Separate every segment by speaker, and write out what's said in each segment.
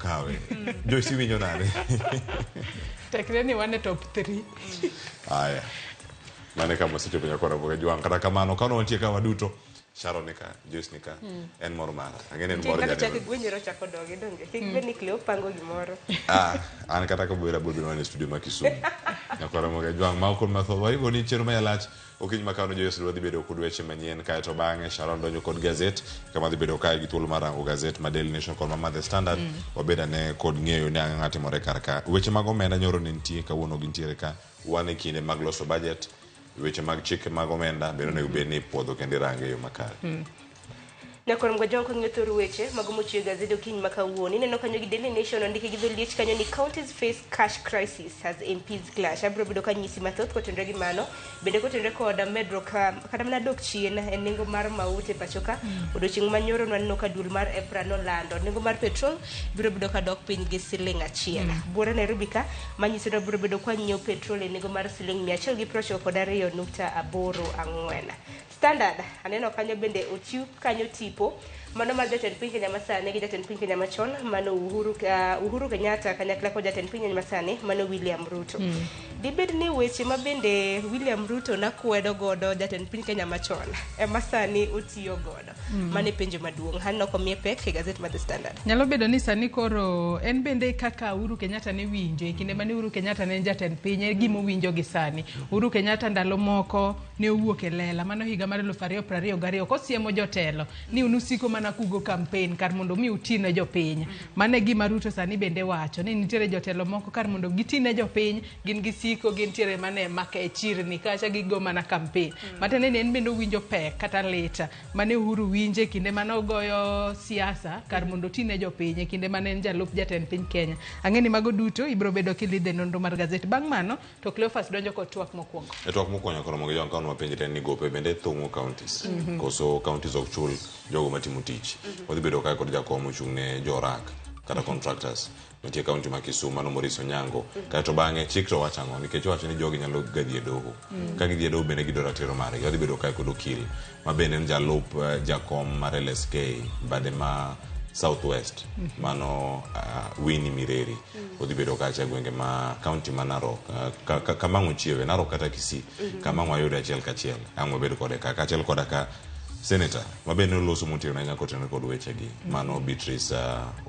Speaker 1: kawe. Joyce iwinjo nade?
Speaker 2: Tekre ni wan e top 3.
Speaker 1: Aya. Mane kama wasechopo nyakora Ramogi Jwang'. Kata kamano, kawuono wantie ka waduto. Sharon ni ka, Joyce ni ka. En mor mara. Ang'e ni en
Speaker 3: Nitie
Speaker 1: mor
Speaker 3: kata
Speaker 1: janeno.
Speaker 3: chak gwenyore ochako dogi donge. Kik bed ni Cleo pango gimoro.
Speaker 1: Ah, an kata kabwera abiro bedo mana e studio ma Kisumu. Nyakora Ramogi Jwang' ma ok mathoth. Waiko ni chenro mayalach okinyi ma kawuono Joyce dwa dhi bedo kod weche manyien kaeto bang'e Sharon donjo kod gazet kama dhi bedo kae gi thuolo mar rango gazet ma Daily Nation kod ma The Standard. Wabed ane kod ng'eyo ni ang'o timore kar ka. Weche mag omenda nyoro ne nitie kawuono gintiere ka. Wan e kinde mag loso budget. Weche mag chike mag omenda bende onego bed ni ipuodho kendo irango e yo makare.
Speaker 3: Nyakwar Mgajwang' kang'iyo thor weche mago mochiw e gazede okinyi ma kawuono. Ineno kanyo gi Daily Nation ondiki gi dholiech kanyo ni counties face cash crisis as MPs clash. Abiro bedo kanyisi mathoth kotenore gi mano. Bende kotenore kod medruok kata mana dok chien e nengo mar mauta e pacho ka. Odiochieng' ma nyoro nwaneno ka duol mar EPRA nolando nengo mar petrol biro bedo ka dok piny gi siling achiel. Buore Nairobi ka manyiso ni wabiro bedo kwa nyiewo petrol e nengo mar siling 192.84. Standard aneno kanyo bende ochiw kanyo tipo mano mar jatend piny Kenya masani gi jatend piny Kenya machon mano Uhuru Kenyatta kanyakla kod jatend piny Kenya masani mano William Ruto. Dibed ni weche ma bende William Ruto nakwedo godo jatend piny Kenya machon ema sani otiyo godo. Mano e penjo maduong'. Aneno komiye pek e gazet mar The Standard.
Speaker 2: Nyalo bedo ni sani koro en bende kaka Uhuru Kenyatta ne winjo e kinde mane Uhuru Kenyatta ne en jatend piny e gima owinjo gi sani. Uhuru Kenyatta ndalo moko ne owuok e lela mano higa mar 2022 kosiemo jotelo ni un usiko mana kugo campaign kar mondo mi uti ne jopiny. Mano e gima Ruto sani bende wacho ni nitiere jotelo moko kar mondo giti ne jopiny gin gisiko gintiere mana e maka e chirni kacha gigo mana campaign. Matiende ni en bende owinjo pek kata lit mane Uhuru winje kinde mane ogoyo siasa kar mondo oti ne jopiny e kinde mane en jalup jatend piny Kenya. Ang'e ni mago duto ibiro bedo kilidhe nonro mar gazet. Bang' mano to Cleophas donjo kod twak mokwongo.
Speaker 1: E twak mokwongo koro mondo jong kaunwa penjre ni gope bende thung'o counties koso counties ok chul jogo matimo tich. Wadhi bedo kae kod jakom ochung' ne jorak kata contractors mantie county ma Kisumu mano Maurice Onyango. Kaeto bang'e chik to wacho ang'o nikech owacho ni jogi nyalo ga dhi e doho. Ka gidhi e doho bende giyudo ratiro margi. Wadhi bedo kae kod okil ma bende en jalup jakom mar LSK bade ma South West mano Winnie Mireri. Odhi bedo kacha e gwenge ma county ma Narok kama ang' ochiewe Narok kata Kisii kama ang' wayude achiel kachiel ang' wabed kode ka kaachiel koda ka senator ma bende noloso motegno ahinya kotenore kod wechegi mano Beatrice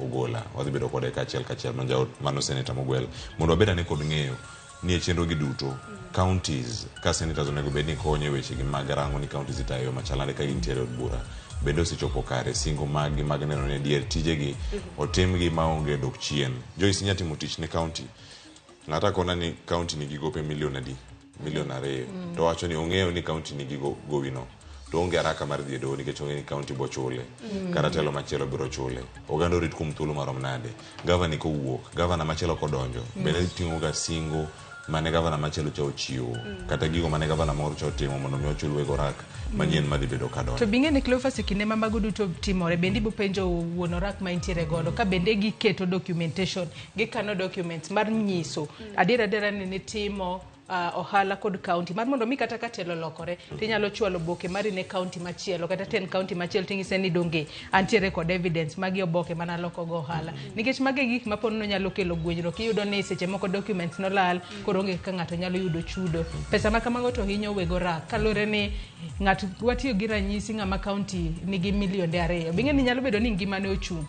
Speaker 1: Ogola. Wadhi bedo kode kachiel kachiel mano senator mogwel mondo wabed ane kod ng'eyo ni e chenro gi duto counties ka senators onego bed ni konyo e wechegi mag rango ni counties itayo e yo machal nade ka gintiere e od bura bende osechopo kare singo maggi mag neno ni adier tijegi otimgi maonge dok chien. Joyce inya timo tich ne county ng'ato akona ni county nigi gope milion adi milion 2 to wacho ni ong'eyo ni county nigi gowino to onge haraka mar dhi e doho nikech ong'eyo ni county bo chule kata telo machielo biro chule. Oganda orit kuom thuolo marom nade? Gavana kowuok, gavana machielo kodonjo, bende ting'o ga singo mane gavana machielo cha ochiwo kata gigo mane gavana moro cha otimo mondo mi ochul weg orak manyien madhi bedo ka donjo.
Speaker 2: To bing'e ni Cleophas e kinde ma mago duto timore bende ibo penjo wuon orak ma intiere godo ka bende giketo documentation gikano documents mar nyiso adier adiera ni nitimo ohala kod county mar mondo mi kata ka telo olokore tinyalo chwalo oboke mari ne county machielo kata tend county machielo ting'ise ni donge antiere kod evidence magi oboke mana loko go ohala nikech magi e gik ma po nono nyalo kelo gwenyruok. Iyudo ni seche moko documents nolal koro onge kaka ng'ato nyalo yudo chudo. Pesa ma kamago to hinyo weg orak kaluwore ni ng'at watiyo gi ranyisi ng'ama county nigi milionde 2 bing'e ni nyalo bedo ni ngimane ochung'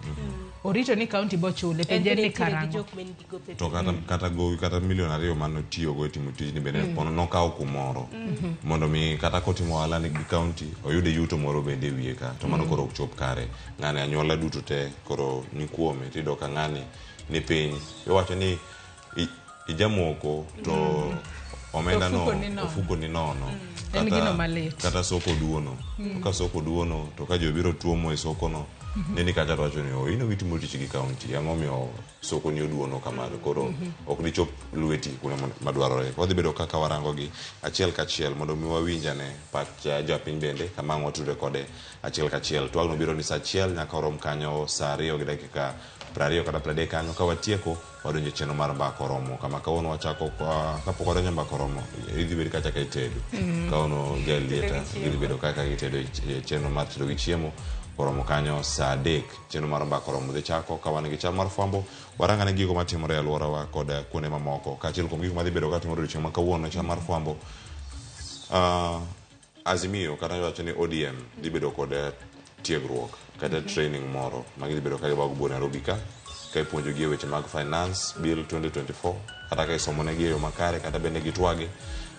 Speaker 2: orito ni county bochule
Speaker 3: En
Speaker 2: penje
Speaker 3: bende
Speaker 2: ni
Speaker 3: nitiere gi
Speaker 2: karang'o.
Speaker 3: jok man gi gope
Speaker 1: To kata gowi kata milion 2 mane otiyogo e timo tijni bende pono nokawo kumoro mondo mi kata kotimo ohala ni gi county oyude yuto moro bende e wiye ka to mano koro ok chop kare. Ng'ani anyuola duto te koro ni kuome tiyudo ka ng'ani ni piny iwacho ni ijamoko to omenda no
Speaker 2: Ofuko ni nono.
Speaker 1: ofuko ni nono.
Speaker 2: En gino malit.
Speaker 1: Kata soko duono. To ka soko duono to ka jobiro tuomo e soko no neni kacha to wacho ni oh in ok itimo tich gi county ang'o miyo soko ni oduono kamano koro ok dichop lweti kuno madwarore. Wadhi bedo kaka warango gi achiel kachiel mondo mi wawinj ane pach japiny bende kama ang' watudre kode achiel kachiel. Twagno biro ni saa 1 nyaka orom kanyo saa 2 gi dakika 20 kata 30 kanyo ka watieko wadonjo e chenro mar mbaka oromo kama kawuono wachako kapok wadonjo e mbaka oromo idhi bed kacha ka itedo. Kawuono jalieta gidhi bedo kaka gitedo e chenro mar tedo gi chiemo. Koromo kanyo saa 3 chenro mar mbaka oromo dhi chako ka wan gi chal mar fwambo warangane gigo matimore e alworawa kod kuonde mamoko. Kaachiel kuom gigo madhi bedo katimore odiochieng' ma kawuono chal mar fwambo Azimio kata wacho ni ODM dhi bedo kod tiegruok kata training moro ma gidhi bedo ka gibago buo Nairobi ka ipuonjogi e weche mag finance bill 2024 kata ka isomonegi e yo makare kata bende gitwagi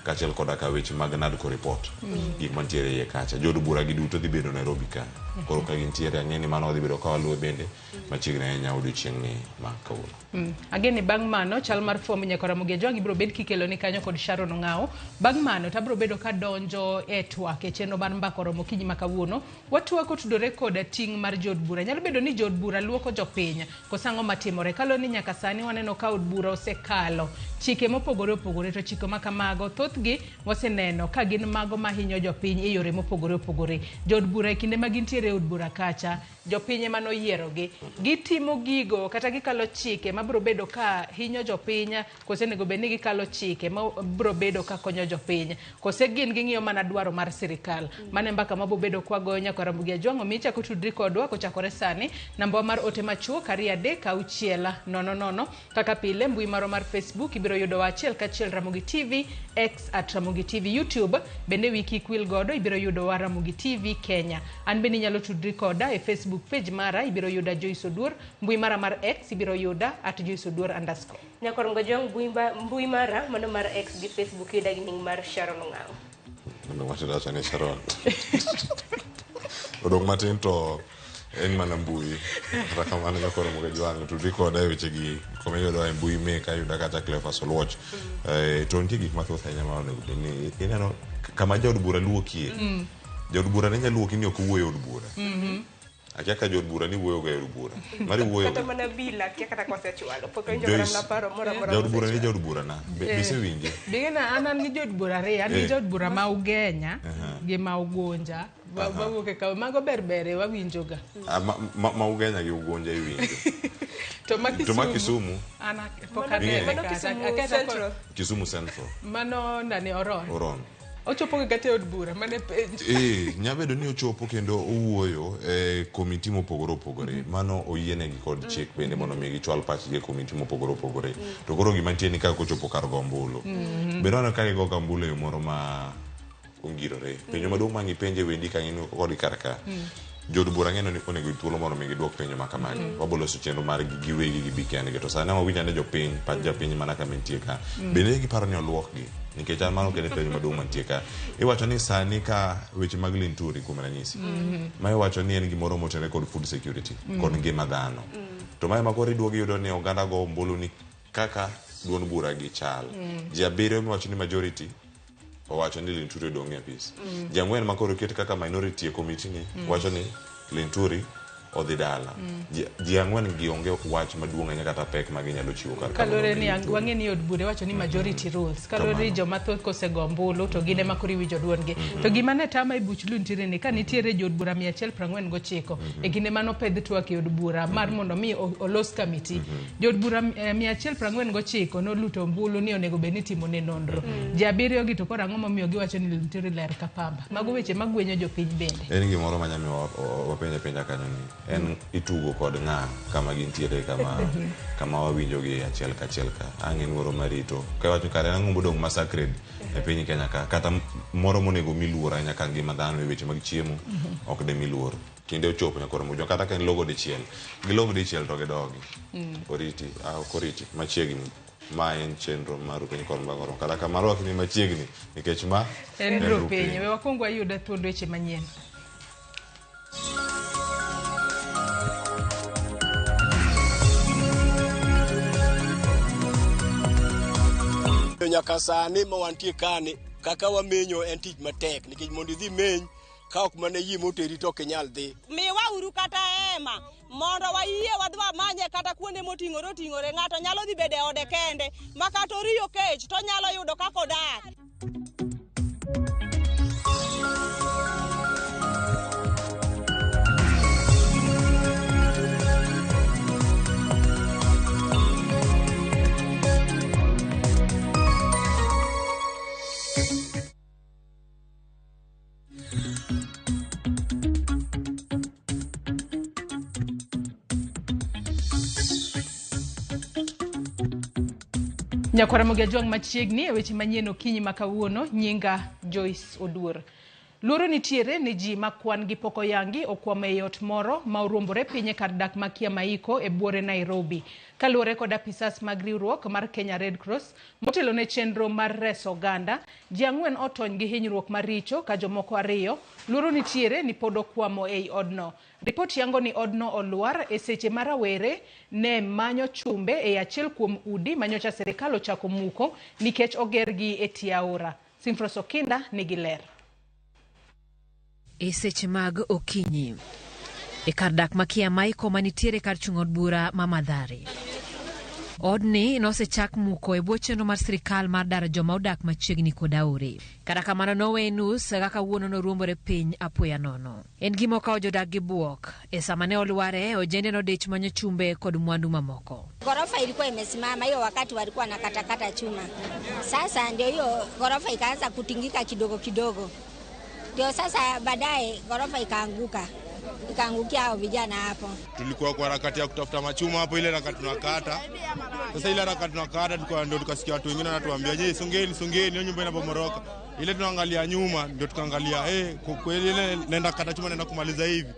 Speaker 1: kaachiel koda ka weche mag NADCO report gik mantiere iye kacha. Jood bura gi duto dhi bedo Nairobi ka. Koro ka gintiere ang'e ni mano wadhi bedo ka waluwe bende machiegni ahinya odiochieng' ni ma kawuono.
Speaker 2: Ageni bang' mano chal mar fwambo nyaka Ramogi Ajwang' ibiro bed kikelo ni kanyo kod Sharon Ong'awo. Bang' mano to abiro bedo kadonjo e twak e chenro mar mbaka oromo okinyi ma kawuono. Watwak otudore kod ting' mar jood bura. Nyalo bedo ni jood bura luoko jopiny koso ang'o matimore? Kaluwore ni nyaka sani waneno ka od bura osekalo chike mopogore opogore to chike ma kamago thothgi waseneno ka gin mago mahinyo jopiny e yore mopogore opogore. Jood bura e kinde ma gintiere e od bura kacha jopiny ema noyierogi. Gitimo gigo kata gikalo chike mabiro bedo ka hinyo jopiny kose onego bed ni gikalo chike mabiro bedo ka konyo jopiny kose gin ging'iyo mana dwaro mar sirikal. Mano e mbaka mabiro bedo kwagoyo nyaka Ramogi Ajwang' omiyo ichako tudri kodwa kochakore sani. Namba mar ote machuok 2 3 6 0 0. Kaka pile mbui marwa mar Facebook ibiro yudowa achiel kachiel Ramogi TV, X at Ramogi TV, YouTube bende wi kik wil godo ibiro yudowa Ramogi TV Kenya. An bende inyalo tudri koda e Facebook page mara ibiro yuda Joyce Oduor, mbui mara mar X ibiro yuda at Joyce Oduor underscore.
Speaker 3: Nyakwar Mgajwang' mbui mara mano mar X gi Facebook yuda gi nying mar Sharon Ong'awo.
Speaker 1: Mondo wacho dacha ni Sharon. Odong' matin to en mana mbui. Kata kamano nyakwar Ramogi Ajwang' tudri koda e wechegi kuma iyudowa e mbui meka yuda kata Cleophas Oluoch. To nitie gik mathoth ahinya ma onego bed ni ineno kama jaod bura luokie. Jaod bura ne nyalo luoki ni ok owuoyo e od bura. Akia ka jood bura ni wuoyo ga e od bura. Mari wuoyo
Speaker 3: Kata
Speaker 1: ga.
Speaker 3: mana bila akia kata kosechwalo. Pok awinjo kata
Speaker 1: Joyce,
Speaker 3: mana paro moro amora
Speaker 1: jaod bura ni
Speaker 3: mosechwalo.
Speaker 1: jaod bura na. Be isewinje?
Speaker 2: Bigena an gi jood bura ariyo, an gi jood bura ma Ugenya gi ma Ugunja. Wawuok e kaw mago ber bere wawinjoga.
Speaker 1: Ma Ugenya gi Ugunja iwinjo.
Speaker 2: To ma
Speaker 1: To ma Kisumu,
Speaker 2: an pok
Speaker 3: Mano
Speaker 2: anene
Speaker 3: mano
Speaker 2: kata.
Speaker 3: Kisumu
Speaker 2: Akia kata
Speaker 3: Central.
Speaker 1: Kisumu Central,
Speaker 2: Mano nani Oron.
Speaker 1: Oron.
Speaker 2: Ochopo ga kata e od bura mane penjo.
Speaker 1: Nya bedo ni ochopo kendo owuoyo e komiti mopogore opogore. Mano oyienegi kod chik bende mondo mi gichwal pachgi e komiti mopogore opogore. To koro gima nitie ni ka kochopo kar go ombulu. Bende waneno ka gigo ga ombulu e yo moro ma ongirore. Penjo maduong' ma ngipenje wendi ka ng'ino kod kar ka. Jood bura ng'eno ni onego thuolo mondo mi giduok penjo ma kamagi. Waboloso chenro margi giwegi gibi kendgi. To sani wawinjo ane jopiny, pach japiny mana kama entie ka. Bende giparo ni oluokgi? Nikech an mano kendo e penjo maduong' mantie ka. Iwacho ni sani ka weche mag Linturi kuom ranyisi. Ma iwacho ni en gimoro motenore kod food security, kod ngima dhano. To mae ma koro iduogo iyudo ni oganda go ombulu ni kaka duond bura gi chal. Ji 7 miwacho ni majority owacho ni Linturi odong' e apis. Ji 4 ma koro oket kaka minority e komiti ni wacho ni Linturi odhi dala. Ji 4 gi onge wach maduong' ahinya kata pek ma ginyalo chiwo kar ka
Speaker 2: Kaluwore
Speaker 1: mondo mi
Speaker 2: ni
Speaker 1: Linturi.
Speaker 2: wang'e ni od bura iwacho ni majority rules. Kaluwore ni
Speaker 1: Kamano.
Speaker 2: joma thoth kosego ombulu to gin ema koro iwinjo duondgi. To gima ne tama e buch Linturi ni ka nitiere jood bura 149 e kinde mane opedh twak e od bura mar mondo mi olos kamiti. Jood bura 149 noluto ombulu ni onego bed ni itimo ne nonro. Ji 7 gi to koro ang'o momiyo giwacho ni Linturi ler ka pamba. Mago weche magwenyo jopiny bende.
Speaker 1: En gimoro ma nyamiyo wapenje penja kanyo ni en itugo kod ng'a kama gintiere kama wawinjo gi achiel kachiel ka ang' en moro marito ka iwacho kare en ang'o modong' ma sacred e piny Kenya ka kata moro monego mi luor ahinya ka ngima dhano e weche mag chiemo ok de mi luor kinde ochopo nyaka oromo jo kata ka en logo dichiel gilogo dichiel to gidogi oriti ok oriti machiegni ma en chenro mar piny kod mbaka kata kamano wak ni machiegni nikech ma
Speaker 2: En rupiny. We wakwong wayud thuond weche manyien.
Speaker 4: Nyaka sani ma wantie kani kaka wamenyo en tich matek nikech mondo idhi meny ka ok mana yie moteri to ok inyal dhi.
Speaker 5: Miwa uru kata hema mondo wayie wadhi wamanye kata kuonde moting'ore oting'ore. Ng'ato nyalo dhi bedo e ode kende ma kata oriyo kech to onyalo yudo kaka odak.
Speaker 2: Nyakwara Ramogi Ajwang' machiegni e weche manyien okinyi ma kawuono, nyinga Joyce Oduor. Luoro nitiere ni ji ma kwan gi pok oyangi okwamo ei ot moro ma oruombore piny e kar dak ma Kiamaiko e buore Nairobi. Kaluwore kod apisas mag riwruok mar Kenya Red Cross motelo ne chenro mar reso oganda, ji 4 otony gi hinyruok maricho ka jomoko 2 luoro nitiere ni pod okwamo ei odno. Ripot yango ni odno olwar e seche ma rawere ne manyo chumbe e achiel kuom udi manyocha sirikal ochako muko nikech ogergi e tie aora. Simfros Okinda nigi ler.
Speaker 6: E seche mag okinyi e kar dak ma Kiamaiko manitiere kar chung' od bura ma Mathare. Odni nosechak muko e bwo chenro mar sirikal mar daro joma odak machiegni kod aore. Kata kamano nowe nus kaka kawuono noruombore piny apoya nono. En gima okawo jodak gi buok. E sama ne olware, ojende nodich manyo chumbe kod mwandu mamoko.
Speaker 7: Ghorofa ilikuwa imesimama hiyo wakati walikuwa nakatakata chuma. Sasa ndio hiyo ghorofa ikaanza kutingika kidogo kidogo. Ndio sasa baadaye ghorofa ikaanguka. Ikaangukia hao vijana hapo.
Speaker 8: Tulikuwa kwa harakati ya kutafuta machuma hapo, ile harakati tunakata. Sasa ile harakati tunakata tulikuwa ndio tukasikia watu wengine wanatuambia, "Je, songeni songeni, hiyo nyumba inabomoroka." Ile tunaangalia nyuma ndio tukaangalia kweli ile naenda kata chuma naenda kumaliza hivi.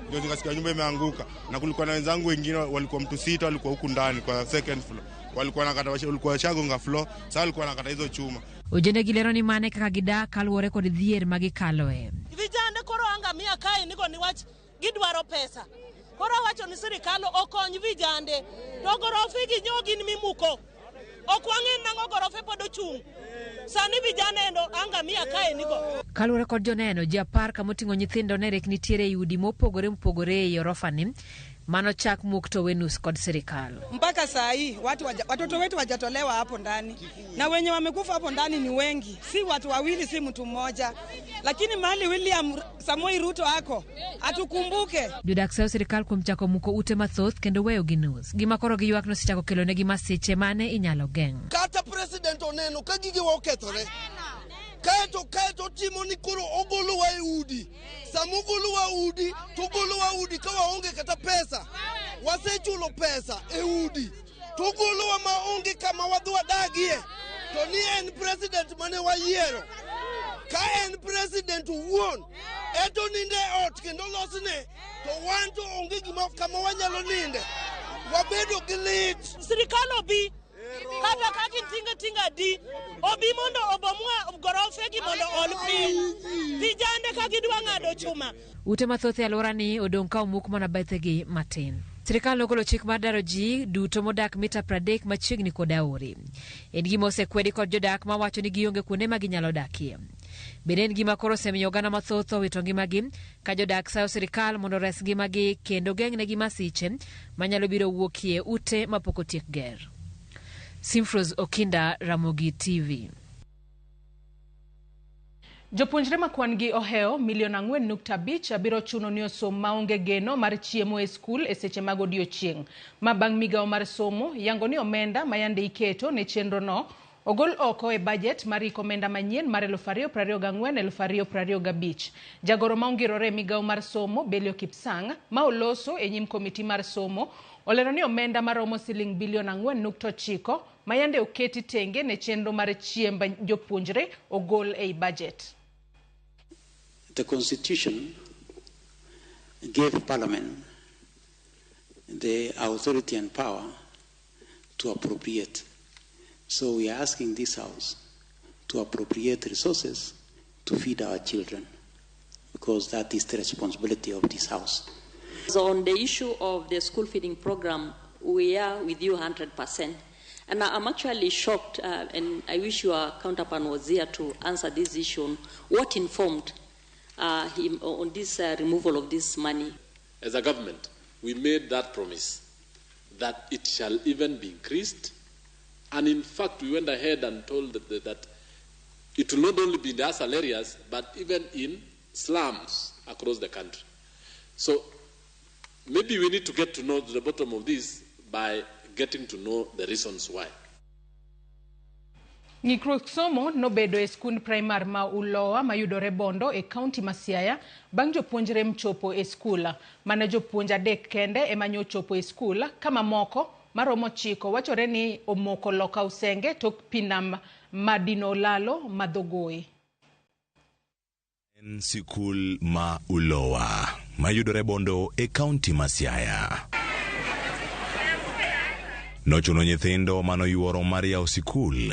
Speaker 8: Ndio tukasikia nyumba imeanguka. Na kulikuwa na wenzangu wengine walikuwa mtu 6 walikuwa huku ndani kwa second floor. Walikuwa nakata walikuwa washagonga floor, sasa walikuwa nakata hizo chuma.
Speaker 6: Ojende gilero ni mane kaka gidak kaluwore kod dhier ma gikaloe.
Speaker 5: Vijande koro angamia kae niko ni wach gidwaro pesa. Koro wacho ni sirikal okony vijande. To gorofe gi nyo gin mimuko. Ok wang'e nang'o gorofe pod ochung'. Sani vijana endo angamia kae niko.
Speaker 6: Kaluwore kod joneno, ji 10 kamoting'o nyithindo ne rek nitiere ei udi mopogore mopogore ei orofani mano chak muk to we nus kod sirikal.
Speaker 9: Mpaka saa hii watoto wetu wajatolewa hapo ndani, na wenye wamekufa hapo ndani ni wengi, si watu wawili, si mtu mmoja. Lakini mahali William Samoei Ruto ako atukumbuke.
Speaker 6: Jodak sayo sirikal kuom chako muko ute mathoth kendo weyo gi nus. Gima koro giywak nosechako kelonegi masiche mane inyalo geng'.
Speaker 10: Kata president oneno ka gigewa okethore, kaeto timo ni koro ogolowa e udi. Sama ogolowa udi, to ogolowa udi ka waonge kata pesa. Wasechulo pesa e udi, to ogolowa maonge kama wadhi wadagie. To ni en president mane wayiero. Ka en president owuon, eto ninde e ot kendo losne, to wan to onge gima kama wanyalo ninde. Wabedo gi lit.
Speaker 5: Sirikal obi. Kata ka gin tinga tinga di, obi mondo obomwa gorofe gi mondo ol piny. Vijande ka gidwa ng'ado chuma.
Speaker 6: Ute mathoth e alworani odong' ka omuk mana bethegi matin. Sirikal nogolo chik mar daro ji duto modak mita 30 machiegni kod aore. En gima osekwedi kod jodak mawacho ni gionge kuonde ma ginyalo dakie. Bende en gima koro osemiyo oganda mathoth owito ngimagi ka jodak sayo sirikal mondo ores ngimagi kendo geng'negi masiche manyalo biro wuokie ute mapok otiek ger. Simfros Okinda, Ramogi TV.
Speaker 2: Jopuonjre ma kwan gi ohewo milion 4.5 biro chuno ni osom maonge geno mar chiemo e skul e seche mag odiochieng'. Ma bang' migawo mar somo yango ni omenda ma yande iketo ne chenro no ogol oko e bajet mar iko omenda manyien mar 2024-2025. Jagoro ma ongirore e migawo mar somo Belio Kipsang ma oloso e nyim komiti mar somo olero ni omenda maromo siling bilion 4.9 ma yande oketi tenge ne chenro mar chiemb jopuonjre ogol ei bajet.
Speaker 11: The Constitution gave Parliament the authority and power to appropriate. So we are asking this House to appropriate resources to feed our children, because that is the responsibility of this House.
Speaker 12: So on the issue of the school feeding program, we are with you 100%. And I'm actually shocked, and I wish your counterpart was here to answer this issue on what informed him on this removal of this money.
Speaker 13: As a government, we made that promise that it shall even be increased. And in fact, we went ahead and told that it will not only be in the ASAL areas, but even in slums across the country. So maybe we need to get to know the bottom of this by getting to know the reasons why.
Speaker 2: Ng'ikruok somo nobedo e skund primar ma Uloa mayudore Bondo e kaunti ma Siaya bang' jopuonjre mchopo e skul. Mana jopuonj 3 kende ema nyochopo e skul ka mamoko maromo 9 wachore ni omoko loka Usenge tok pi nam madino olalo madhogoe.
Speaker 1: En sikul ma Ulowa mayudore Bondo e kaunti ma Siaya. Nochuno nyithindo manoyuoro mar yawo sikul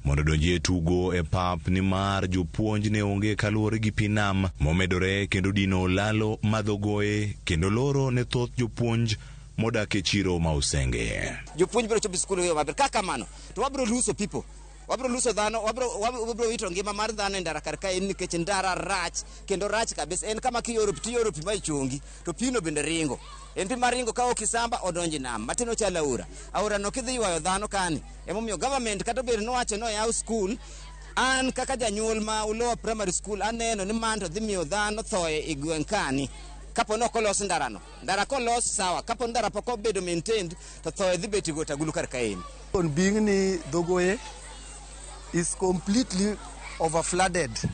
Speaker 1: mondo odonji e tugo e pap nimar jopuonj ne onge kaluwore gi pi nam momedore kendo dino olalo madhogoe kendo loro ne thoth jopuonj modak e chiro ma Usenge.
Speaker 14: Jopuonj biro chopo sikul e yo maber. Kaka kamano to wabiro luso people, wabiro luso dhano, wabiro wito ngima mar dhano e ndara kar kae nikech ndara rach kendo rach kabisa. En kama kioro pi tioro pi ma ichongi to pino bende ringo. En pi maringo ka ok isamba odonji nam. Matin ochalo aora. Aora no kidhi ywayo dhano kani. Emomiyo government kata obed nowacho ni oyaw skul, an kaka janyuol ma Ulowa Primary School aneno ni man to dhi miyo dhano thoe e gweng' kani. Kapo ni ok olos ndarano. Ndara kolos sawa, kapo ni ndara pok obedo maintained to thoe dhi bet e got agulu kar kaeni.
Speaker 15: On being ni Dhogoe is completely overflooded.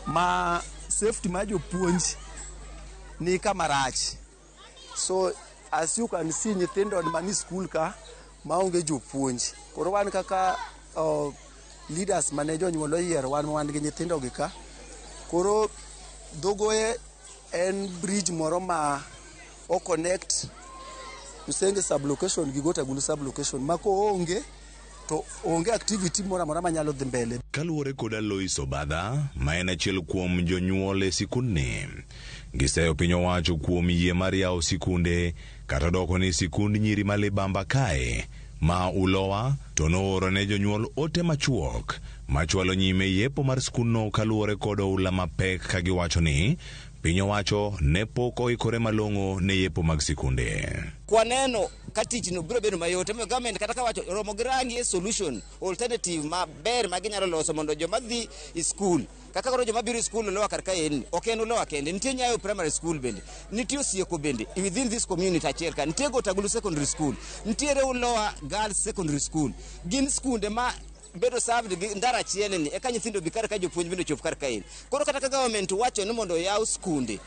Speaker 15: Ma safety ma jopuonj ni kama rach. So as you can see nyithindo mani school ka maonge jopuonj. Koro wan kaka leaders mane jonyuol oyiero wan gi nyithindo gi ka. Koro Dhogoe en bridge moro ma o connect Usenge sublocation gi Got Agulu sublocation ma koonge to onge activity moro amora manyalo dhi mbele.
Speaker 1: Kaluwore kod Alois Obadha, ma en achiel kuom jonyuol e sikundni, giseyo piny owacho kuom yie mar yawo sikunde kata doko ni sikund nyiri ma libamba kae ma Ulowa to nooro ne jonyuol ote machuok machwalo nyime yepo mar skundno kaluwore kod oula mapek ka giwacho ni piny owacho ne pok oikore malong'o ne yepo mag sikunde.
Speaker 14: Kwaneno ka tijno biro bedo mayot, emomiyo government kata kawacho romo gi rangi solution alternative maber ma ginyalo loso mondo joma dhi e skul kaka koro joma biro e skul Ulowa kar kaeni ok en Ulowa kende, nitie Nyayo Primary School bende, nitie Osieko bende within this community achiel ka, nitie Got Agulu Secondary School, nitiere Ulowa Girls Secondary School. Gin skunde ma bedo served gi ndara achiel ni eka nyithindo bi kar ka jopuonj bende chop kar kaeni. Koro kata ka government wacho ni mondo oyaw skunde,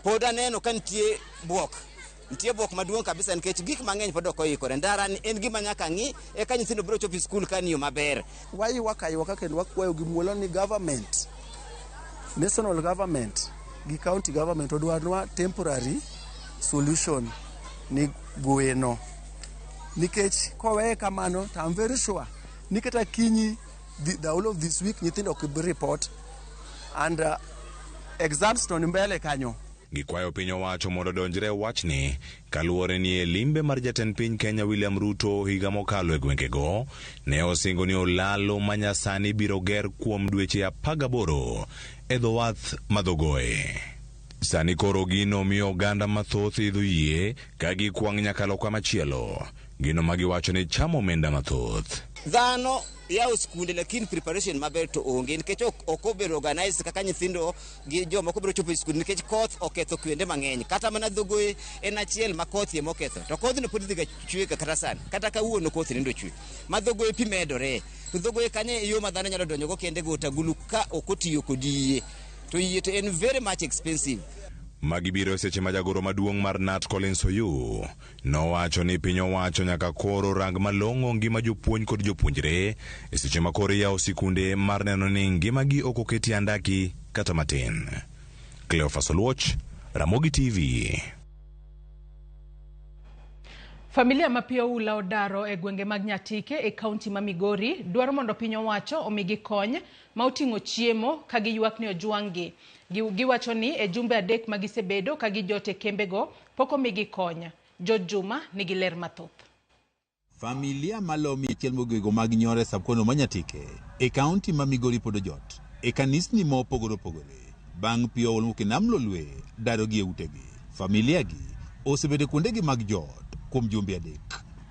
Speaker 14: pod aneno ka nitie buok. Nitie buok maduong' kabisa nikech gik mang'eny pod ok oikore. Ndara ni en gima nyaka ng'i eka nyithindo biro chopo e skul ka ni yo maber.
Speaker 15: Waywak aywaka kendo wakwayo gi muolo ni government, national government gi county government odwarnwa temporary solution ni gweno. Nikech koweye kamano to I'm very sure ni kata kinyi the whole of this week nyithindo ok bi report and exams to ni mbele kanyo.
Speaker 1: Gikwayo piny owacho mondo odonjre e wachni kaluwore ni e limbe mar jatend piny Kenya William Ruto higa mokalo e gwengego ne osingo ni olalo manyasani biro ger kuom dweche 18 e dho wath madhogoe. Sani koro gino miyo oganda mathoth idho yie ka gikwang' nyaka loka machielo. Gino ma giwacho ni chamo omenda mathoth.
Speaker 14: Dhano yawo skunde lakini preparation maber to onge nikech ok obedo organized kaka nyithindo gi jomoko biro chopo e skul nikech koth oketho kuonde mang'eny. Kata mana Dhogoe en achiel ma koth ema oketho. To kodhno pod dhiga chwe kata sani. Kata kawuono koth nindo chwe. Ma Dhogoe pi medore. To Dhogoe kanyo e yo ma dhano nyalo donjogo kende Got Agulu ka ok otiyo kod yie. To yie to en very much expensive.
Speaker 1: Magi biro e seche ma jagoro maduong' mar KNUT Collins Oyu nowacho ni piny owacho nyaka koro rang malong'o ngima jopuonj kod jopuonjre e seche ma koro iyawo sikunde mar neno ni ngimagi ok oketi andaki kata matin. Cleophas Oluoch, Ramogi TV.
Speaker 2: Familia ma piyo oula odaro e gwenge mag Nyatike e kaunti ma Migori dwaro mondo piny owacho omigi kony ma oting'o chiemo ka giywak ni ojwang'gi. Giwacho ni e jumbe 3 ma gisebedo ka gijot e kembego pok omigi kony. George Juma nigi ler mathoth.
Speaker 16: Familia malo 190 mag Nyore subkono ma Nyatike e kaunti ma Migori pod ojot e kanisni ma opogore opogore bang' pi oula mowuok e nam Lolwe darogi e utegi. Familia gi osebedo kuondegi mag jot kuom jumbe 3.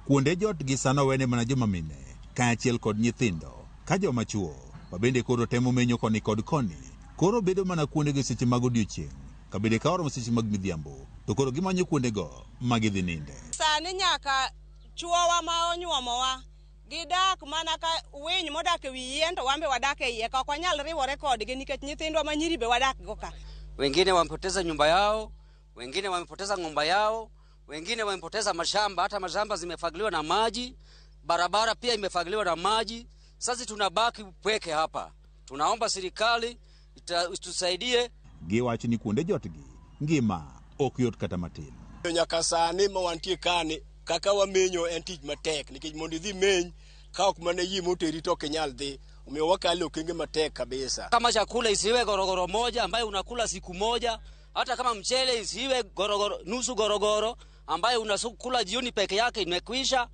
Speaker 16: Kuonde jot gi sano owene mana joma mine kaachiel kod nyithindo ka joma chuo ma bende koro temo menyo koni kod koni koro bedo mana kuondego seche mag odiochieng' ka bende ka oromo seche mag midhiambo to koro gimanyo kuondego ma gidhi ninde.
Speaker 5: Sani nyaka chuowa ma onyuomowa gidak mana ka winy modak e wi yien to wan be wadak e iye ka ok wanyal riwore kodgi nikech nyithindwa ma nyiri be wadak go ka.
Speaker 17: Wengine wamepoteza nyumba yao, wengine wamepoteza ng'ombe yao, Wengine wamepoteza mashamba, hata mashamba zimefagiliwa na maji, barabara pia imefagiliwa na maji. Sasa tunabaki pweke hapa. Tunaomba serikali itusaidie.
Speaker 16: Giwacho ni kuonde jotgi ngima ok yot kata matin.
Speaker 4: Nyaka sani ma wantie kani kaka wamenyo en tich matek nikech mondo idhi meny ka ok mana yie moteri to ok inyal dhi, omiyo wakalo okenge matek kabisa.
Speaker 17: Kama chakula isiwe gorogoro moja ambayo unakula siku moja, hata kama mchele isiwe gorogoro, nusu gorogoro ambayo unakula jioni peke yake imekwisha.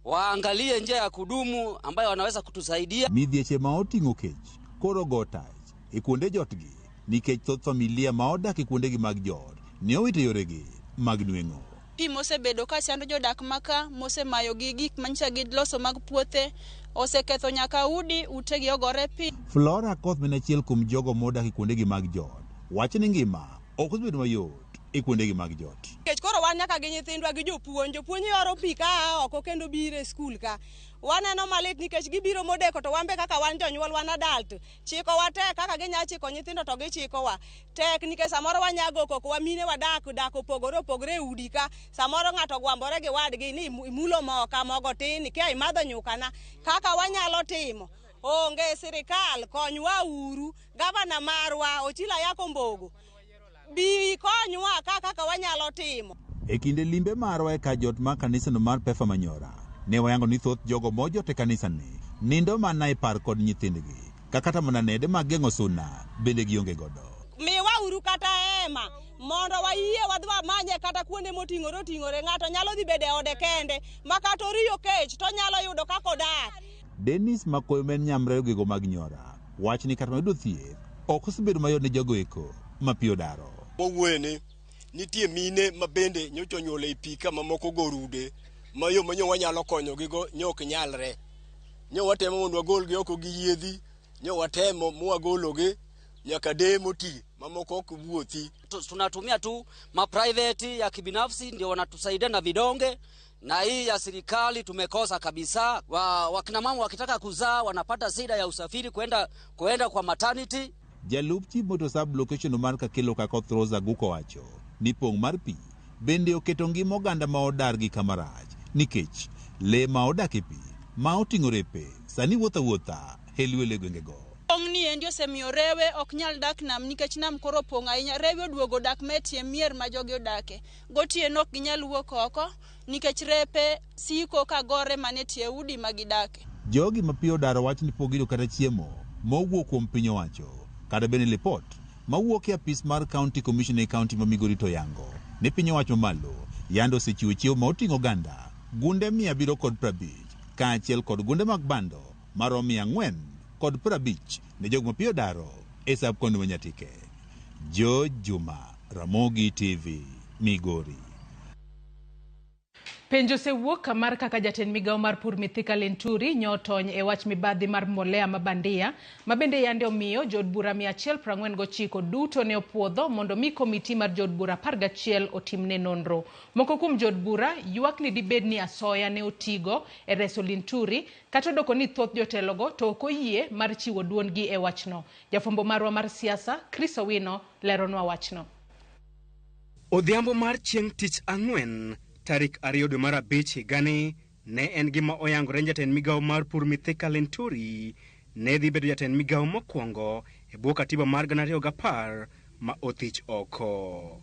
Speaker 17: Waangalie njia ya kudumu ambayo wanaweza kutusaidia.
Speaker 16: Midhieche ma oting'o kech koro go tach e kuonde jotgi nikech thoth familia ma odak e kuondegi mag jot ne owito yoregi mag nweng'o.
Speaker 18: Pi mosebedo ka chando jodak maka, mosemayo gi gik manyicha giloso mag puothe, oseketho nyaka udi, utegi ogore pi.
Speaker 16: Flora Akoth en achiel kuom jogo modak e kuondegi mag jot wacho ni ngima ok osebedo mayot e kuondegi mag jot.
Speaker 19: Nikech koro wan nyaka gi nyithindwa gi jopuonj, jopuonj yoro pi ka oko kendo biro e skul ka. Waneno malit nikech gibiro modeko to wan be kaka wan jonyuol wan adult, chikowa tek kaka ginya chiko nyithindo to gichikowa tek nikech samoro wanyago koko wa mine wadak dak opogore opogore e udi ka, samoro ng'ato gwambore gi wadgi ni imulo moka mogo tin kia imadho nyukana. Kaka wanyalo timo onge, sirikal konywa uru, gavana marwa Ochila Ayako Mbogo bi konywa kaka wanyalo timo.
Speaker 16: E kinde limbe marwa e kar jot mar kanisano mar Pefa Manyora, ne wayango ni thoth jogo mojot e kanisani nindo mana e par kod nyithindgi, kata mana nede mag geng'o suna bende gionge godo.
Speaker 19: Miwa uru kata hema mondo wayie wadhi wamanye kata kuonde moting'ore oting'ore. Ng'ato nyalo dhi bedo e ode kende ma kata oriyo kech to nyalo yudo kaka odak.
Speaker 16: Dennis Makoyo ma en nyamrero gigo mag Nyora wacho ni kata mana yudo thieth ok osebedo mayot ne jogo eko ma pi odaro.
Speaker 4: Wawuoye ni nitie mine ma bende nyocha onyuolo e pi ka mamoko gorude ma yo manyo wanyalo konyogigo nyo ok nyalre. Nyo watemo mondo wagolgi oko gi yiedhi, nyo watemo mwagologi nyaka deye moti mamoko ok wuothi.
Speaker 17: Tunatumia tu ma private ya kibinafsi ndio wanatusaidia na vidonge, na hii ya serikali tumekosa kabisa. Wakina mama wakitaka kuzaa wanapata shida ya usafiri kwenda kwa maternity.
Speaker 16: Jalup chief moto sub location mar Kakelo Kakoth Rose Aguko wacho ni pong' mar pi bende oketo ngima oganda ma odar gi kama rach nikech le ma odak e pi ma oting'o repe sani wuotho awuotha e liel e gwengego.
Speaker 18: Pong' ni endi osemiyo rewe ok nyal dak nam nikech nam koro opong' ahinya. Rewe oduogo dak ma e tie mier ma jogi odake. Gotieno ok ginyal wuok oko nikech repe siko ka gore mana e tie udi ma gidake.
Speaker 16: Jogi ma pi odaro wacho ni pok giyudo kata chiemo mowuok kuom piny owacho kata bende lipot mawuok e apis mar County Commissioner e county ma Migori to yango ni piny owacho malo yando osechiwo chiemo ma oting'o oganda gunde 750 kaachiel kod gunde mag bando maromo 450 ne jogo ma pi odaro e sub county ma Nyatike. George Juma, Ramogi TV, Migori.
Speaker 2: Penjo osewuok mar kaka jatend migawo mar pur Mithika Linturi nyotony e wach mibadhi mar mbolea ma bandia ma bende yande omiyo jood bura 149 duto ne opuodho mondo mi komiti mar jood bura 11 otimne nonro. Moko kuom jood bura ywak ni dibed ni asoya ne otigo e reso Linturi kata odoko ni thoth jotelogo to ok oyie mar chiwo duondgi e wachno. Jafwambo marwa mar siasa Chris Owino leronwa wachno.
Speaker 20: Odhiambo mar chieng' tich ang'wen tarik 2 dwe mar 5 higani ne en gima oyangore ni jatend migawo mar pur Mithika Linturi ne dhi bedo jatend migawo mokwongo e bwo katiba mar 2010 ma othich oko.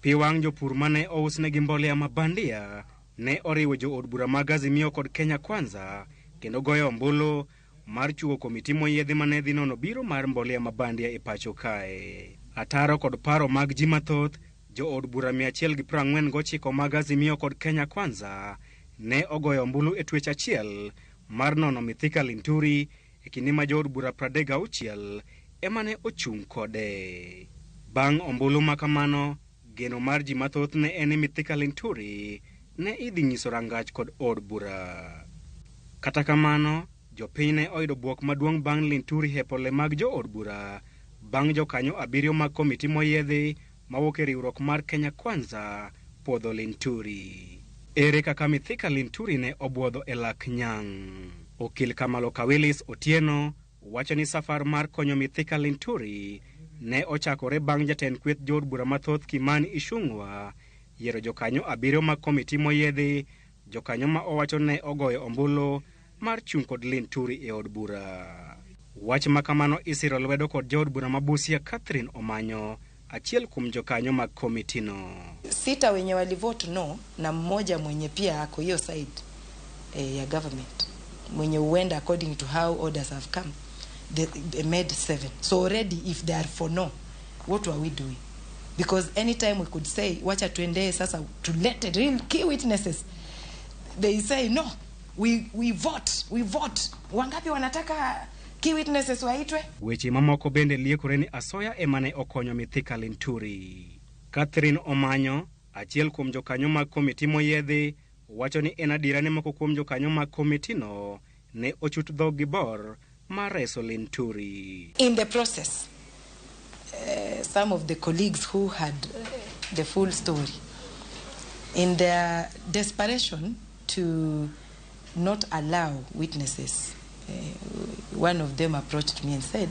Speaker 20: Pi wang' jopur mane ousnegi mbolea ma bandia ne oriwo jood bura mag Azimio kod Kenya Kwanza kendo goyo ombulu mar chuo komiti moyiedhi mane dhi nono biro mar mbolea ma bandia e pacho kae. Ataro kod paro mag ji mathoth, jood bura 149 mag Azimio kod Kenya Kwanza ne ogoyo ombulu e twech achiel mar nono Mithika Linturi e kinde ma jood bura 36 ema ne ochung' kode. Bang' ombulu ma kamano, geno mar ji mathoth ne en ni Mithika Linturi ne idhi nyiso rangach kod od bura. Kata kamano, jopiny ne oyudo bwok maduong' bang' Linturi hepo le mag jood bura bang' jokanyo 7 mag komiti moyiedhi mawuok e riwruok mar Kenya Kwanza puodho Linturi. Ere kaka Mithika Linturi ne obwodho e lak nyang'? Okil Kamalo Kawilis Otieno wacho ni safar mar konyo Mithika Linturi ne ochakore bang' jatend kweth jood bura mathoth Kimani Ichung'wa yiero jokanyo abiriyo mag komiti moyiedhi, jokanyo ma owacho ne ogoyo ombulu mar chung' kod Linturi e od bura. Wach ma kamano isiro lwedo kod jaod bura ma Busia Catherine Omanyo, achiel kuom jokanyo mag komitino.
Speaker 21: Sita wenye walivote no na mmoja mwenye pia ako hiyo side ya government mwenye huenda according to how orders have come they made 7. So already if they are for no, what were we doing? Because anytime we could say wacha tuende sasa to let the real key witnesses, they say no, we vote, we vote. Wangapi wanataka key witnesses waitwe?
Speaker 20: Weche mamoko bende liekore ni Asoya ema ne okonyo Mithika Linturi. Catherine Omanyo, achiel kuom jokanyo mag komiti moyiedhi, wacho ni en adiera ni moko kuom jokanyo mag komitino ne ochut dhog gi bor mar reso Linturi.
Speaker 21: In the process, some of the colleagues who had the full story, in their desperation to not allow witnesses, one of them approached me and said,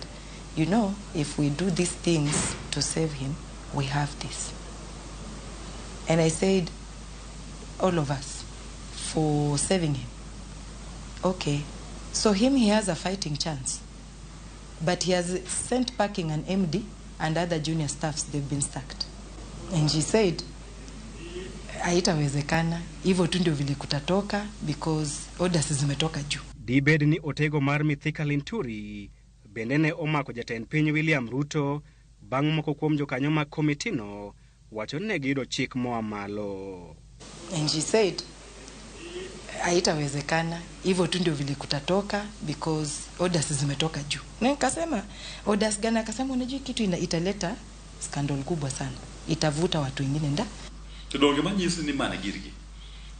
Speaker 21: you know, if we do these things to save him, we have this. And I said, all of us, for saving him. Okay, so him, he has a fighting chance. But he has sent packing an MD and other junior staffs, they've been sacked. And she said, haitawezekana, hivyo tu ndio vile kutatoka because orders zimetoka juu.
Speaker 20: Dibed ni otego mar Mithika Linturi bende ne omako jatend piny William Ruto bang' moko kuom jokanyo mag komitino wacho ni ne giyudo chik moa malo.
Speaker 21: And she said, haitawezekana, hivyo tu ndio vile kutatoka because orders zimetoka juu. Na nikasema orders gani? Akasema unajua kitu italeta scandal kubwa sana, itavuta watu wengine nda.
Speaker 22: To donge manyisi ni mane girgi.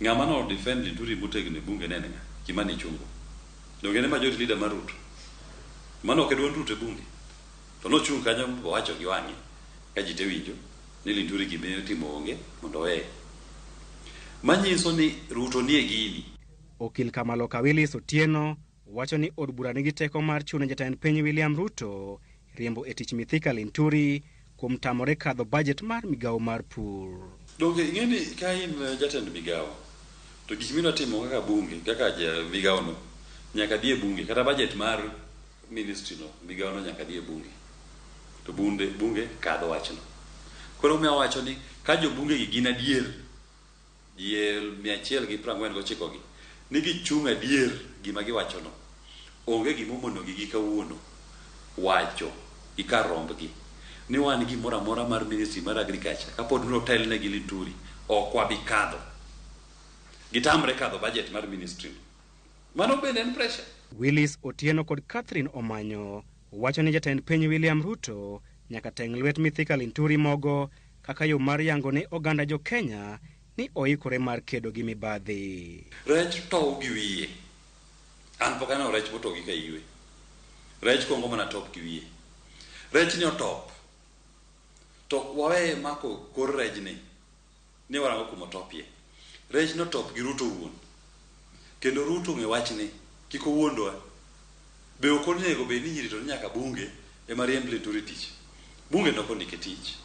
Speaker 22: Ng'ama no defend Linturi motegno e bunge nene ng'a? Kimani Ichung'wa. Donge ne majority leader mar Ruto. Mano ok e duond Ruto e bunge. To nochung' kanyo owacho gi wang'e ka ji te winjo ni Linturi gima otimo onge mondo oweye. Manyiso ni Ruto nie gini.
Speaker 20: Okil Kamaloka Willis Otieno wacho ni od bura nigi teko mar chuno jatend piny William Ruto riembo e tich Mithika Linturi kuom tamore kadho budget mar migawo mar pur.
Speaker 22: Donge ing'e ni ka in jatend migawo to gik midwa timo kaka bunge kaka migawo no nyaka dhi e bunge, kata budget mar ministry no migawo no nyaka dhi e bunge to bunge kadho wachno. Koro omiyo awacho ni ka jobunge gi gin adier ji 149 gi ni gichung' adier gima giwachono, onge gimomonogi gi kawuono wacho gi kar rombgi ni wan gimoro amora mar ministry mar agriculture kapod notelne gi Linturi ok wabi kadho. Gitamre kadho budget mar ministry no. Mano bende en pressure.
Speaker 20: Willis Otieno kod Catherine Omanyo wacho ni jatend piny William Ruto nyaka teng' lwet Mithika Linturi mogo kaka yo mar yango ne oganda jo Kenya ni oikore mar kedo gi mibadhi.
Speaker 22: Rech tow gi wiye. An pok aneno rech motow gi kaiwe. Rech kuongo mana top gi wiye. Rech ni otop. To wawe mako kor rejni ni warango kuma otopie. Rech notop gi Ruto wuon. Kendo Ruto ng'e wachni kik owuondwa. Be ok onego bed ni nyiri to ni nyaka bunge ema riemb Linturi tich. Bunge nok ondike tich.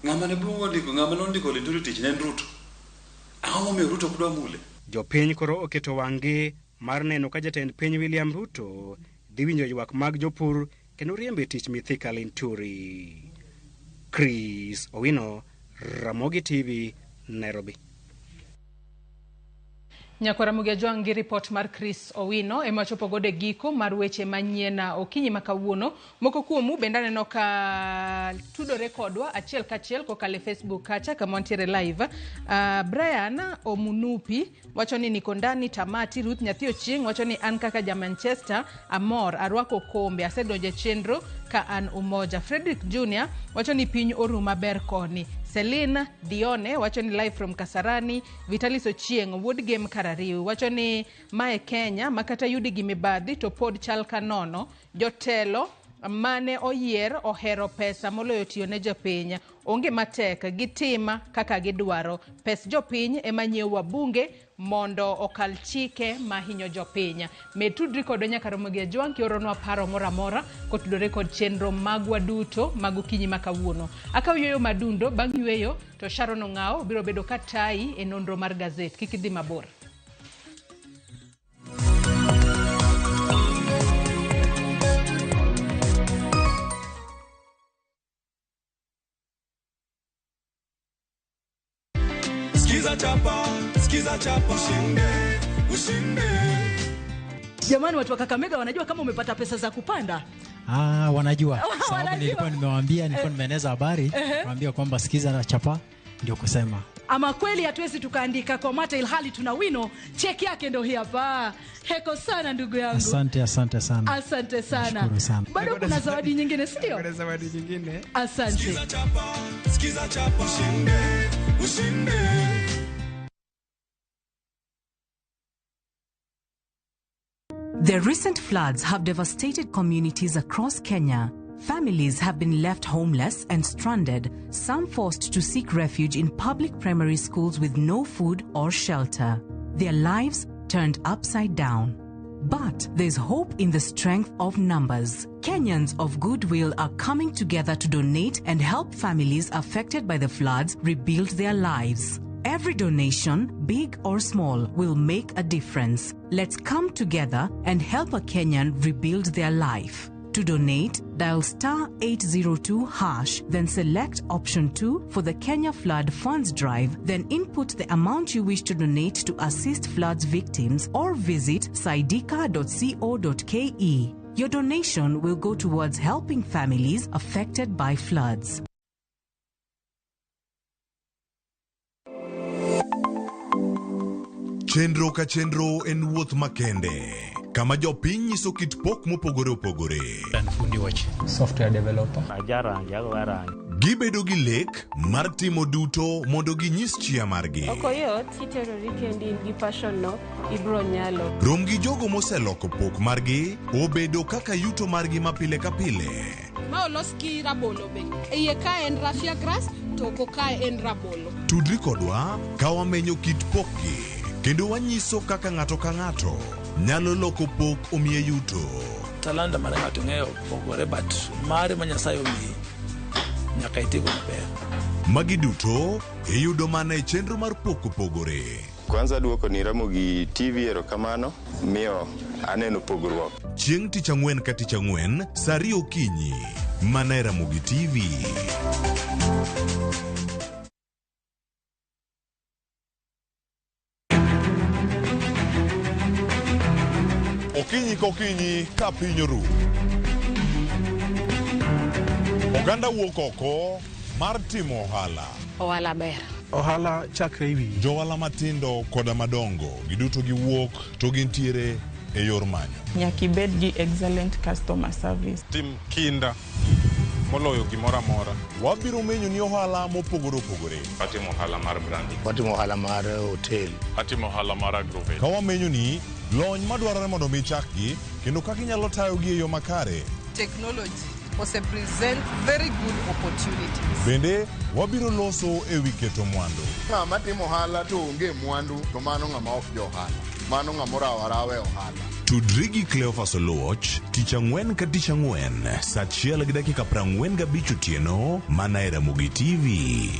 Speaker 22: Ng'ama ne bunge ondiko, ng'ama nondiko Linturi tich ne en Ruto. Ang'o momiyo Ruto ok dwa mule?
Speaker 20: Jopiny koro oketo wang'gi mar neno ka jatend piny William Ruto dhi winjo ywak mag jopur kendo riembo e tich Mithika Linturi. Chris Owino, Ramogi TV, Nairobi.
Speaker 2: Nyakwara Ramogi gi report mar Chris Owino ema chopo godo e giko mar weche manyien okinyi ma kawuono. Moko kuomu bende aneno ka tudore kodwa achiel kachiel kokalo e Facebook kacha kama wantiere live. Brian Omunupi wacho ni niko ndani tamati. Ruth Nyathi Ochieng wacho ni an kaka ja Manchester amor arwako kombe asedonjo e chenro ka an Umoja. Frederick Jr wacho ni piny oru maber koni. Celine Dione wacho ni live from Kasarani. Vitalis Ochieng wuod Gem Karariu wacho ni mae Kenya makata yudi gi mibadhi to pod chal ka nono. Jotelo mane oyier ohero pesa moloyo tiyo ne jopiny. Onge matek gitima kaka gidwaro. Pes jopiny ema nyiewo wabunge mondo okal chike ma hinyo jopiny. Med tudri kodwa nyaka Ramogi Ajwang' kioronwa paro moro amora kotudore kod chenro magwa duto mag okinyi ma kawuono. Akaw yueyo madundo, bang' yueyo to Sharon Ong'awo biro bedo ka tayi e nonro mar gazet. Kik idhi mabor.
Speaker 3: Skiza chapa, skiza chapa, ushinde, ushinde.
Speaker 7: Jamani, watu wa Kakamega wanajua kama umepata pesa za kupanda?
Speaker 23: Ah, wanajua. Sababu
Speaker 7: Wanajua.
Speaker 23: nilikuwa nimewaambia, nilikuwa nimeeneza habari, niwaambia kwamba sikiza na chapa ndio kusema.
Speaker 7: Ama kweli hatuwezi tukaandika kwa mate ilhali tuna wino. Cheki yake ndio hii hapa. Heko sana ndugu yangu.
Speaker 23: Asante, asante sana.
Speaker 7: Asante sana.
Speaker 23: Nashukuru sana.
Speaker 7: Bado kuna zawadi nyingine, si ndio?
Speaker 3: Kuna zawadi nyingine.
Speaker 7: Asante.
Speaker 3: Skiza chapa, skiza chapa, ushinde, ushinde.
Speaker 24: The recent floods have devastated communities across Kenya. Families have been left homeless and stranded, some forced to seek refuge in public primary schools with no food or shelter. Their lives turned upside down. But there's hope in the strength of numbers. Kenyans of goodwill are coming together to donate and help families affected by the floods rebuild their lives. Every donation, big or small, will make a difference. Let's come together and help a Kenyan rebuild their life. To donate, dial star 802 hash, then select option 2 for the Kenya Flood Funds Drive, then input the amount you wish to donate to assist floods victims or visit saidika.co.ke. Your donation will go towards helping families affected by floods.
Speaker 1: Chenro ka chenro en wuoth makende kama jopiny nyiso kit pok mopogore opogore.
Speaker 25: Fundi weche. Software developer.
Speaker 1: Gibedo gi lek mar timo duto mondo ginyis chia margi.
Speaker 26: Ok oyot kiterori kendi in gi passion no ibro nyalo.
Speaker 1: Rom gi jogo moseloko pok margi obedo kaka yuto margi ma pile ka pile.
Speaker 27: Ma olos gi rabolo be. Iye ka en raffia grass to oko kae en rabolo.
Speaker 1: Tudri kodwa ka wamenyo kit pokgi kendo wanyiso kaka ng'ato ka ng'ato nyalo loko pok omiye yuto.
Speaker 28: Talanta mar ng'ato ng'eyo pogore but mare ma Nyasaye omiyi nyaka itigo maber.
Speaker 1: Magi duto iyudo mana e chenro mar pok opogore.
Speaker 29: Kwanza duoko ni Ramogi TV erokamano miyo aneno pogruok.
Speaker 1: Chieng' tich ang'wen ka tich ang'wen saa ariyo okinyi mana e Ramogi TV. Okinyi kokinyi ka piny oru. Oganda wuok oko mar timo ohala.
Speaker 30: Ohala ber.
Speaker 1: Ohala chakre e wiyi. Johala matindo koda madongo giduto giwuok to gintiere e yor manyo.
Speaker 31: Nyaka ibed gi excellent customer service.
Speaker 1: Tim kinda moloyo gimoro amora. Wabiro menyo ni ohala mopogore opogore.
Speaker 32: Atimo ohala mar branding.
Speaker 33: Watimo ohala mar hotel.
Speaker 32: Atimo ohala mar agrovet.
Speaker 1: Ka wamenyo ni lony madwarore mondo mi chakgi kendo kaka inyalo tayogi e yo makare.
Speaker 27: Technology ose present very good opportunities.
Speaker 1: Bende wabiro loso e wi keto mwandu.
Speaker 34: Ng'ama timo ohala to onge mwandu to mano ng'ama ok jo ohala. Mano ng'ama orawo arawa e ohala.
Speaker 1: Tudri gi Cleophas Oluoch tich ang'wen ka tich ang'wen saa achiel gi dakika 45 otieno mana e Ramogi TV.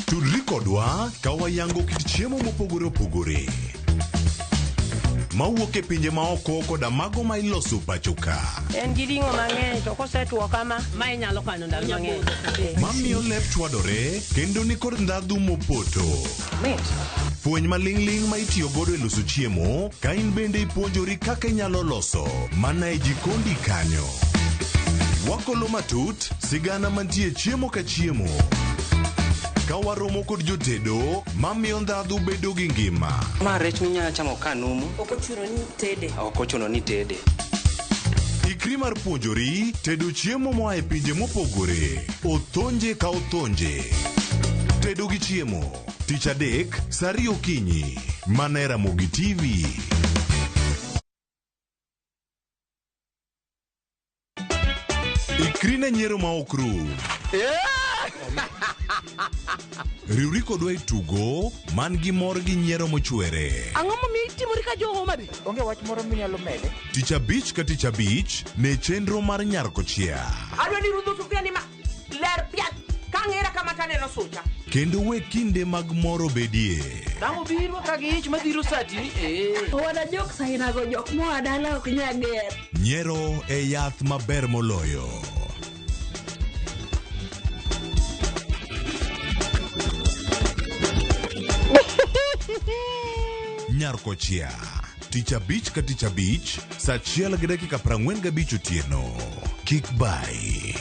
Speaker 1: Tudri kodwa ka wayango kit chiemo mopogore opogore mawuok e pinje maoko koda mago ma iloso pacho ka.
Speaker 5: En gi ring'o mang'eny to kosetuo kama, ma inyalo kano ndalo mang'eny.
Speaker 1: Mamiyo lep chwadore kendo nikod ndhadhu mopoto. Fweny maling'ling' ma itiyo godo e loso chiemo ka in bende ipuonjori kaka inyalo loso mana e jikondi kanyo. Wakolo matut sigana mantie chiemo ka chiemo. Ka waromo kod jotedo mamiyo ndhadhu bedo gi ngima.
Speaker 35: Ma rech minyalo chamo ka numu.
Speaker 5: Ok ochuno ni tede.
Speaker 35: Ok ochuno ni tede.
Speaker 1: Ikri mar puonjori tedo chiemo moa e pinje mopogore. Othonje ka othonje. Tedo gi chiemo. Tich adek, saa ariyo okinyi. Mana e Ramogi TV. Ikri ne nyiero ma ok rum. Riwri kodwa e tugo man gi mor gi nyiero mochwere.
Speaker 4: Ang'o momiyo itimori ka jo Homa Bay?
Speaker 6: Onge wach moro minyalo mede?
Speaker 1: Tich abich ka tich abich ne chenro mar Nyar Kochia.
Speaker 4: Adwa ni rudho sufuria ni ma ler piat ka ang'era kama taneno sucha.
Speaker 1: Kendo we kinde mag mor obedie.
Speaker 4: Dang' obiro ka gi ich madhiro sati ni ee.
Speaker 8: Owada jok sainago jok moa dala ok nyal ger.
Speaker 1: Nyiero e yath maber moloyo. Nyar Kochia. Tich abich ka tich abich, saa achiel gi dakika 45 otieno. Kik bai.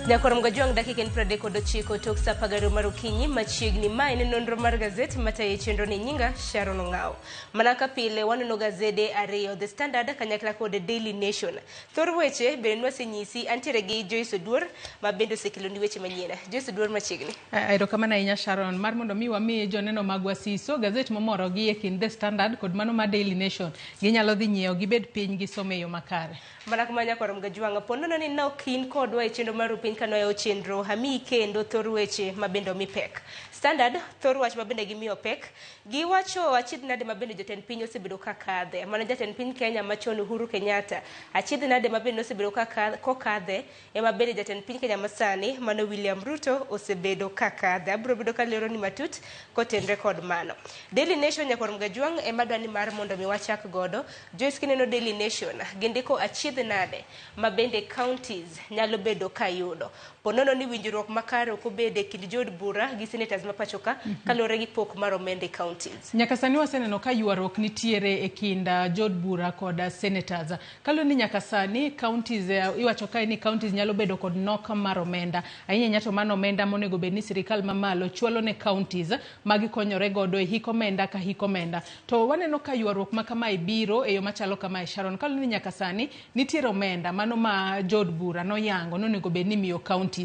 Speaker 9: Nyakwar Mgajwang' dakika en 39 tok sa 12 mar okinyi machiegni. Ma en nonro mar gazet matayo chenro ni nyinga Sharon Ong'awo. Mana ka pile waneno gazede ariyo, The Standard kanyakla kod Daily Nation. Thor weche bende nwasenyisi antiere gi Joyce Oduor ma bende osekeloni weche manyien. Joyce Oduor machiegni.
Speaker 2: Erokamano ahinya Sharon mar mondo mi wami joneno magwa siso gazet momorogi e kind The Standard kod mano mar Daily Nation. Ginyalo dhi nyiewo gibed piny gisome e yo makare.
Speaker 9: Mana kuma Nyakwar Mgajwang' po nono ni nok in kodwa e chenro mar piny kanoyawo chenro hamiyi kendo thor weche ma bende omi pek. Standard thor wach ma bende gimiyo pek giwacho achiedh nade ma bende jotend piny osebedo ka kadhe. Mano jatend piny Kenya machon Uhuru Kenyatta achiedh nade ma bende osebedo ka kokadhe ema bende jatend piny Kenya masani mano William Ruto osebedo ka kadhe. Abiro bedo kalero ni matut kotenre kod mano. Daily Nation Nyakwar Mgajwang' ema dwa ni mar mondo mi wachak godo. Joyce kineno Daily Nation gindiko achiedh nade ma bende counties nyalo bedo ka yudo. Po nono ni winjruok makare ok obede e kind jood bura gi senators ma pacho ka kaluwore gi pok mar omenda e counties.
Speaker 2: Nyaka sani waseneno ka ywaruok nitiere e kind jood bura kod senators. Kaluwore ni nyaka sani counties iwacho kae ni counties nyalo bedo kod nok mar omenda. Ahinya ahinya to mano omenda monego bed ni sirikal mamalo chwalo ne counties ma gikonyore godo e hik omenda ka hik omenda. To waneno ka ywaruok ma kamae biro e yo machalo kamae Sharon. Kaluwore ni nyaka sani nitiere omenda mano ma jood bura noyango nonego bed ni miyo counties.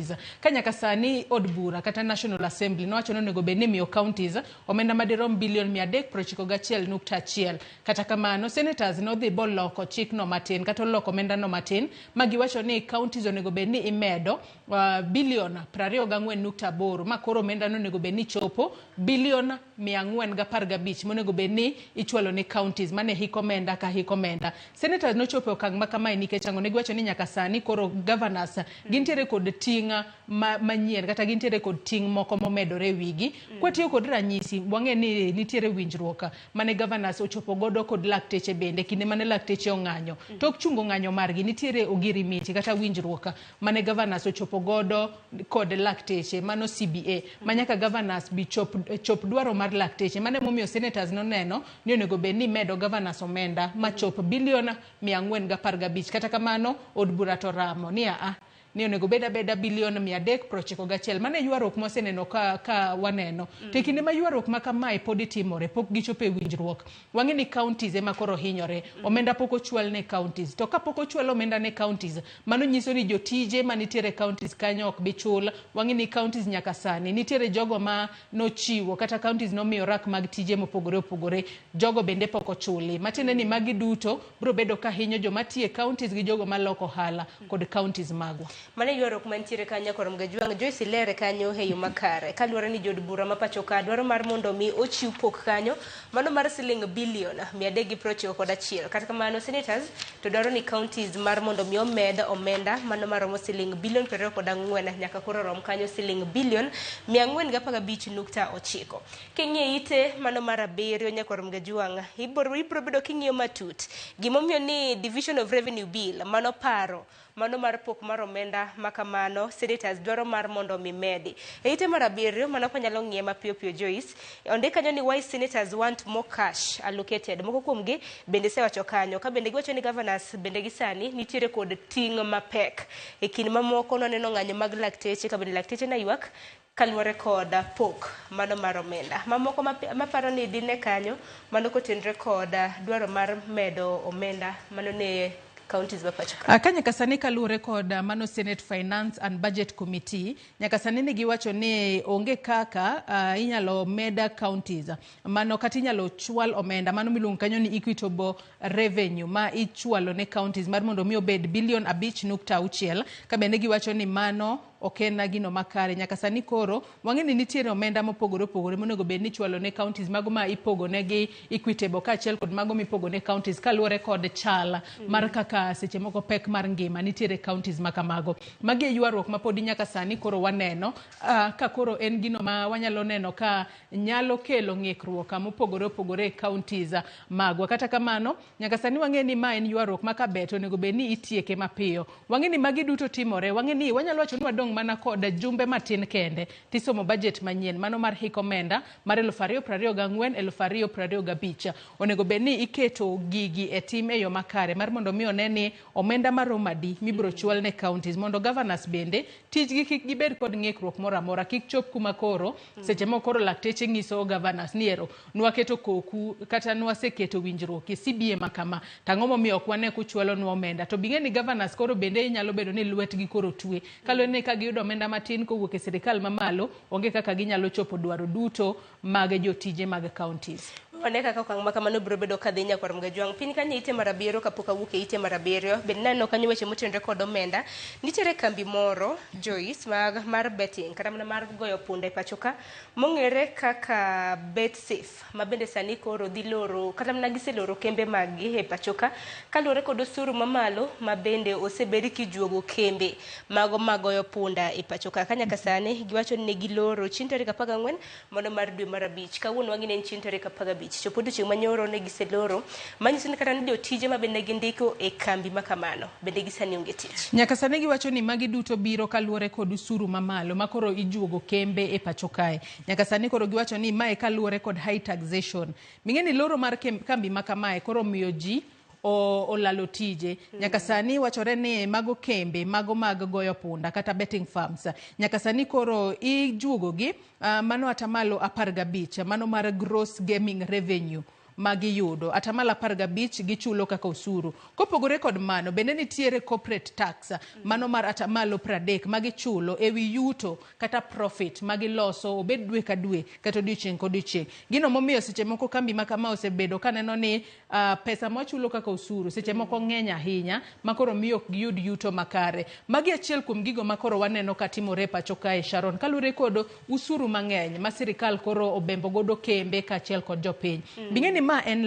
Speaker 2: Ka nyaka sani od bura kata National Assembly nowacho ni onego bed ni miyo counties omenda madirom bilion 391.1. Kata kamano senators nodhi boloko chikno matin kata oloko omenda no matin ma giwacho ni counties onego bed ni imedo bilion 24.8 ma koro omenda no onego bed ni chopo bilion 415 monego bed ni ichwalo ne counties mane hik omenda ka hik omenda. Senators nochopo e okang' ma kamae nikech ang'o? Ne giwacho ni nyaka sani koro governors gintiere kod ting' manyien kata gintiere kod ting' moko momedore e wigi. Kwatiyo kod ranyisi, wang'e ni nitiere winjruok mane governors ochopo godo kod lakteche bende kinde mane lakteche ong'anyo. Tok chungo ng'anyo margi nitiere ogirimiti kata winjruok mane governors ochopo godo kod lakteche mano CBA ma nyaka governors bi chop dwaro mar lakteche. Mano emomiyo senators noneno ni onego bed ni medo governors omenda machop bilion 415. Kata kamano od bura to ramo ni aa ni onego bed abeda bilion 391. Mano e ywaruok mwaseneno ka waneno. To e kinde ma ywaruok ma kamae pod itimore, pok gichopo e winjruok. Wang'e ni counties ema koro hinyore. Omenda pok ochwal ne counties. To kapok ochwal omenda ne counties, mano nyiso ni jotije manitiere counties kanyo ok bi chul. Wang'e ni counties nyaka sani nitiere jogo ma nochiwo kata counties nomiyo rak mag tije mopogore opogore. Jogo bende pok ochuli. Matiende ni magi duto biro bedo ka hinyo joma tiyo e counties gi jogo maloko ohala kod counties magwa.
Speaker 9: Mano ywaruok mantiere kanyo Nyakwar Mgajwang'. Joyce ilere kanyo e yo makare. Kaluwore ni jood bura ma pacho ka dwaro mar mondo mi ochiw pok kanyo mano mar siling bilion 391. Kata kamano senators to dwaro ni counties mar mondo mi omed omenda mano maromo siling bilion 24 nyaka koro rom kanyo siling bilion 415.9. King'iyo ite mano mar 7 Nyakwar Mgajwang' ibiro bedo king'iyo matut gimomiyo ni Division of Revenue Bill mano paro mano mar pok mar omenda omenda makamano senators dwaro mar mondo mi medi. E ite mar 7 mano kwanyalo ng'iye mapiyo piyo Joyce, ondik kanyo ni why senators want more cash allocated. Moko kuomgi bende sewacho kanyo ka bende giwacho ni governors bende gi sani nitiere kod ting' mapek. E kind mamoko nwaneno ng'anyo mag lakteche ka bende lakteche ne ywak kaluwore kod pok mano mar omenda. Mamoko maparo ni dine kanyo mano kotenre kod dwaro mar medo omenda mano ne counties ma pacho ka.
Speaker 2: Ka nyaka sani kaluwore kod mano Senate Finance and Budget Committee, nyaka sani ne giwacho ni onge kaka inyalo meda counties mano kata inyalo chwal omenda mano miluongo kanyo ni equitable revenue ma ichwalo ne counties mar mondo mi obed bilion 5.6, ka bende giwacho ni mano ok en gino makare. Nyaka sani koro wang'e ni nitiere omenda mopogore opogore monego bed ni ichwalo ne counties mago ma ipogo negi equitable kaachiel kod mago mipogo ne counties kaluwore kod chal mar kaka seche moko pek mar ngima nitiere counties ma kamago. Magi e ywaruok ma podi nyaka sani koro waneno ka koro en gino ma wanyalo neno ka nyalo kelo ng'ikruok mopogore opogore e counties magwa. Kata kamano nyaka sani wang'e ni ma en ywaruok ma kabet onego bed ni itieke mapiyo. Wang'e ni magi duto timore, wang'e ni wanyalo wacho ni wadong' mana kod jumbe matin kende tisomo budget manyien mano mar hik omenda mar 2024 2025. Onego bed ni iketo gigi e tim e yo makare mar mondo mi one ni omenda maromo adi mibiro chwal ne counties mondo governors bende tijgi kik gibed kod ng'ikruok moro amora, kik chop kuma koro seche moko koro lakteche nyiso governors ni ero nwaketo koku kata nwaseketo winjruok e CBA ma kama, to ang'o momiyo ok wane kuchwalonwa omenda. To bing'e ni governors koro bende nyalo bedo ni lwetgi koro twe kaluwore ni ka giyudo omenda matin kowuok e sirikal mamalo onge kaka ginyalo chopo dwaro duto mag jotije mag counties.
Speaker 9: Wane kaka okang' ma kamano biro bedo kadhi nyakwar Mgajwang'. Piny kanyo ite mar 7 kapok awuok e ite mar 7 bende naneno kanyo weche motenore kod omenda. Nitiere kambi moro Joyce mar betting kata mana mar goyo punda e pacho ka mong'ere kaka BetSafe ma bende sani koro dhi loro kata mana giseloro kembe maggi e pacho ka kaluwore kod osuru mamalo ma bende osebed kijuogo kembe mago magoyo punda e pacho ka. Ka nyaka sani giwacho ni ne giloro chieng' tarik 14 mano mar dwe mar 5. Kawuono wang'e ni en chieng' tarik 15. Chopo odiochieng' manyoro ne giseloro, manyiso ni kata ni jotije ma bende gindiko e kambi ma kamano bende gisani onge tich.
Speaker 2: Nyaka sani giwacho ni magi duto biro kaluwore kod usuru mamalo ma koro ijuogo kembe e pacho kae. Nyaka sani koro giwacho ni mae kaluwore kod high taxation. Ming'e ni loro mar kambi ma kamae koro miyo ji olalo tije. Nyaka sani wachore ni mago kembe mago mag goyo punda kata betting farms nyaka sani koro ijuogo gi mano atamalo 15 mano mar gross gaming revenue magiyudo atamalo 15 gichulo kaka osuru. Kopogore kod mano bende nitiere corporate tax mano mar atamalo 30 magichulo ewi yuto kata profit magiloso obed dwe ka dwe kata odiochieng' ka odiochieng'. Gino momiyo seche moko kambi ma kama osebedo kaneno ni pesa mwachulo kaka osuru seche moko ng'eny ahinya ma koro miyo ok giyud yuto makare. Magi achiel kuom gigo ma koro waneno katimore e pacho kae Sharon, kaluwore kod usuru mang'eny ma sirikal koro obembo godo kembe kaachiel kod jopiny. Bing'e ni ma en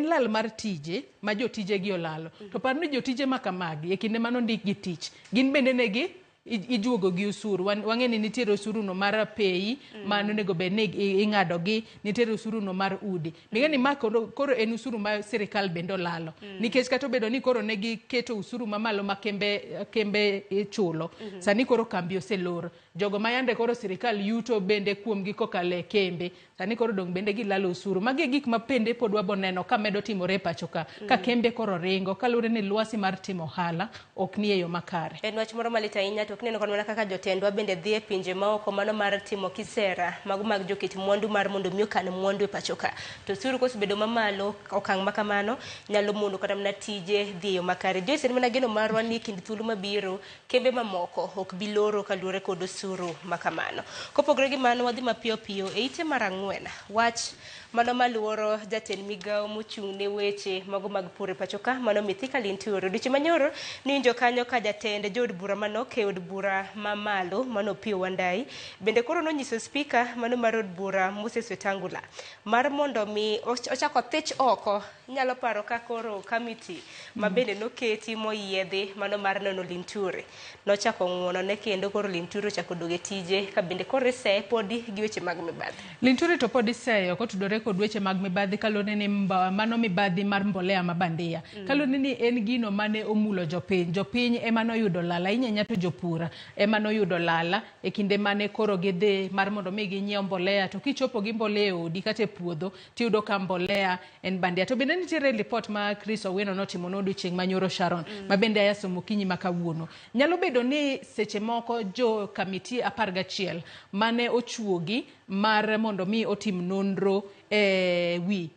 Speaker 2: lal mar tije ma jotije gi olalo. To par ni jotije ma kamagi e kinde manondik gi tich gin bende negi ijuogo gi osuru. Wang'e ni nitiere osuru no mar pei ma onego bed ni ing'ado gi, nitiere osuru no mar udi. Ming'e ni ma koro en osuru ma sirikal bende olalo. Nikech kata obedo ni koro negi keto osuru mamalo ma kembe ichulo, sani koro kambi oselor. Jogo ma yande koro sirikal yuto bende kuomgi kokalo e kembe, sani koro dong' bende gilalo osuru. Magi e gik ma bende pod waboneno ka medo timore e pacho ka, ka kembe koro ringo kaluwore ni lwasi mar timo ohala ok ni e yo makare.
Speaker 9: En wach moro malit ahinya to kineno kod mana kaka jotendwa bende dhi e pinje maoko mano mar timo kisera mago mag joket mwandu mar mondo mi okan mwandu e pacho ka. To osuru kosebedo mamalo okang' ma kamano nyalo mono kata mana tije dhi e yo makare. Joyce, en mana geno marwa ni kind thuolo mabiro kembe mamoko ok bi loro kaluwore kod osuru ma kamano. Kopogore gi mano wadhi mapiyo piyo e ite mar 4 wach mano maluoro jatend migawo mochung' ne weche mago mag pur e pacho ka mano Mithika Linturi. Odiochieng' manyoro niwinjo kanyo ka jatend jood bura manok e od bura mamalo mano Opiyo Wandayi bende koro nonyiso spika mano mar od bura Moses Wetangula mar mondo mi ochak othich oko. Inyalo paro ka koro kamiti ma bende noketi moyiedhi mano mar nono Linturi nochako ng'uonone kendo koro Linturi ochako duogo e tije ka bende koro iseye podi gi weche mag mibadhi.
Speaker 2: Linturi to pod iseyo kotudore Kotudore kod weche mag mibadhi kaluwore ni mano mibadhi mar mbolea ma bandia. Kaluwore ni en gino mane omulo jopiny. Jopiny ema noyudo lala, ahinya ahinya to jopur ema noyudo lala e kinde mane koro gidhi mar mondo mi ginyiew mbolea to kichopo gi mbolea e odi kata e puodho tiyudo ka mbolea en bandia. To bende nitiere lipot ma Chris Owino notimo odiochieng' manyoro Sharon ma bende aya somo okinyi ma kawuono. Nyalo bedo ni seche moko jo kamiti 11 mane ochuogi mar mondo mi otim nonro e wi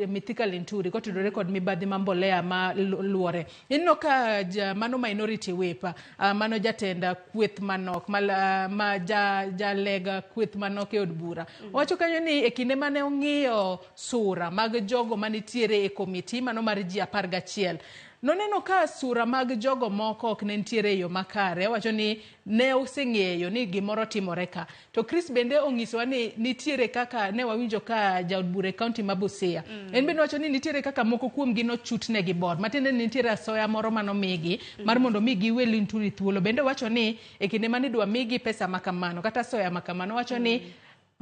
Speaker 2: Mithika Linturi kotudore kod mibadhi ma mbolea ma luore. Ineno ka mano minority whip, mano jatend kweth manok ma jalega kweth manok e od bura. Owacho kanyo ni e kinde mane ong'iyo sura mag jogo manitiere e komiti mano mar ji 11 noneno ka sura mag jogo moko ok ne nitiere e yo makare. Owacho ni ne oseng'eyo ni gimoro timore ka. To Chris bende onyisowa ni nitiere kaka ne wawinjo ka jaod bura e kaunti ma Busia. En bende owacho ni nitiere kaka moko kuomgi nochutnegi bor. Matiende ni nitiere asoya moro manomigi mar mondo mi giwe Linturi thuolo. Bende owacho ni e kinde mane idwa migi pesa makamano kata asoya makamano, owacho ni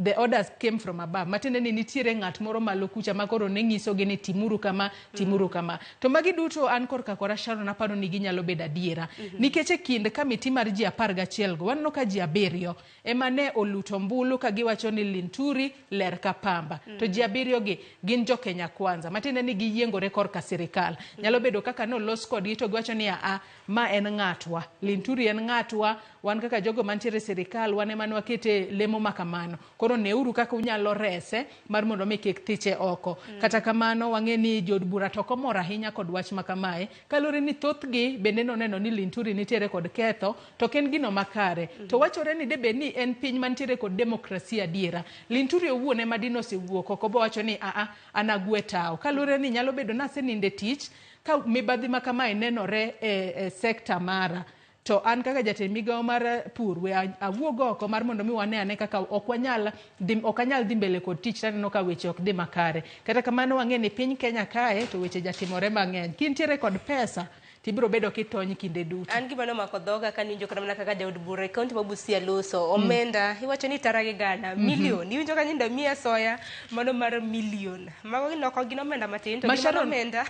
Speaker 2: the orders came from above. Matiende ni nitiere ng'at moro malo kucha ma koro ne nyisogi ni timuru kama, timuru kama. To magi duto an korka kora Sharon aparo ni ginyalo bedo adiera. Nikech e kind kamiti mar ji 11 go, waneno ka ji 7 ema ne oluto ombulu ka giwacho ni Linturi ler ka pamba. To ji 7 gi gin jo Kenya Kwanza. Matiende ni giyiengore korka sirikal. Nyalo bedo kaka nolos kodgi to giwacho ni aa, ma en ng'atwa. Linturi en ng'atwa, wan kaka jogo mantiere e sirikal, wan ema ne wakete lemo makamano. Koro neuru kaka unyalo rese mar mondo mi kik thiche oko. Kata kamano wang'e ni jood bura to ok omor ahinya kod wach makamae, kaluwore ni thothgi bende noneno ni Linturi nitiere kod ketho to ok en gino makare. To wachore ni debed ni en piny mantiere kod demokrasia adiera. Linturi owuon ema dine osewuok oko bowacho ni aa, an agwe tawo. Kaluwore ni nyalo bedo ni asenindo e tich ka mibadhi makamae nenore e sekta mara. To an kaka jatend migawo mar pur we awuog oko mar mondo mi wane ane kaka ok anyal dhi mbele kod tich taneno ka weche ok dhi makare. Kata kamano wang'e ni piny Kenya kae to weche jatimore mang'eny. Kintiere kod pesa tibiro bedo kitony kinde duto.
Speaker 9: An gima nomako dhoga kaniwinjo kata mana kaka jaod bura e kaunti ma Busia loso omenda iwacho ni tara gi gana milion iwinjo ka nyinda miya soya mano mar milion mago ginoko gin omenda matin to gin mana omenda.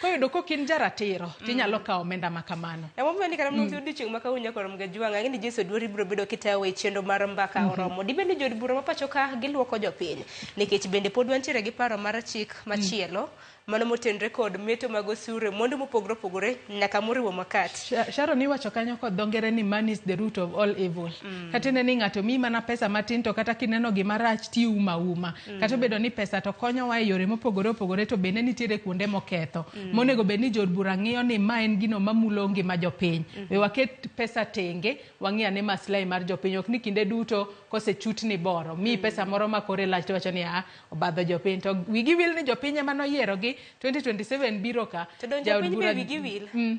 Speaker 9: Koyudo kok in jaratiro tinyalo kawo omenda makamano. Emomiyo ni kata mana odiochieng' ma kawuono nyaka rom gajwang' ang'e ni Jason Oduor ibiro bedo kitayo e chenro mar mbaka oromo. Dibed ni jood bura ma pacho ka giluoko jopiny nikech bende pod wantiere gi paro mar chik machielo mano motenre kod meto mag osuru mwandu mopogore opogore nyaka moriwo makati.
Speaker 2: Sharon iwacho kanyo kod dho ngere ni money is the root of all evil. Kata ineno ni ng'ato miyi mana pesa matin to kata kineno gima rach tiuma uma. Kata obedo ni pesa to konyowa e yore mopogore opogore to bende nitiere kuonde moketho. Monego bed ni jood bura ng'iyo ni ma en gino mamulo ngima jopiny. We waket pesa tenge, wang'i ane maslahi mar jopiny. Ok ni kinde duto kosechutni boro, miyi pesa moro ma kore lach to iwacho ni aa, obadho jopiny. To wigi wil ni jopiny ema noyierogi 2027 biro ka.
Speaker 9: To donjo piny be wigi wil.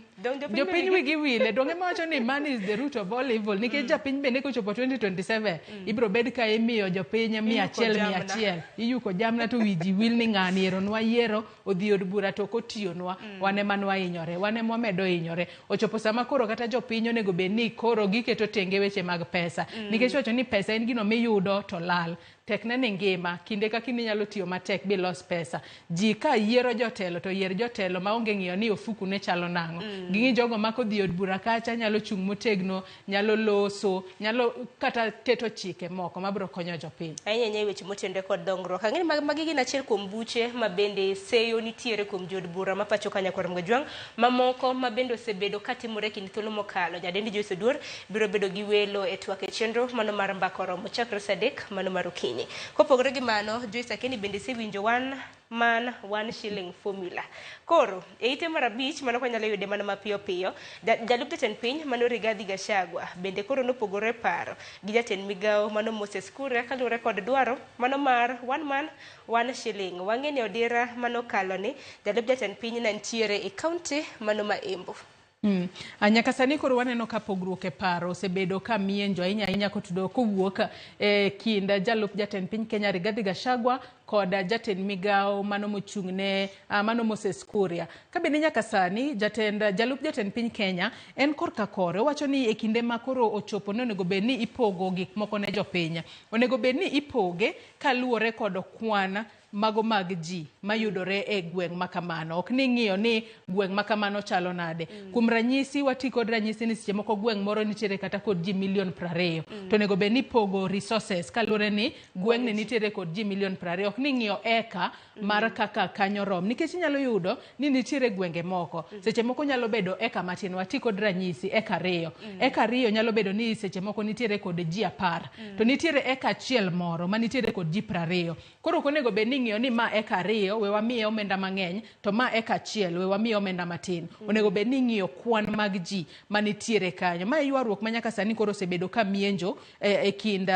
Speaker 2: Jopiny wigi wil. Donge mawacho ni money is the root of all evil. Nikech japiny bende kochopo 2027 ibiro bed ka imiyo jopiny 100 100. Iyuko jamna to wiji wil ni ng'ani ero nwayiero odhi od bura to ok otiyonwa. Wan ema nwahinyore. Wan ema wamedo hinyore. Ochopo sama koro kata jopiny onego bed ni koro giketo tenge weche mag pesa. Nikech wacho ni pesa en gino miyudo to lal. Tekne ni ngima, kinde ka kinde inyalo tiyo matek bilos pesa. Ji ka yiero jotelo to yier jotelo maonge ng'iyo ni ofuku ne chalo nang'o. Ging'i jogo ma kodhi od bura kacha nyalo chung' motegno, nyalo loso, nyalo kata keto chike moko mabiro konyo jopiny.
Speaker 9: Ahinya ahinya e weche motenore kod dongruok. Ang'e ni magi gin achiel kuom buche ma bende seyo nitiere kuom jood bura ma pacho ka Nyakwar Mgajwang', mamoko ma bende osebedo katimore e kind thuolo mokalo. Nyadendi Joyce Oduor biro bedo gi welo e twak e chenro mano mar mbaka oromo chakre saa 3 mano mar okinyi. Kopogore gi mano, Joyce Akeni bende isewinjo one man one shilling formula. Koro, e ite mar 5 mano kwanyalo yude mana mapiyo piyo, jalup jatend piny mano Rigathi Gachagua bende koro nopogore paro gi jatend migawo mano Moses Kuria kaluwore kod dwaro mano mar one man one shilling. Wang'e ni odira mano kalo ni jalup jatend piny ne nitiere e kaunti mano ma Embu.
Speaker 2: Nyaka sani koro waneno ka pogruok e paro osebedo ka mienjo ahinya ahinya kotudo kowuok e kind jalup jatend piny Kenya Rigathi Gachagua kod jatend migawo mano mochung' ne mano Moses Kuria. Ka bende nyaka sani jatend jalup jatend piny Kenya en korka kore owacho ni e kinde ma koro ochopo ni onego bed ni ipogo gik moko ne jopiny. Onego bed ni ipoge kaluwore kod kwan mago mag ji mayudore e gweng' ma kamano. Ok ni ng'iyo ni gweng' ma kamano chalo nade. Kuom ranyisi, wati kod ranyisi ni seche moko gweng' moro nitiere kata kod ji milion 20. To onego bed ni ipogo resources kaluwore ni gweng'ni nitiere kod ji milion 20. Ok ni ng'iyo eka mar kaka kanyo rom. Nikech inyalo yudo ni nitiere gwenge moko. Seche moko nyalo bedo eka matin. Wati kod ranyisi eka 2. Eka 2 nyalo bedo ni seche moko nitiere kod ji 10. To nitiere eka achiel moro ma nitiere kod ji 20. Koro ok onego bed ni ng'iyo ni ma eka 2 we wamiye omenda mang'eny to ma eka 1 we wamiye omenda matin. Onego bed ni ng'iyo kwan mag ji manitiere kanyo. Ma e ywaruok ma nyaka sani koro osebedo ka mienjo e kind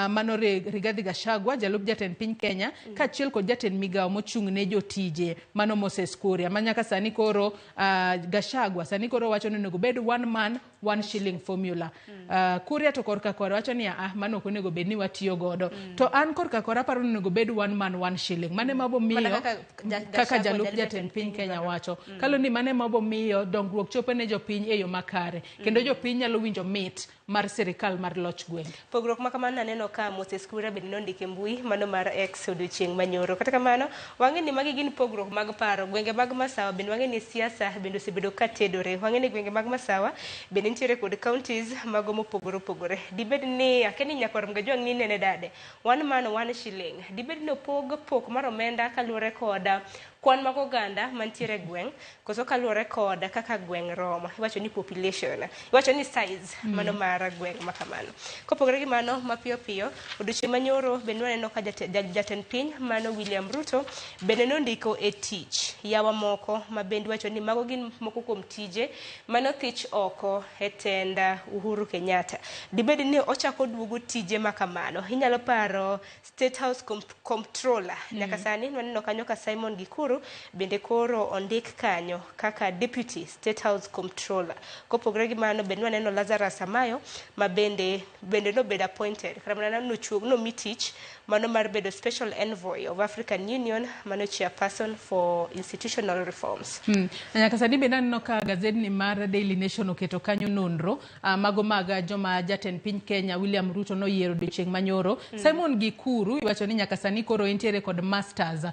Speaker 2: mano Rigathi Gachagua jalup jatend piny Kenya kaachiel kod jatend migawo mochung' ne jotije mano Moses Kuria ma nyaka sani koro Gachagua sani koro wacho ni onego bed one man one shilling formula. Kuria to korka kore wacho ni mano ok onego bed ni watiyo godo. To an korka kore aparo ni onego bed one man one shilling. Mane ma bomiyo kaka jalup jatend piny Kenya wacho. Kalo ni mane ma bomiyo dongruok chopo ne jopiny e yo makare. Kendo jopiny nyalo winjo mit mar sirikal mar loch gweng'.
Speaker 9: Pogruok ma kamano aneno ka Moses Kuria bende nondiko e mbui mano mar X odiochieng' manyoro. Kata kamano wang'e ni magi gin pogruok mag paro. Gwenge mag Masawa bende wang'e ni siasa bende osebedo ka tedore. Wang'e ni gwenge mag Masawa bende nitiere kod counties mago mopogore opogore. Dibed ni akia ni nyakwar Mgajwang' ni nene dade. One man one shilling. Dibed ni opog pok mar omenda kaluwore kod kwan mag oganda mantiere e gweng' koso kaluwore kod kaka gweng' romo. Iwacho ni population, iwacho ni size mano mar gweng' ma kamano. Kopogore gi mano, mapiyo piyo odiochieng' manyoro bende waneno ka jatend piny mano William Ruto bende nondiko e tich yawa moko ma bende iwacho ni mago gin moko kuom tije manothich oko e tend Uhuru Kenyatta. Dibed ni ochako duogo tije ma kamano. Inyalo paro State House Comptroller. Nyaka sani waneno kanyo ka Simon Gikuru bende koro ondik kanyo kaka Deputy State House Comptroller. Kopogore gi mano bende waneno Lazarus Amayo ma bende nobedo appointed kata mana nomi tich mano mar bedo Special Envoy of African Union mano chairperson for institutional reforms.
Speaker 2: Nyaka sani bende aneno ka gazedni mar Daily Nation oketo kanyo nonro mago mag joma jatend piny Kenya William Ruto noyiero odiochieng' manyoro. Simon Gikuru iwacho ni nyaka sani koro entiere kod Masters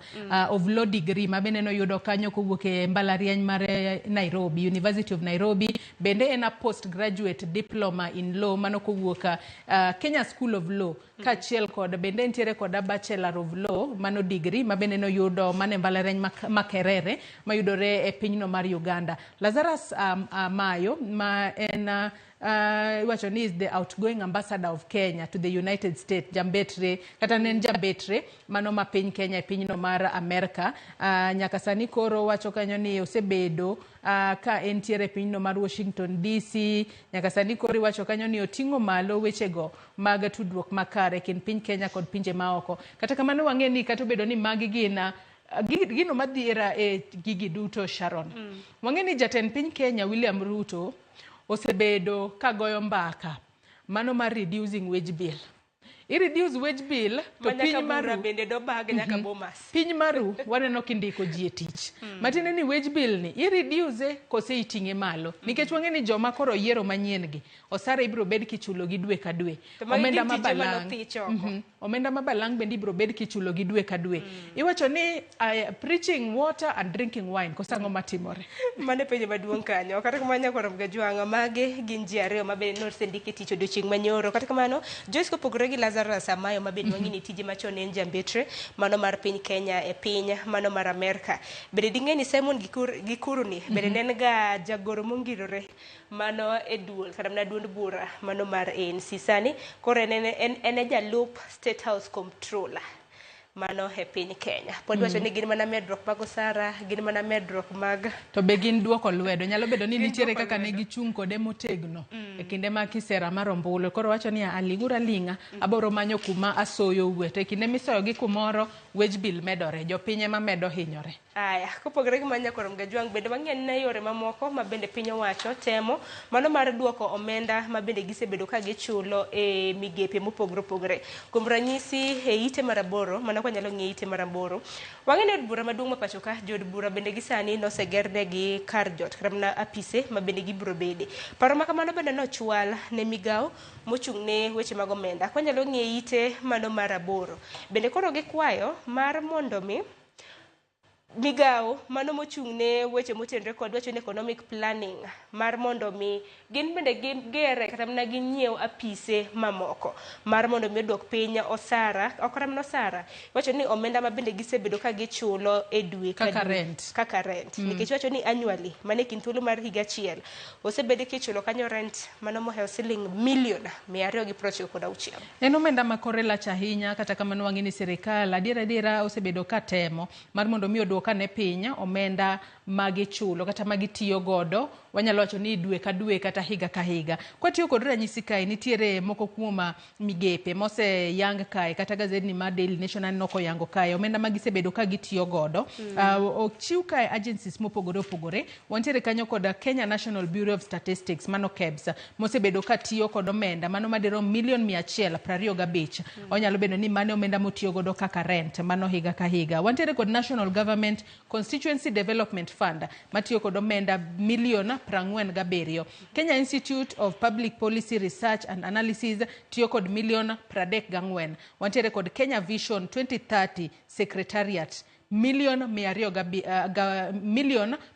Speaker 2: of Law degree ma bende noyudo kanyo kowuok e mbalariany mar Nairobi, University of Nairobi. Bende en a postgraduate diploma in law mano kowuok Kenya School of Law kaachiel kod bende entiere kod a Bachelor of Law mano degree ma bende noyudo mane mbalariany Makerere mayudore e pinyno mar Uganda. Lazarus Amayo ma en iwacho ni is the outgoing ambassador of Kenya to the United States, jambetre kata ne en jambetre mano ma piny Kenya e pinyno mar Amerka. Nyaka sani koro wacho kanyo ni osebedo ka entiere e pinyno mar Washington DC. Nyaka sani koro iwacho kanyo ni oting'o malo wechego mag tudruok makare e kind piny Kenya kod pinje maoko. Kata kamano wang'e ni kata obedo ni magi gin gino madhiera e gigi duto Sharon. Wang'e ni jatend piny Kenya William Ruto osebedo ka goyo mbaka mano mar reducing wage bill. I reduce wage bill to piny maru
Speaker 9: bende dobag nyaka Bomas.
Speaker 2: Piny maru waneno kindiko ji e tich. Matiende ni wage bill ni i reduce kose iting'e malo. Nikech wang'e ni joma koro yiero manyien gi osara ibiro bed kichulo gi dwe ka dwe. Omenda ma balang'. Omenda ma balang' bende ibiro bed kichulo gi dwe ka dwe. Iwacho ni preaching water and drinking wine koso ang'o matimore?
Speaker 9: Mano penjo maduong' kanyo. Kata kamano nyakwar Mgajwang' mage gin ji ariyo ma bende nosendiki tich odiochieng' manyoro. Kata kamano Joyce kopogore gi Lazarus Amayo ma bende wang'e ni tije machon en jambetre mano mar piny Kenya e piny mano mar Amerka. Bende ding'e ni Simon Gikuru ni bende ne en ga jagoro mongirore mano e duol kata mana duond bura mano mar ANC. Sani koro en e jalup State House Comptroller mano e piny Kenya. Pod wacho ni gin mana medruok mag osara, gin mana medruok mag
Speaker 2: to be gin duoko lwedo. Nyalo bedo ni nitiere kaka ne gichung' kode motegno E kinde ma kisera mar ombulu koro wacho ni aling'uru aling'a aboro manyo kuma asoyo ue to e kinde misoyogi kumoro wage bill medore jopiny ema medo hinyore.
Speaker 9: Aya, kopogore gi mano Nyakwar Mgajwang' bende wang'e ne yore mamoko ma bende piny owacho temo mano mar duoko omenda ma bende gisebedo ka gichulo e migepe mopogore opogore. Kuom ranyisi e ite mar aboro, mano kwanyalo ng'iyo ite mar aboro, wang'e ni od bura maduong' ma pacho ka, jood bura bende gisani nosegernegi kar jot kata mana apise ma bende gibiro bede. Paro ma kamano bende nochwal ne migawo mochung' ne weche mag omenda. Kwanyalo ng'iyo ite mano mar aboro. Bende koro gikwayo mar mondo mi migawo mano mochung' ne weche motenore kod wacho ni economic planning mar mondo mi gin bende gigere kata mana ginyiew apise mamoko mar mondo mi oduok piny osara ok kata mana osara wacho ni omenda ma bende gisebedo ka gichulo e dwe ka
Speaker 2: Kaka
Speaker 9: dwe,
Speaker 2: rent.
Speaker 9: kaka rent nikech wacho ni annually mane kind thuolo mar higa achiel osebed kichulo kanyo rent mano mohewo siling milion 296.
Speaker 2: En omenda ma kore lach ahinya kata kamano wang'e ni sirikal adiera adiera osebedo ka temo mar mondo mi oduok ane piny omenda magichulo kata magitiyo godo wanyalo wacho ni dwe ka dwe kata higa ka higa. Kwatiyo kod ranyisi kae nitiere moko kuom migepe moseyang kae kata gazetni mar Daily Nation aneno koyango kae omenda ma gisebedo ka gitiyo godo. Ochiw kae agencies mopogore opogore wantiere kanyo kod Kenya National Bureau of Statistics mano KEBS mosebedo ka tiyo kod omenda mano madirom milion 125. Onyalo bedo ni mano omenda motiyo godo kaka rent mano higa ka higa. Wantiere kod National Government Constituency Development Fund matiyo kod omenda milion 47. Kenya Institute of Public Policy Research and Analysis tiyo kod milion 34. Wantiere kod Kenya Vision 2030 Secretariat milion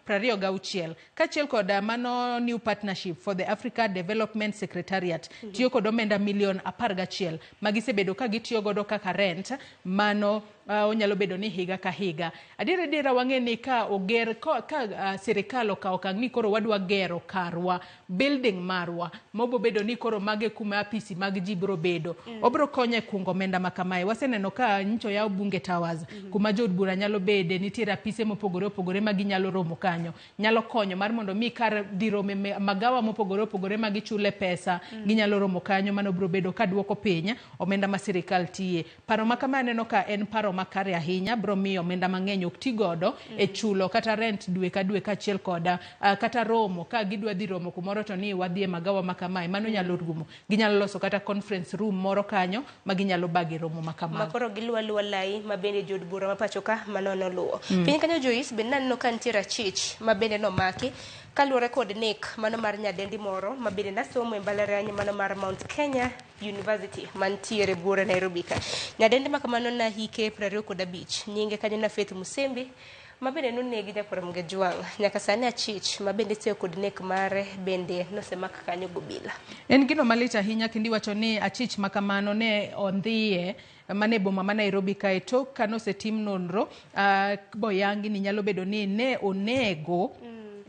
Speaker 2: 26 kaachiel kod mano New Partnership for the Africa Development Secretariat tiyo kod omenda milion 11 magisebedo ka gitiyo godo kaka rent mano onyalo bedo ni higa ka higa. Adier adiera wang'e ni ka oger ka sirikal okawo okang' ni koro wadwa gero karwa building marwa mobo bedo ni koro mage kuma apisi mag ji biro bedo obro konyo e kungo omenda ma kamae. Waseneno ka nyocha oyaw Bunge Towers kuma jood bura nyalo bede nitiere apise mopogore opogore ma ginyalo romo kanyo nyalo konyo mar mondo mi kar dhi rome magawa mopogore opogore ma gichule pesa ginyalo romo kanyo mano biro bedo ka duoko piny omenda ma sirikal tiye. Paro ma kama aneno ka en paro makare ahinya biro miyo omenda mang'eny ok ti godo e chulo kata rent dwe ka dwe kaachiel koda kata romo ka gidwa dhi romo kumoro to ni wadhi e magawa ma kamae mano nyalo rumo. Ginyalo loso kata conference room moro kanyo ma ginyalo bage romo ma kamago.
Speaker 9: Ma koro giluwo aluwa lai ma bende jood bura ma pacho ka mano noluwo. Piny kanyo Joyce bende naneno ka nitiere achich ma bende nomaki kaluwore kod nek mano mar nyadendi moro ma bende nasomo e mbalariany mano mar Mount Kenya University mantiere buore Nairobi ka. Nyadendi ma kamano na hike 25 nyinge kanyo na Faith Musembi ma bende nonegi Nyakwar Mgajwang'. Nyaka sani achich ma bende tiyo kod nek mare bende nosemak kanyo gobila.
Speaker 2: En gino malit ahinya kendo iwacho ni achich ma kamano ne ondhiye mane boma ma Nairobi kae tok kanosetim nonro boyangi ni nyalo bedo ni ne onego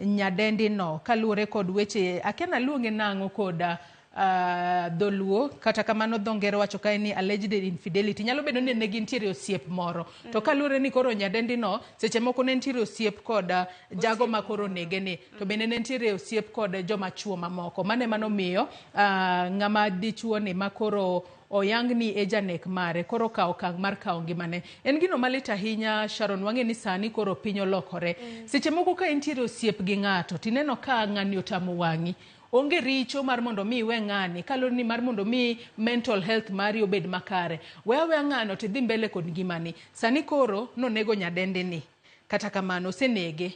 Speaker 2: nyadendi no kaluwore kod weche akia naluonge nang'o koda dholuo kata kamano dho ngere wacho kae ni alleged infidelity nyalo bedo ni ne gintiere osiep moro to kaluwore ni koro nyadendi no seche moko ne nitiere osiep kod jago ma koro nege ni to bende ne nitiere osiep kod joma chuo mamoko mano ema nomiyo ng'ama dichuo ni ma koro oyang ni e janek mare koro kawo okang' mar kawo ngimane. En gino malit ahinya Sharon wang'e ni sani koro piny olokore. Seche moko ka intiere osiep gi ng'ato tineno ka ng'ani otamo wang'i onge richo mar mondo mi iwe ng'ani kaluwore ni mar mondo mi mental health mari obed makare. We aweya ng'ano tidhi mbele kod ngimani. Sani koro nonego nyadendi ni kata kamano osenege.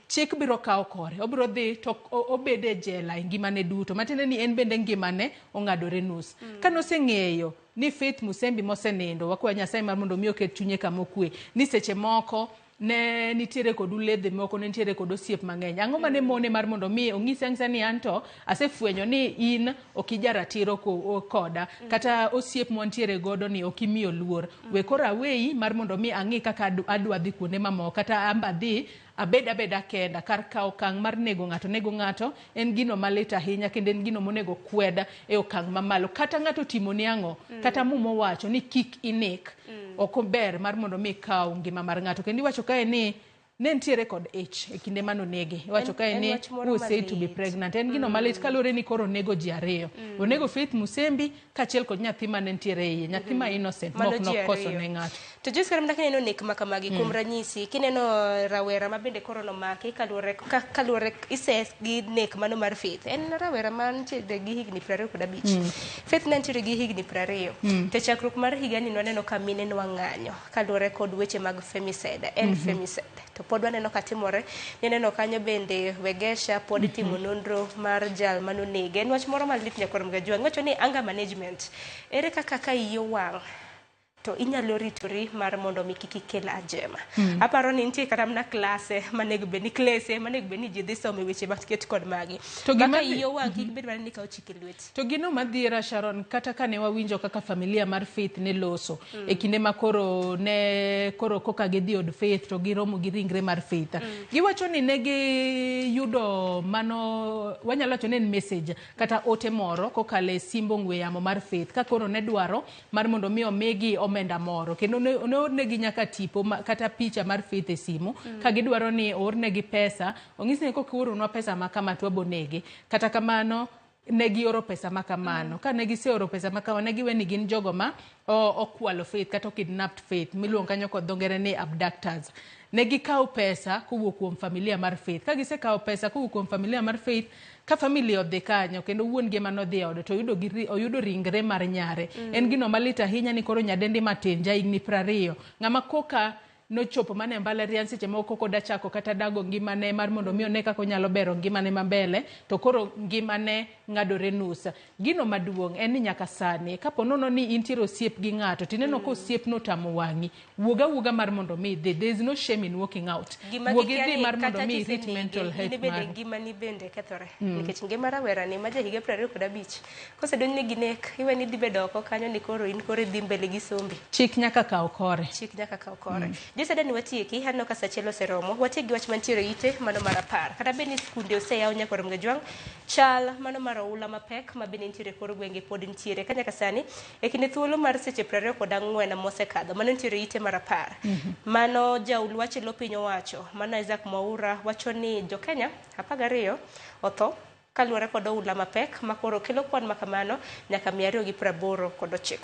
Speaker 2: Chik biro kawo kore obiro dhi to obede e jela e ngimane duto matiende ni en bende ngimane ong'adore nus. Kanoseng'eyo ni Faith Musembi mosenindo wakwayo Nyasaye mar mondo mi oket chunye kama okwe ni seche moko ne nitiere kod uledhe moko ne nitiere kod osiep mang'eny ang'o mane mone mar mondo mi onyise ang'isa ni anto asefwenyo ni in ok ija ratiro koda kata osiep mwantiere godo ni ok imiyo luor we koro aweyi mar mondo mi ang'i kaka adwa dhi kuonde mamoko kata amba dhi abed abeda kenda kar kawo okang' mar nego ng'ato en gino malit ahinya kendo en gino monego kwed e okang' mamalo kata ng'ato timoni ang'o kata Muma owacho ni kik inek ok ober mar mondo mi ikaw ngima mar ng'ato kendo iwacho kae ni Ne nitiere kod ich e kinde mane onege. Iwacho kae
Speaker 9: En
Speaker 2: ni
Speaker 9: wach moro
Speaker 2: who said to be
Speaker 9: malit.
Speaker 2: pregnant. En gino malit kaluwore ni koro onego ji ariyo. Onego Faith Musembi kaachiel kod nyathi mane nitiere e iye, nyathi ma innocent
Speaker 9: Mano
Speaker 2: mok
Speaker 9: ji
Speaker 2: nokoso
Speaker 9: ariyo.
Speaker 2: ne ng'ato.
Speaker 9: To Joyce kata mana kineno nek ma kamagi kuom ranyisi kineno rawera ma bende koro nomaki kaluwore kaluwore ises gi nek mano mar Faith en rawera mantiere gi higni 25. Faith ne nitiere gi higni 20. To chakruok mar higani nwaneno ka mine nwang'anyo kaluwore kod weche mag femicide en femicide to pod waneno ka timore. Nineno kanyo bende Wegesha pod itimo nonro mar jal manonege. En wach moro malit nyakwar Mgajwang'. Iwacho ni anger management ere kaka ka iyi owang' to inyalo ritori mar mondo mi kik ikel ajema. Aparo ni nitie kata mana klase manego bed ni klese manego bed ni ji dhi somo e weche mag ket kod magi.
Speaker 2: To gima
Speaker 9: Maka iyi owang' kik bed mana ni ikawo chik e lweti.
Speaker 2: To gino madhiera Sharon, kata kane wawinjo kaka familia mar Faith ne loso e kinde ma koro ne koro koka gidhi od Faith to giromo gi ringre mar Faith. Giwacho ni ne giyudo mano, wanyalo wacho ni en message kata ote moro kokalo e simb ong'we yamo mar Faith ka koro ne dwaro mar mondo mi omigi omenda moro kendo ne oornegi nyaka tipo kata picha mar Faith e simu ka gidwaro ni oornegi pesa onyis ni kokioronwa pesa ma kama to wabo nege. Kata kamano ne gioro pesa ma kamano. Ka ne giseoro pesa ma kamano ne giwe ni gin jogo ma okwalo Faith kata okidnapped Faith miluongo kanyo kod dho ngere ni abductors. Ne gikawo pesa kowuok kuom familia mar Faith. Ka gisekawo pesa kowuok kuom familia mar Faith, ka familia odhi kanyo kendo wuon gi ema nodhi e ode to oyudo ringre mar nyare. En gino malit ahinya ni koro nyadendi matin ja higni 20 ng'ama koka nochopo mana e mbalariany seche moko koko dachako kata dago ngimane mar mondo mi one kaka onyalo bero ngimane mambele to koro ngimane ng'adore nus. Gino maduong' en ni nyaka sani kapo nono ni intiere osiep gi ng'ato tineno ka osiepno otamo wang'i, wuog awuoga mar mondo mi idhi. There is no shame in walking out.
Speaker 9: Gima
Speaker 2: Wuog
Speaker 9: gikia
Speaker 2: idhi
Speaker 9: ni
Speaker 2: mar mondo
Speaker 9: kata
Speaker 2: mi irit
Speaker 9: kisenege,
Speaker 2: mental
Speaker 9: in
Speaker 2: health
Speaker 9: bende
Speaker 2: mari.
Speaker 9: ngimani bende kethore. Nikech ngima rawerani ma jahiga 25 kosedonjne gi nek iwe ni idhi bedo oko kanyo ni koro in koro idhi mbele gi sombi.
Speaker 2: Chik nyaka kaw kore.
Speaker 9: Chik nyaka kaw kore. Joyce adani watieki aneno ka sa achiel oseromo. Watiek gi wach mantiere ite mano mar 10. Kata bed ni skunde oseyaw nyakwar Mgajwang', chal mano mar oula mapek ma bende nitiere kor gwenge pod nitiere. Ka nyaka sani e kinde thuolo mar seche 24 mosekadho mano nitiere ite mar 10. Mano jaul wach e lo piny owacho mano Isaac Mwaura wacho ni jo Kenya 12 otho kaluwore kod oula mapek ma koro kelo kwan makamano nyaka 289.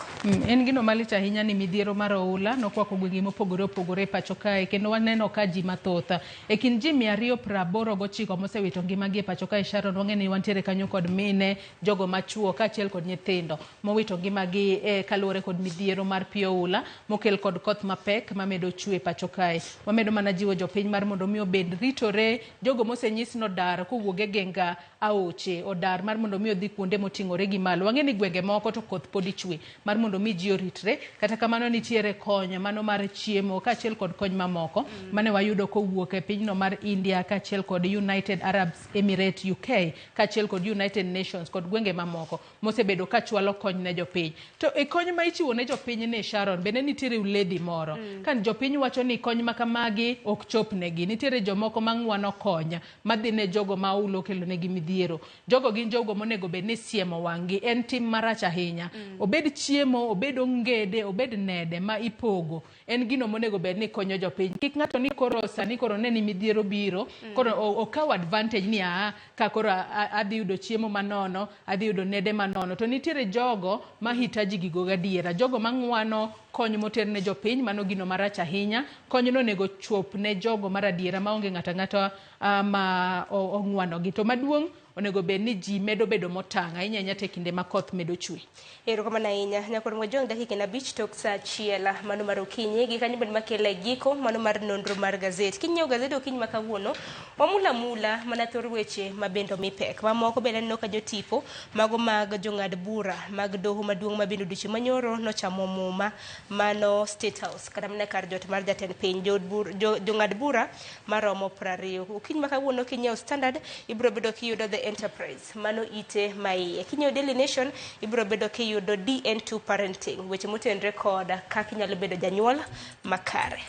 Speaker 2: En gino malit ahinya ni midhiero mar oula nokwako gwenge mopogore opogore e pacho kae kendo waneno ka ji mathoth e kind ji 289 mosewito ngimagi e pacho kae. Sharon, wang'e ni wantiere kanyo kod mine, jogo machuo kaachiel kod nyithindo mowito ngimagi kaluwore kod midhiero mar pi oula mokel kod koth mapek mamedo chwe e pacho kae. Wamedo mana jiwo jopiny mar mondo mi obed ritore jogo mosenyis nodar kowuok e genga aoche odar mar mondo mi odhi kuonde moting'ore gi malo. Wang'e ni gwenge moko to koth pod ichwe mar mondo mi ji oritre. Kata kamano nitiere kony mano mar chiemo kaachiel kod kony mamoko mane wayudo kowuok e pinyno mar India kaachiel kod United Arab Emirates UK kaachiel kod United Nations kod gwenge mamoko mosebedo kachwalo kony ne jopiny. To e kony ma ichiwo ne jopiny ni Sharon bende nitiere uledhi moro. Ka jopiny wacho ni kony ma kamagi ok chop negi, nitiere jomoko mang'wano kony madhi ne jogo ma oula okelo negi midhiero. Jogo gin jogo monego bed ni siemo wang'gi. En tim marach ahinya. Obed chiemo, obed ongede, obed nede ma ipogo. En gino monego bed ni konyo jopiny. Kik ng'ato ni koro sani koro ne ni midhiero biro, koro okaw advantage ni ka koro adhi yudo chiemo manono, adhi yudo nede manono. To nitiere jogo ma hitaji gigo gadiera. Jogo mang'wano kony moter ne jopiny, mano gino marach ahinya. Konyno onego chop ne jogo mar adiera maonge ng'ato ang'ata ma ong'wanogi. To maduong' onego bed ni ji medo bedo motang' ahinya ahinya te kinde ma koth medo chwe.
Speaker 9: Erokamano ahinya. Nyakwar Mgajwang' dakika en 5 tok sa 1 mano mar okinyi. Gi kanyo bende makelo e giko mano mar nonro mar gazet. Kinyiewo gazet okinyi ma kawuono, wamula mula mana thor weche ma bende omi pek. Mamoko bende aneno ka jotipo mago mag jong'ad bura mag doho maduong' ma bende odiochieng' manyoro nochamo muma mano State House kata mana kar jot mar jatend piny. Jong'ad bura maromo 20. Okinyi ma kawuono kinyiewo Standard ibiro bedo kiyudo The Enterprise mano ite maiye. Kinyiewo Daily Nation ibiro bedo kiyudo DN2 Parenting weche motenre kod kaka inyalo bedo janyuol makare.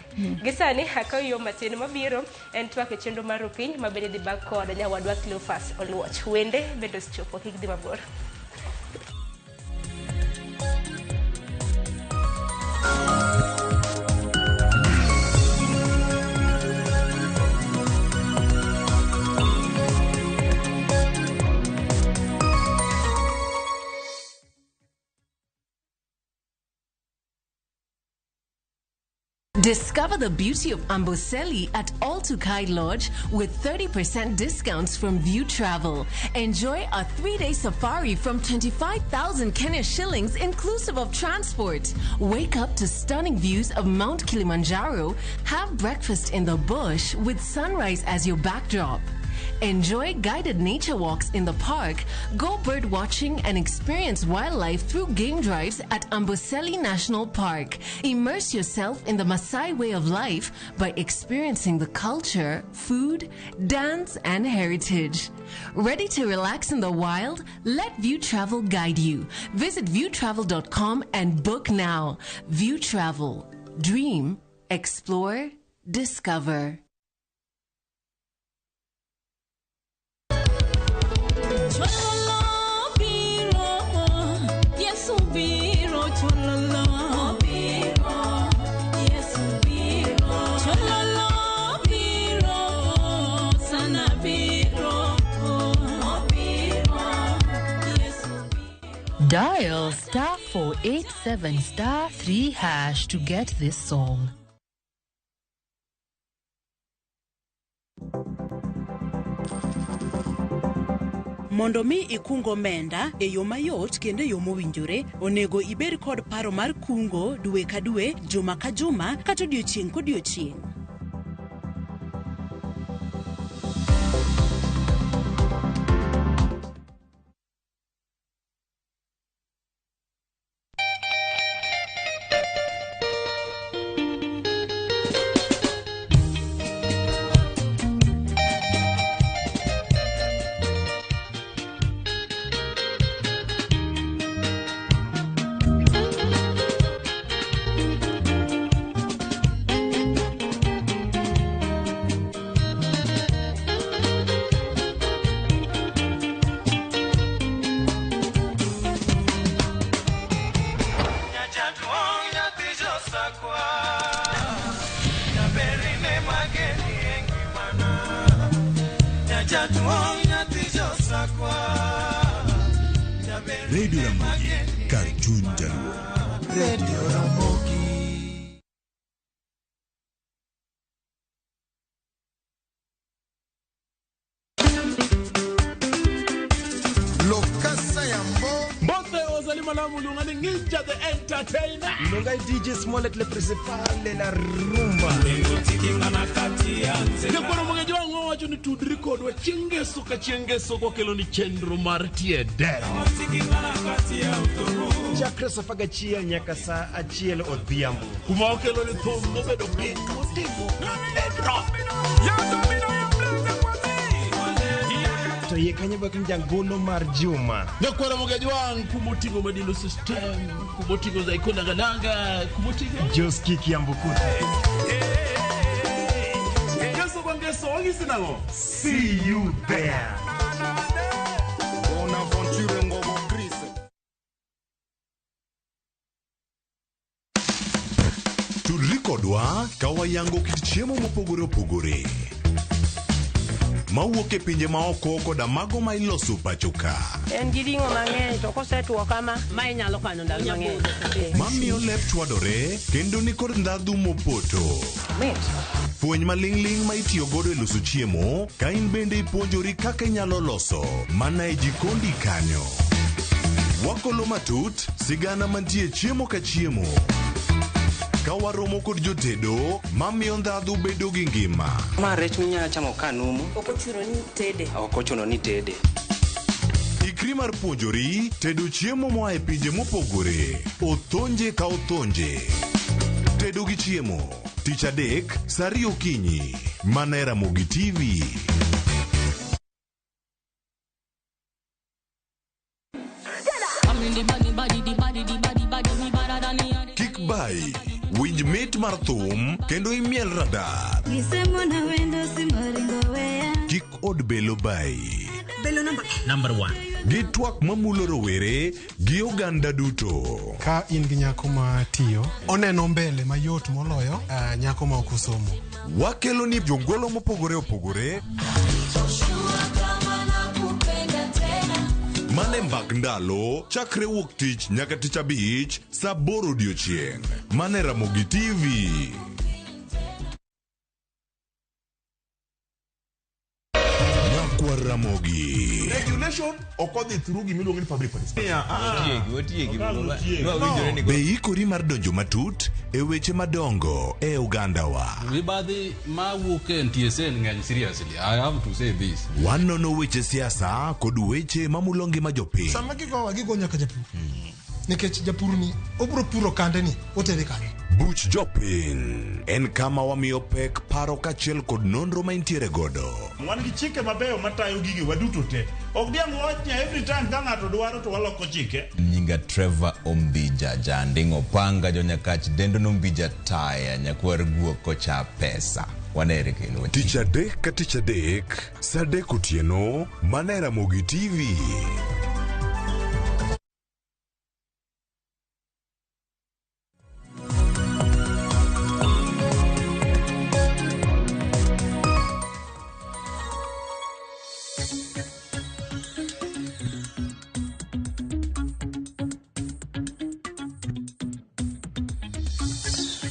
Speaker 9: Gi sani akaw yo matin mabiro en twak e chenro mar opiny ma bende dhi bag kod nyawadwa Cleophas Oluoch. Wende bende osechopo, kik dhi mabor.
Speaker 24: Discover the beauty of Amboseli at All Tukai Lodge with 30% discounts from View Travel. Enjoy a 3-day safari from 25,000 Kenya shillings inclusive of transport. Wake up to stunning views of Mount Kilimanjaro. Have breakfast in the bush with sunrise as your backdrop. Enjoy guided nature walks in the park, go bird watching and experience wildlife through game drives at Amboseli National Park. Immerse yourself in the Maasai way of life by experiencing the culture, food, dance, and heritage. Ready to relax in the wild? Let View Travel guide you. Visit viewtravel.com and book now. View Travel. Dream, explore, discover.
Speaker 6: Dial star 487 star 3 hash to get this song.
Speaker 10: Mondo mi ikung omenda e yo mayot kendo e yo mowinjore, onego ibed kod paro mar kungo dwe ka dwe, juma ka juma, kata odiochieng' kodiochieng'.
Speaker 11: Radio Ramogi, kar chuny Jaluo.
Speaker 3: Radio Ramogi.
Speaker 34: Lokasa Yambo.
Speaker 28: Mbote ozali malamu lungani Ninja the Entertainer.
Speaker 12: Longai DJ Smollett le principal la rumba.
Speaker 28: Nyakwaro mwangeji wangu wacho ni tudri kodwa chengeso ka chengeso kwa kelo ni chenro mar tie dero.
Speaker 12: Chakre saa 11 nyaka saa 1 odhiambo.
Speaker 28: Kuma okelo ni thum mobedo piny motimo pedro.
Speaker 12: To yie kanyo bak ni jangolo mar Juma.
Speaker 28: Nyakwaro mwangeji wangu kumotingo Madilo System, kumotingo Zaiko Nangananga, kumotingo
Speaker 12: Joski Kiambukuta.
Speaker 11: See you there.
Speaker 34: Bonaventure Ngobo Chris.
Speaker 11: Tudri kodwa ka wayango kit chiemo mopogore opogore mawuok e pinje maoko koda mago ma iloso pacho ka.
Speaker 4: En gi ring'o mang'eny to kosetuo kama ma inyalo kano ndalo mang'eny.
Speaker 11: Mamiyo lep chwadore kendo nikod ndhadhu mopoto.
Speaker 4: Mit.
Speaker 11: Puonj maling'ling' ma itiyo godo e loso chiemo ka in bende ipuonjori kaka inyalo loso mana e jikondi kanyo. Wakolo matut sigana mantie chiemo ka chiemo. Ka waromo kod jotedo mamiyo ndhadhu bedo gi ngima.
Speaker 35: Ma rech minyalo chamo ka numu.
Speaker 4: Ok ochuno ni tede.
Speaker 35: Ok ochuno ni tede.
Speaker 11: Ikri mar puonjori tedo chiemo moa e pinje mopogore. Othonje ka othonje. Tedo gi chiemo. Tich adek, saa 2 okinyi. Mana e Ramogi TV. Kik bai, winj mit mar thum kendo imiel radar. Kik od belo bai.
Speaker 4: Belo
Speaker 13: number 1.
Speaker 11: Gi twak mamulo rowere gi oganda duto.
Speaker 14: Ka in gi nyako ma tiyo, oneno mbele mayot moloyo nyako ma ok osomo.
Speaker 11: Wakelo ni jongolo mopogore opogore. Mane mbak ndalo chakre wuok tich nyaka tich abich saa 8 odiochieng'. Mane Ramogi TV. Ramogi.
Speaker 7: Regulation ok odhi through gima iluongo ni public participation.
Speaker 11: Be ikori mar donjo matut e weche madongo e ogandawa?
Speaker 13: Mibadhi ma wuok e NTSA ng'eny seriously. I have to say this.
Speaker 11: Wanono weche siasa kod weche mamulo ngima jopiny.
Speaker 14: Sama gigowa gigo nyaka japur. Nikech japur ni obro puro kande ni otere kanye.
Speaker 11: Buch Jopiny en kama wamiyo pek paro kaachiel kod nonro ma intiere godo.
Speaker 15: Wan gi chike mabeyo matayo gige waduto te. Ok diang' wawach ni every time ka ng'ato dwaro to waloko chike.
Speaker 16: Nyinga Trevor Ombija Janding Opanga Jonyakach dendo nombija taya nyakwar guok kocha pesa. Wanere kendo.
Speaker 11: Tich adek ka tich adek, saa adek otieno, mana e Ramogi TV.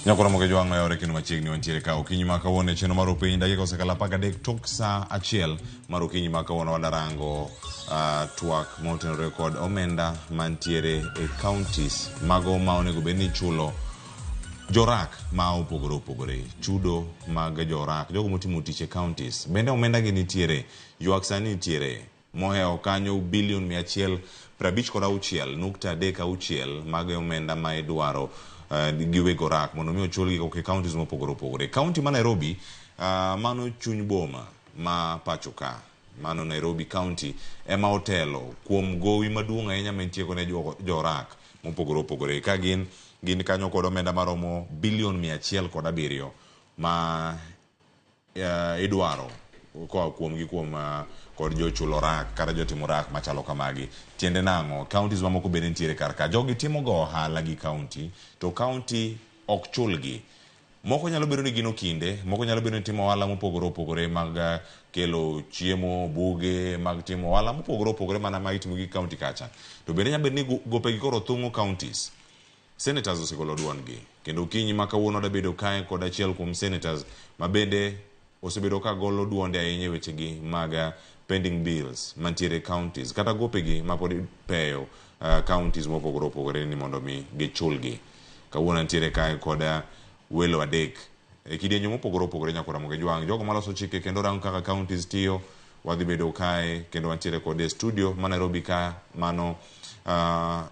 Speaker 1: Nyakoro moke jwang' oyawore kendo machiegni wantiere ka okinyi ma kawuono e chenro mar opiny dakika osekalo 13 tok saa 1 mar okinyi ma kawuono wadarango twak motenore kod omenda mantiere e counties mago ma onego bed ni ichulo jorak ma opogore opogore, chudo mag jorak, jogo motimo tich e counties. Bende omenda gi nitiere, ywak sani nitiere mohewo kanyo bilion 156.36 mag omenda ma idwaro gi weg orak mondo mi ochulgi kowuok e counties mopogore opogore. County ma Nairobi, mano chuny boma ma pacho ka, mano Nairobi County ema otelo kuom gowi maduong' ahinya mantie ne jorak mopogore opogore ka gin kanyo kod omenda maromo bilion 107 ma idwaro koa kuomgi kuom kod jochul orak kata jotimo orak machalo kamagi. Tiende nang'o? Counties mamoko bende nitiere kar ka. Jogi timo go ohala gi county to county ok chulgi. Moko nyalo bedo ni gin okinde, moko nyalo bedo ni timo ohala mopogore opogore mag kelo chiemo, buge, mag timo ohala mopogore opogore mana ma itimo gi county kacha. To bende nyalo bedo ni gopegi koro thung'o counties. Senators osegolo duondgi kendo okinyi ma kawuono dabedo kae kod achiel kuom senators ma bende osebedo ka golo duonde ahinya e wechegi mag pending bills mantiere counties kata gopegi ma pod ipeyo counties mopogore opogore ni mondo mi gichulgi. Kawuono nitiere kae kod welo adek e kidienje mopogore opogore nyaka Ramogi Jwang', jogo maloso chike kendo rango kaka counties tiyo. Wadhi bedo kae kendo wantiere kod e studio ma Nairobi ka mano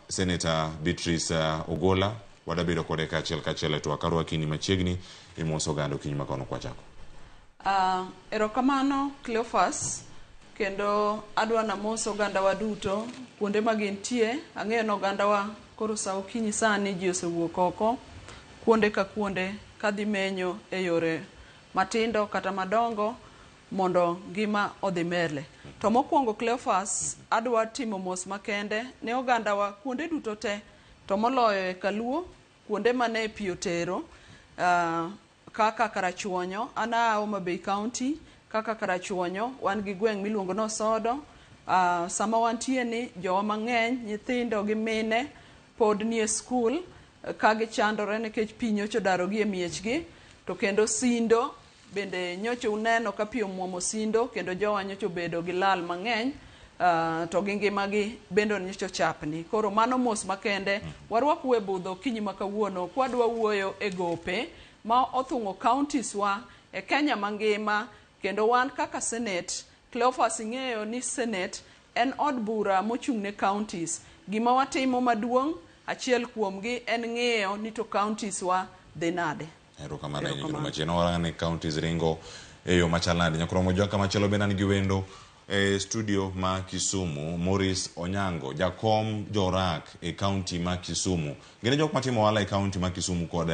Speaker 1: Senator Beatrice Ogola. Wadabedo kode kaachiel kachiel e twak. Arwakini machiegni imoso oganda okinyi ma kono kwachako.
Speaker 17: Erokamano Cleophas, kendo adwa namos ogandawa duto kuonde ma gintie. Ang'eyo ni ogandawa koro sa okinyi sani ji osewuok oko kuonde ka kuonde kadhi menyo e yore matindo kata madongo mondo ngima odhi mbele. To mokwongo Cleophas, adwa timo mos makende ne ogandawa kuonde duto te, to moloyo e Kaluo kuonde mane pi otero, kaka Karachuonyo. An aa Homa Bay County, kaka Karachuonyo wan gi gweng' miluongo ni Osodo. Sama wantie ni jowa mang'eny, nyithindo gi mine pod nie skul ka gichandore nikech pi nyocha odarogi e miechgi, to kendo Sindo bende nyocha uneno ka pi omuomo Sindo kendo jowa nyocha obedo gi lal mang'eny, to gi ngimagi bende nyocha ochapni. Koro mano mos makende warwaku e budho okinyi ma kawuono kwadwa wuoyo e gope ma othung'o counties wa e Kenya mangima. Kendo wan kaka Senate, Cleophas ing'eyo ni Senate en od bura mochung' ne counties. Gima watimo maduong' achiel kuomgi en ng'iyo ni to counties wa dhi nade.
Speaker 1: Erokamano ahinya kendo machielo warang'o ni counties ringo e yo machal nade. Nyakromo Jwang' machielo bende an gi wendo e studio ma Kisumu, Maurice Onyango, jakom jorak e county ma Kisumu. Gin jok matimo ohala e county ma Kisumu kod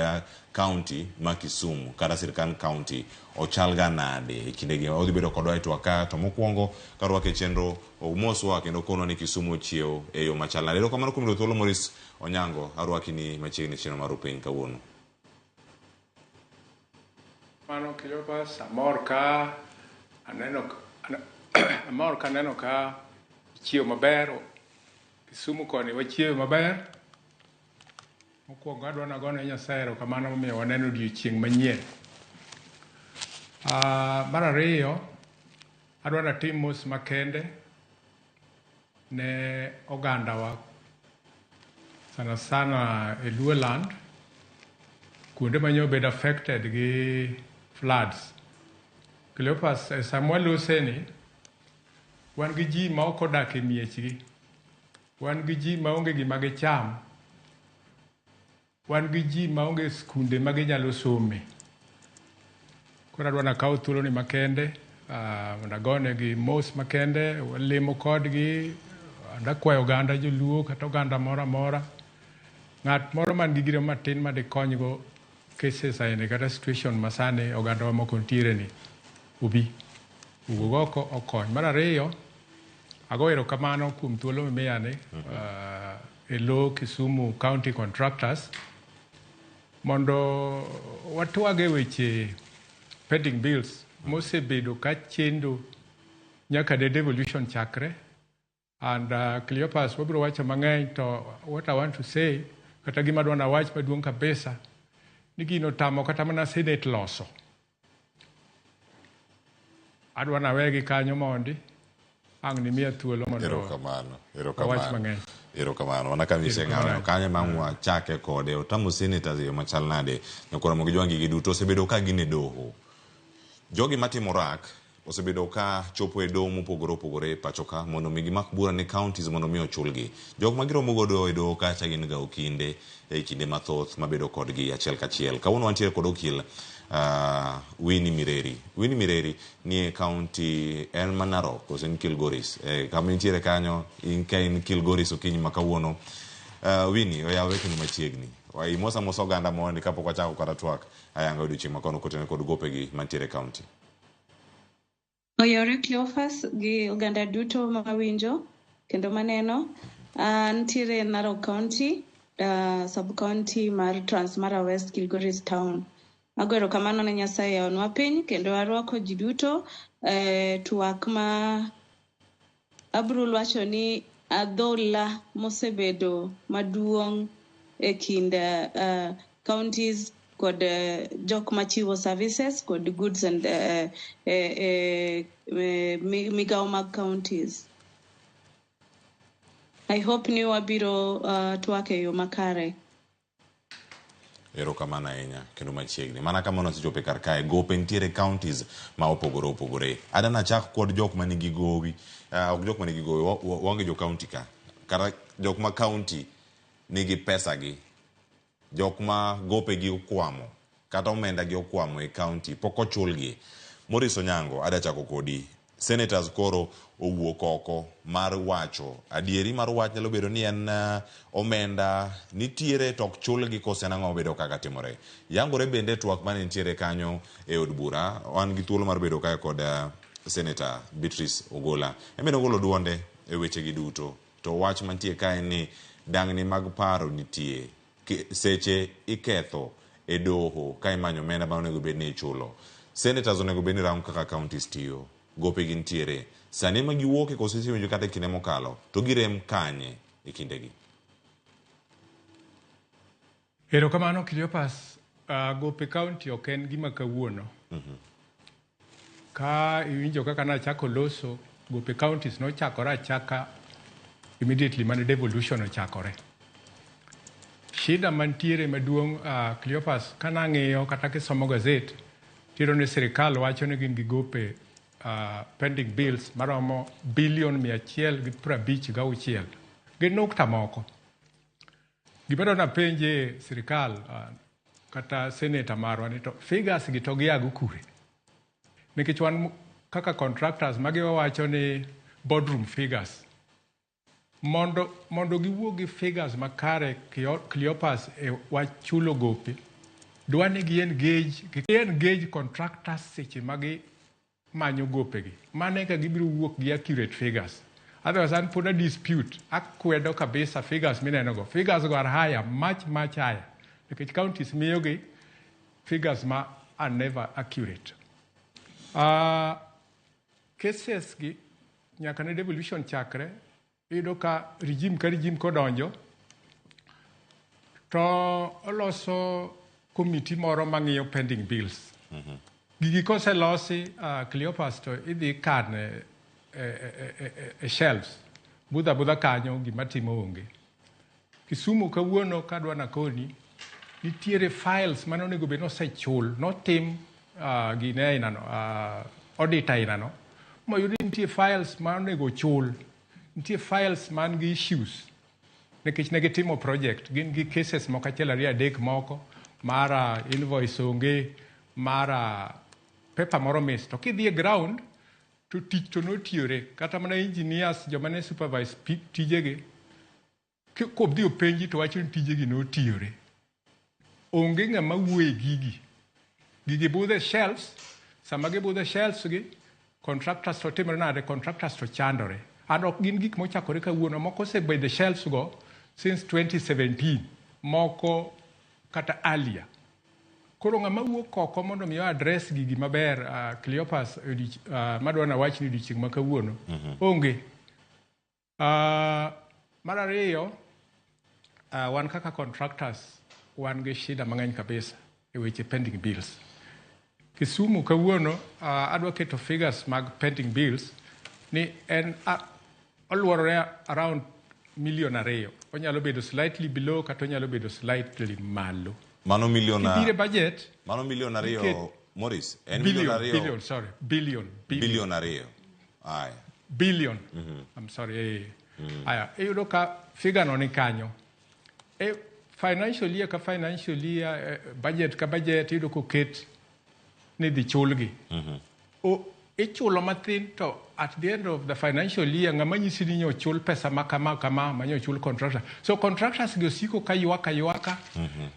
Speaker 1: county ma Kisumu kata sirkand county ochal ga nade e kindegi. Odhi bedo kodwa e twak ka, to mokwongo karwake chenro omoswa kendo konwa ni Kisumu ochiew e yo machal nade. Erokamano kuom yudo thuolo Maurice Onyango, arwaki ni machiegni chenro mar Upiny kawuono.
Speaker 18: Mano Cleophas, amor ka aneno amor ka aneno ka ichiew maber. Kisumu koni wachiew maber. Mokwongo adwa nagone Nyasaye erokamano momiyo waneno odiochieng' manyien. Mar ariyo, Adwa natim mos makende ne ogandawa sana sana e Luoland kuonde ma nyo obedo affected gi floods. Cleophas, e sama waloseni, wan gi ji ma ok odak e miechgi, wan gi ji maonge gima gicham, wan gi ji maonge skunde ma ginyalo some. Koro adwa nakaw thuoloni makende mondo agonegi mos makende, walemo kodgi, akwayo oganda joluo kata oganda moro amora, ng'at moro man gi gire matin madikonygo cases aina kata situation masani ogandawa moko nitiere ni obi owuog oko okony. Mar ariyo, ago erokamano kuom thuolo mimiyani e lo Kisumu County Contractors mondo watwag e weche pending bills mosebedo ka chendo nyaka ne devolution chakre. And Cleophas, wabiro wacho mang'eny, to what I want to say, kata gima adwa nawach maduong' kabisa, ni gino tamo kata mana Senate loso. Adwa nawegi kanyo mondi ang' nimiya thuolo mondo
Speaker 1: Erokamano,
Speaker 18: awach
Speaker 1: erokamano.
Speaker 18: mang'eny.
Speaker 1: Erokamano. Mana ka miseng'awo kanyo ma wachake kode, otamo senators e yo machal nade, nyakoro Ramogi Jwangi gi duto osebedo ka gin e doho. Jogi matimo rak osebedo ka chopo e doho mopogore opogore e pacho ka mondo mi gimak bura ne counties mondo mi ochulgi. Jok ma giromo godo e doho kacha gin ga okinde e kinde mathoth mabedo kodgi achiel kachiel. Kawuono wantiere kod okil Winnie Mireri. Winnie Mireri ni e county en ma Narok koso en Kilgoris. Kama intiere kanyo in ka in Kilgoris okinyi ma kawuono. Winnie oyaw kendo machiegni. Imosa mosa oganda mondi kapok wachako kata twak ayanga odiochieng' ma kono kotenore kod gopegi mantiere e county.
Speaker 5: Oyawore Cleophas gi oganda duto mawinjo kendo maneno. Nitiere Narok County, sub county mar Transmara West, Kilgoris Town. Ago erokamano ne Nyasaye yawnwa piny kendo arwako ji duto twak ma abiro wacho ni adhola mosebedo maduong' e kind counties kod jok machiwo services kod goods and migawo mag counties. I hope ni wabiro twak e yo makare.
Speaker 1: Erokamano ahinya kendo machiegni. Mana kamano osechopo e kar kae, gope nitiere counties ma opogore opogore. Ada nachak kod jok manigi gowi, ok jok manigi gowi, waonge jo county ka. Kata jok ma county nigi pesa gi, jok ma gope gi okwamo, kata omenda gi okwamo e county, pok ochulgi. Maurice Onyango, ada chako kodi. Senators koro owuok oko mar wacho. Adieri mar wach nyalo bedo ni en omenda nitiere to ok chulgi kose en ang'o mabedo kaka timore. Yangore bende twak mane nitiere kanyo e od bura, wan gi thuolo mar bedo kae kod Senator Beatrice Ogola. En bende ogolo duonde e weche gi duto. To wach mantie kae en ni dangni mag paro nitie. Seche iketho e doho ka imanyo omenda ma onego bed ni ichulo. Senators onego bed ni rango kaka counties tiyo. Gope gi nitiere. Sani ma giwuok e koso isewinjo kata e kinde mokalo, to girem kanye e kindegi?
Speaker 18: Erokamano Cleophas, gope county ok en gima kawuono. Ka iwinjo kaka nachako loso, gope counties nochakore achaka immediately mane devolution ochakore. Shida mantiere maduong' Cleophas, kanang'iyo kata kisomo gazet, tiyudo ni sirikal wacho ni gin gi gope pending bills maromo bilion 156 gi nukta moko. Gima dwa napenje sirikal kata senator marwa ni to figures gi to giago kure? Nikech wan kaka contractors magi wawacho ni boardroom figures. Mondo giwuog gi figures makare Cleophas e wach chulo gope, dwa ni gi engage contractors seche ma gimanyo gopegi. Mano eka gibiro wuok gi accurate figures. Otherwise an pod a dispute, akwedo kabisa figures mineno go. Figures go are higher, much, much higher. Nikech counties miyogi figures ma are never accurate. Cases gi nyaka ne devolution chakre, iyudo ka regime ka regime kodonjo, to oloso committee moro mang'iyo pending bills. Gigi koselosi Cleophas to idhi kane e shelves. Budha budha kanyo gima timo onge. Kisumu kawuono kadwa nakoni nitiere files mane onego bed nosechul notim gine ainano audit ainano moyud ni nitie files ma onego chul nitie files man gi issues nikech ne gitimo project gin gi cases moko achiel ariyo adek moko mara invoice onge mara paper moro miss to kidhi e ground to tich to notiyore kata mana engineers joma ne supervise tijegi kodhi openji to wacho ni tijegi notiyore onge ng'ama wuoye gigi gigi budho e shelves sama gibudho e shelves gi contractors to timore nade contractors to chandore and ok gin gik mochakore kawuono moko osebedo e shelves go since 2017 moko kata earlier koro ng'ama wuok oko mondo mi address gigi maber Cleophas madwa nawach ni odiochieng' ma kawuono onge mar ariyo wan kaka contractors wan gi shida mang'eny kabisa e weche pending bills Kisumu kawuono adwa keto figures mag pending bills ni en oluorore around million 2 onyalo bedo slightly below kata onyalo bedo slightly malo
Speaker 1: Mano million
Speaker 18: Kibire budget
Speaker 1: Mano million 2 Morris en
Speaker 18: billion,
Speaker 1: million 2
Speaker 18: billion sorry billion
Speaker 1: billion 2 aya
Speaker 18: billion I'm sorry aya iyudo ka figure no ni kanyo e financial year ka financial year budget ka budget iyudo koket ni dhi chulgi o ichulo mathin to at the end of the financial year ng'ama nyisi ni nyochul pesa ma kama kama ma nyochul contractor so contractors gi osiko ka ywak aywaka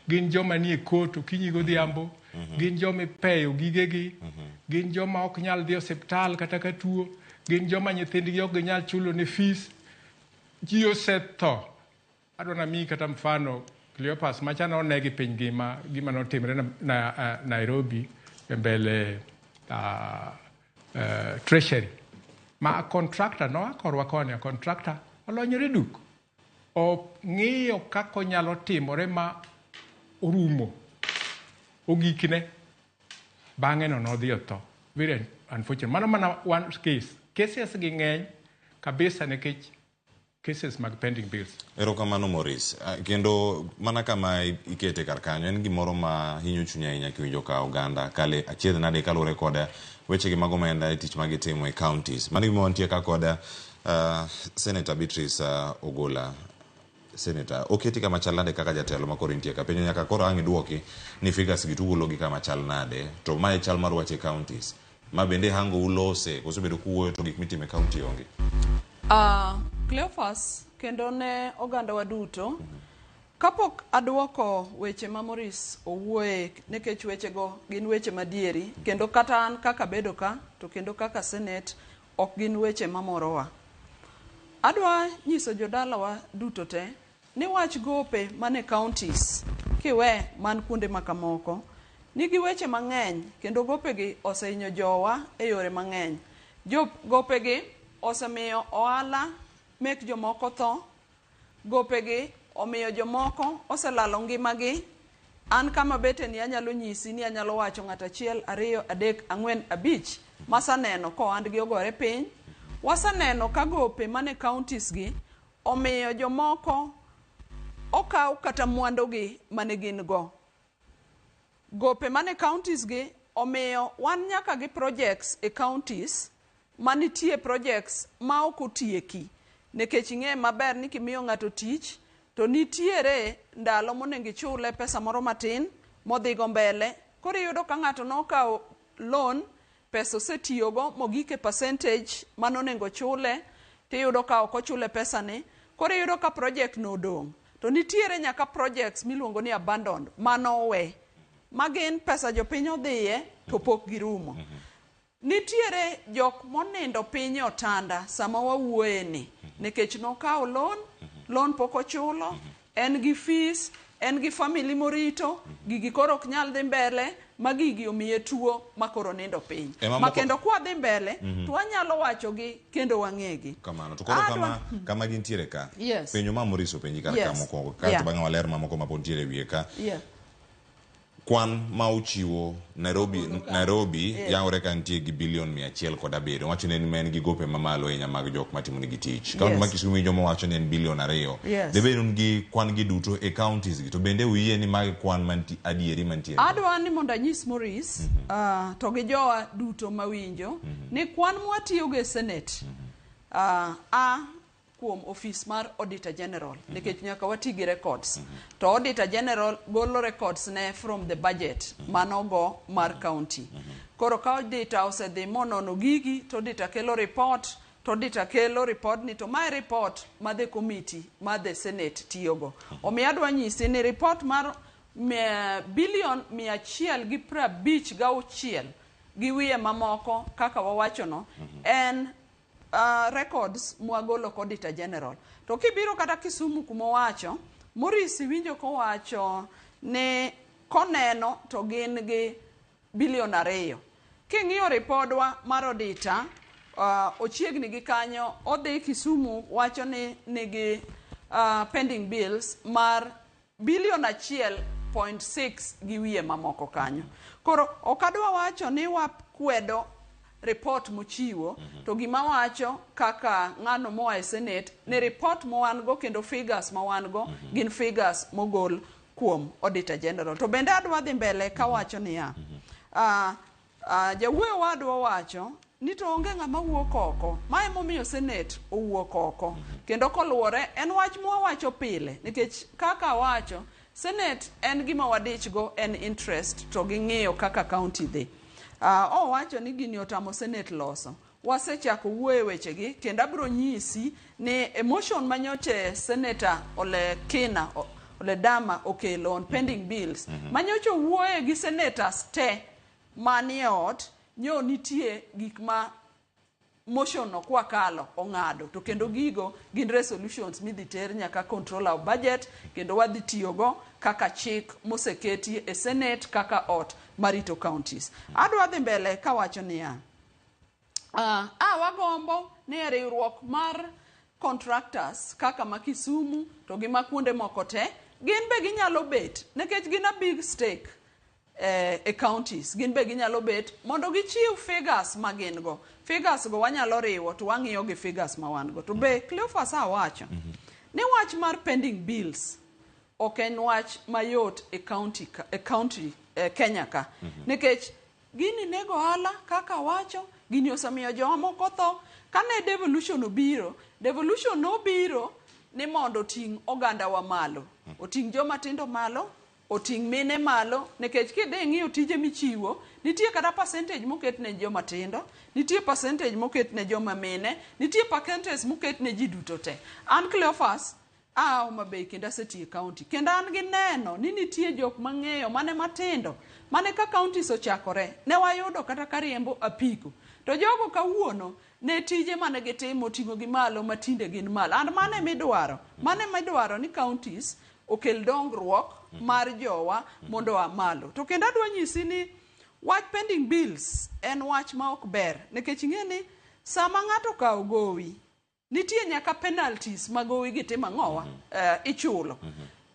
Speaker 18: gin joma nie court okinyi godhiambo gin joma ipeyo gigegi gin joma ok nyal dhi osiptal kata ka tuo gin joma nyithindgi ok ginyal chulo ne fees ji osetho adwa namiyi kata mfano Cleophas macha nonegi piny ngima gima notimre na Nairobi e mbele treasury ma contractor noa korwa koni a contractor olonyore duk ong'iyo kaka onyalo timore ma orumo ogikne bang'e no nodhi otho very unfortunate mano mana one case cases gi ng'eny kabisa nikech cases mag pending bills.
Speaker 1: Erokamano Maurice. Kendo mana kama ikete kar kanyo en gimoro ma hinyo chuny ahinya kiwinjo ka oganda kale achiedh nade kaluwore koda wechegi mag omenda e tich ma gitimo e counties. Mano gima wantie ka koda Senator Beatrice Ogola. Senator, oketi kama chal nade kaka jatelo ma koro intie ka? Penjo nyaka koro ang' iduoki ni figures gi tugolo gi kama chal nade to mae chal mar wach e counties. Ma bende hango ulose koso bedo kuwuoyo to gik mitimo e county onge?
Speaker 17: Cleophas kendo ne oganda wa duto kapok aduoko weche ma Maurice owuoye nikech wechego gin weche madieri kendo kata an kaka bedo ka to kendo kaka Senate ok gin weche mamorowa. Adwa nyiso jodalawa duto te ni wach gope mane counties kiwe man kuonde makamoko nigi weche mang'eny kendo gopegi osehinyo jowa e yore mang'eny. Gopegi osemiyo ohala mek jomoko tho, gopegi omiyo jomoko oselalo ngimagi. An kama bete ni anyalo nyisi ni anyalo wacho ng'ato 1 2 3 4 5 masaneno ka ohandgi ogore piny. Wasaneno ka gope mane counties gi omiyo jomoko okaw kata mwandugi mane gin go. Gope mane counties gi omiyo wan nyaka gi projects e counties manitie projects ma ok otieki nikech ing'e maber ni kimiyo ng'ato tich to nitiere ndalo monego ichule pesa moro matin modhigo mbele. Koro iyudo ka ng'ato nokawo loan, pesa osetiyogo mogik e percentage manonego chule, tiyudo ka ok ochule pesani. Koro iyudo ka project no odong'. To nitiere nyaka projects miluongo ni abandoned manowe ma gin pesa jopiny odhiye to pok girumo. Nitiere jok monindo piny e otanda sama wawuoye ni nikech nokawo loan, loan pok ochulo, en gi fees, en gi family morito, gigi koro ok nyal dhi mbele, ma gigi omiye tuo ma koro nindo piny. Ma kendo kwa dhi mbele, to wanyalo wachogi kendo wang'egi.
Speaker 1: Kamano. To koro kama gintiere ka, penjo ma Maurice openji kar ka mokwongo, kaeto bang'e waler mamoko ma pod ntiere e wiye ka. Kwan ma ochiwo Nairobi, Nairobi yangore ka nitie gi bilion 107. Wacho ni en ma en gi gope mamalo ahinya mag jok matimo negi tich. Kaunti ma Kisumu winjo mowacho ni en bilion 2. Debed un gi kwan gi duto e counties gi to bende uyie ni magi kwan manti adieri mantiere?
Speaker 17: Adwa ni mondo anyis Maurice to gi jowa duto mawinjo ni kwan mwatiyogo e Senate a kuom ofis mar Auditor General nikech nyaka wati gi records. To Auditor General golo records ne from the budget manogo mar county. Koro ka auditor osedhi monono gigi to auditor kelo report, to auditor kelo report ni to mae report ma the committee ma the Senate tiyogo. Omiyo adwa nyisi ni report mar bilion 156 gi wiye mamoko kaka wawachono en records mwagolo kod Auditor General. To kibiro kata Kisumu kumowacho, Maurice winjo kowacho ni koneno to gin gi bilion 2. King'iyo ripodwa mar auditor, ochiegni gi kanyo, odhi Kisumu wacho ni nigi pending bills mar bilion 1.6 gi wiye mamoko kanyo. Koro ok adwa wacho ni wakwedo report mochiwo, to gima wacho kaka ng'ano moa e Senate ni report ma wan go kendo figures ma wan go gin figures mogol kuom Auditor General. To bende adwa dhi mbele kawacho niya, jawuoyo wadwa wacho ni to onge ng'ama wuok oko. Ma emomiyo Senate owuok oko. Kendo koluwore en wach mwawacho pile nikech kaka awacho Senate en gima wadich go en interest to ging'iyo kaka county dhi. Owacho ni gini otamo Senate loso. Wasechako wuoyo e wechegi kendo abiro nyisi ni e motion manyoche Senator Ole Kina Ole Dama okelo on pending bills manyocha owuoye gi senators te manie ot nyo nitie gik ma motion no kwakalo ong'ado to kendo gigo gin resolutions midhi ter nyaka controller of budget kendo wadhi tiyogo kaka chik moseketi e Senate kaka ot marito counties. Adwa dhi mbele kawacho niya, wagombo ni e riwruok mar contractors kaka ma Kisumu to gi ma kuonde moko te gin be ginyalo bet nikech gin a big stake e counties, gin be ginyalo bet mondo gichiw figures ma gin go. Figures go wanyalo riwo to wang'iyo gi figures ma wan go. To be Cleophas awacho ni wach mar pending bills ok en wach mayot e county e county Kenya ka nikech gini nego ohala kaka wacho gini osemiyo jowa moko tho. Kane devolution obiro, devolution nobiro ni mondo oting' oganda wa malo, oting' joma tindo malo, oting' mine malo, nikech kidhi ing'iyo tije michiwo nitie kata percentage moket ne joma tindo, nitie percentage moket ne joma mine, nitie percentage moket ne ji duto te. An Cleophas aa Homa Bay kendo asetiyo e county kendo an gi neno ni nitie jok mang'eyo mane matindo mane ka counties ochakore ne wayudo kata ka riembo apiko to jogo kawuono ne tije mane gitimo oting'o gi malo matinde gin malo. And mano emidwaro, mano emidwaro ni counties okel dongruok mar jowa mondo oa malo. To kendo adwa nyisi ni wach pending bills en wach ma ok ber nikech ing'e ni sama ng'ato okawo gowi nitie nyaka penalties ma gowi gi timo ang'owa ichulo.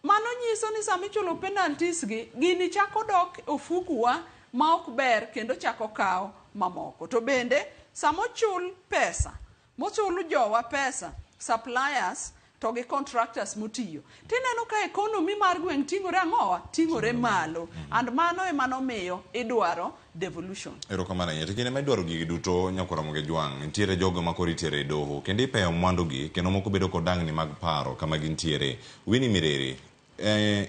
Speaker 17: Mano nyiso ni sama ichulo penalties gi gini chako dok ofukuwa ma ok ber kendo chako kawo mamoko. To bende sama ochul pesa, mochul jowa pesa, suppliers to gi contractors motiyo, tineno ka economy mar gweng' ting'ore ang'owa, ting'ore malo. And mano ema nomiyo idwaro devolution.
Speaker 1: Erokamano ahinya. To kinde ma idwaro gigi duto nyakwar Ramogi Jwang', nitiere jogo ma koro itere e doho kendo ipeyo mwandugi kendo moko bedo kod dangni mag paro kama gintiere. Winnie Mireri,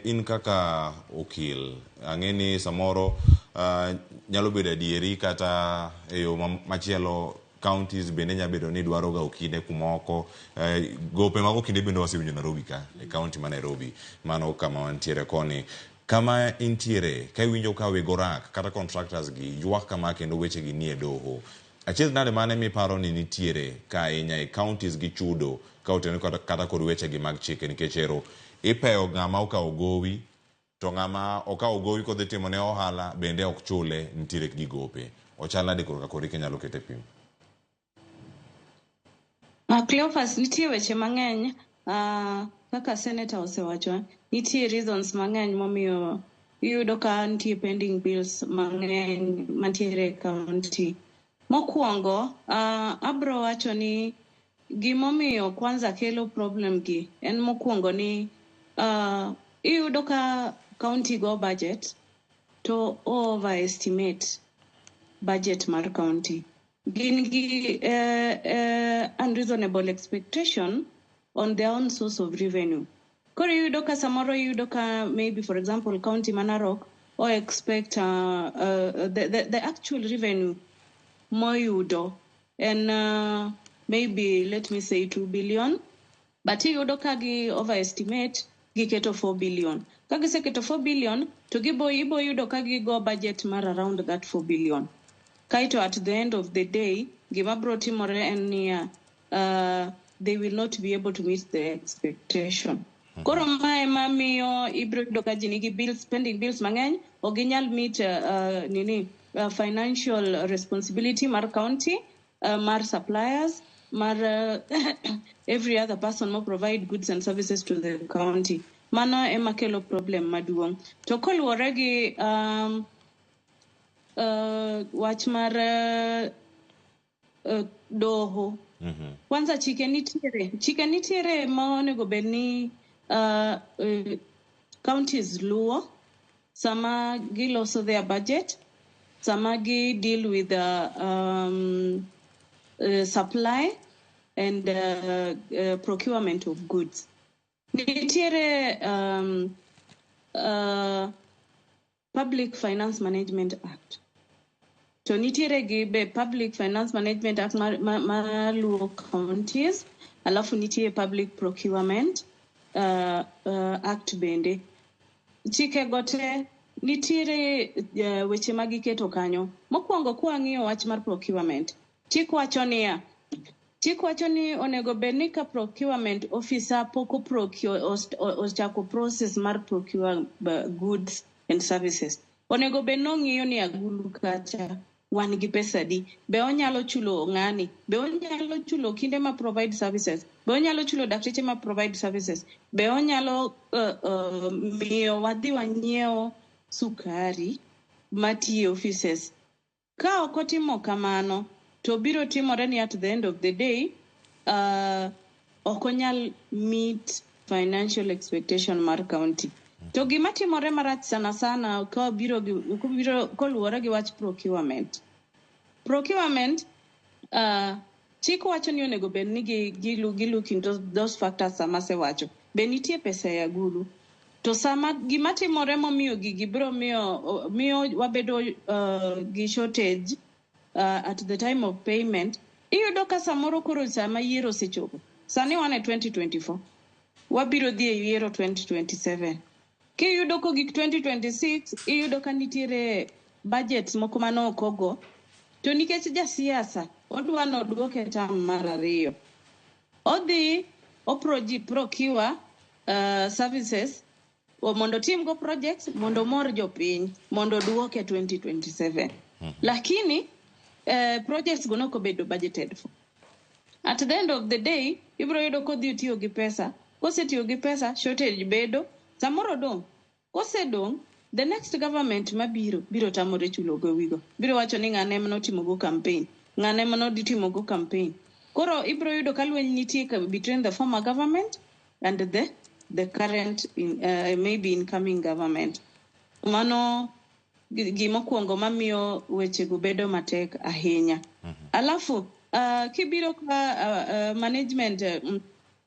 Speaker 1: in kaka okil, ang'e ni samoro nyalo bedo adieri kata e yo machielo counties bende nyalo bedo ni dwaro ga okinde kumoko, gope mag okinde bende wasewinjo Nairobi ka, e county ma Nairobi, mano kama wantiere koni. Kama intiere, ka iwinjo ka weg orak kata contractors gi ywak kama kendo weche gi nie doho. Achiedh nade mane miparo ni nitiere ka ahinya e counties gi chudo ka otenore kata kod weche gi mag chike nikech ero ipeyo ng'ama okawo gowi to ng'ama okawo gowi kodhi timo ne ohala bende ok chule nitiere gi gope. Ochal nade korka kori kinyalo kete pim?
Speaker 5: Cleophas, nitie weche mang'eny kaka senator osewacho, nitie reasons mang'eny momiyo Iyudo ka nitie pending bills mang'eny mantiere e county. Mokwongo, abro wacho ni gimomiyo kwanza kelo problem gi en mokwongo ni iyudo ka county go budget to overestimate budget mar county. Gin gi unreasonable expectation on their own source of revenue. Koro iyudo ka samoro iyudo ka maybe, for example, county ma Narok o expect the actual revenue moyudo en maybe, let me say, 2 billion, but iyudo ka gi overestimate, giketo 4 billion. Ka giseketo 4 billion to gibo ibo yudo ka gigo budget mar around that 4 billion. Kaito at the end of the day, gima bro timore en niya, they will not be able to meet the expectation. Koro mae mamiyo ibro yudo ka ji nigi bills, pending bills mang'eny, ok ginyal meet nini, financial responsibility mar county, mar suppliers, mar every other person mo provide goods and services to the county. Mano ema kelo problem maduong'. To koluwore gi wach mar doho, kwanza chike nitiere ma onego bed ni counties luwo sama giloso their budget, sama gi deal with the supply and procurement of goods. Nitiere Public Finance Management Act, to nitiere gi be Public Finance Management Act ma luwo counties, alafu nitie Public Procurement Act bende. Chike go te nitiere weche ma giketo kanyo. Mokwongo, kwang'iyo wach mar procurement, chik wacho niya, chik wacho ni onego bed ni ka procurement officer pok oprocure, ochako process mar procure goods and services, onego bed ni ong'iyo ni agulu kacha wan gi pesa di, be onyalo chulo ng'ani, be onyalo chulo kinde ma provide services, be onyalo chulo dakteche ma provide services, be onyalo miyo wadhi wanyiewo sukari matiyo e offices. Ka ok otimo kamano, to biro timore ni at the end of the day ok onyal meet financial expectation mar county. To gima timore marach sana sana ka biro gi, koluwore gi wach procurement, chik wacho ni onego bed ni gi look into those factors. Sama asewacho be nitie pesa e agulu, to sama gima timore momiyo gigi biro miyo wabedo gi shortage at the time of payment, iyudo ka samoro koro sama yiero osechopo, sani wan e 2024, wabiro dhi e yiero 2027, kiyudo kogik 2026, iyudo ka nitiere budgets moko mane ok ogo, to nikech jasiasa odwa nodwoke term mar ariyo, odhi oproji procure services mondo otim go projects mondo omor jopiny mondo oduoke 2027, lakini projects go nokobedo budgeted for. At the end of the day, ibiro yudo kodhi tiyo gi pesa, kosetiyo gi pesa, shortage bedo, samoro dong', kosedong', the next government mabiro biro tamore chulo gowigo, biro wacho ni ng'ane ema notimo go campaign, ng'ane ema nodhi timo go campaign. Koro ibiro yudo ka lweny nitie between the former government and the current maybe incoming government. Mano gimokwongo mamiyo wechego bedo matek ahinya. Alafu kibiro ka management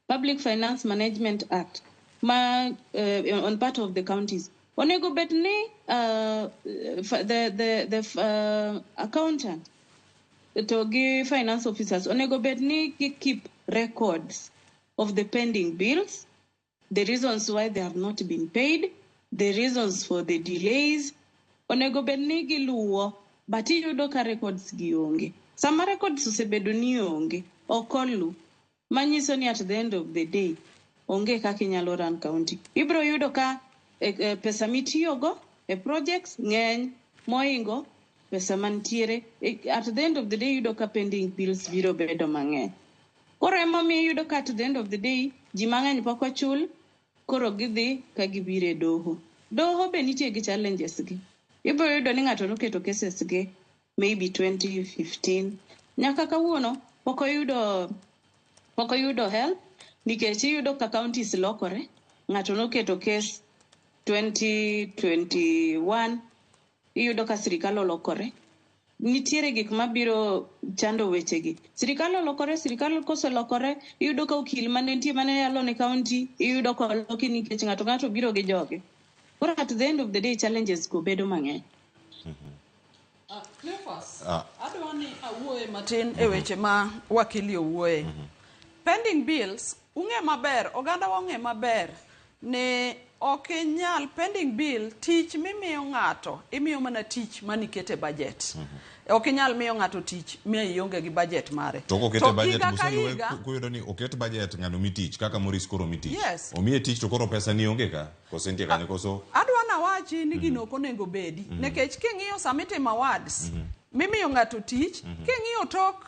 Speaker 5: Public Finance Management Act ma on part of the counties, onego bed ni the accountant to gi finance officers onego bed ni gi keep records of the pending bills, the reasons why they have not been paid, the reasons for the delays. Onego bed ni giluwo, but iyudo ka records gi onge. Sama records osebedo ni onge, ok olu, manyiso ni at the end of the day onge kaka inyalo run county. Ibiro yudo ka pesa mitiyogo e projects ng'eny moingo pesa mantiere. At the end of the day, iyudo ka pending bills biro bedo mang'eny. Koro emomiyo iyudo ka at the end of the day ji mang'eny pok ochul, koro gidhi ka gibiro e doho. Doho be nitie gi challenges gi. Ibiro yudo ni ng'ato noketo cases ge maybe 2015 nyaka kawuono pok oyudo help, nikech iyudo ka counties lokore. Ng'ato noketo case 2021, iyudo ka sirikal olokore. Nitiere gik mabiro chando wechegi. Sirikal olokore, sirikal koselokore, iyudo ka okil mane nitie mane yalo ne county, iyudo ka oloki nikech ng'ato biro gi joge. Koro at the end of the day, challenges go bedo mang'eny.
Speaker 17: Cleophas, adwa ni awuoye matin e weche ma wakili owuoye. Pending bills, ung'e maber, oganda wa ong'e maber ni ok inyal pending bill tich mimiyo ng'ato, imiyo mana tich manikete budget. Ok inyal miyo ng'ato tich mi ionge gi budget mare.
Speaker 1: To kokete budget, kuyudo ni oket budget ng'ano mi tich, kaka Maurice koro mi tich.
Speaker 17: Yes.
Speaker 1: Omiye tich to koro pesa ni onge ka, kose nitie kanyo koso.
Speaker 17: Adwa nawachi ni gino ok onego bedi. Nikech king'iyo sama itimo awards, mimiyo ng'ato tich, king'iyo tok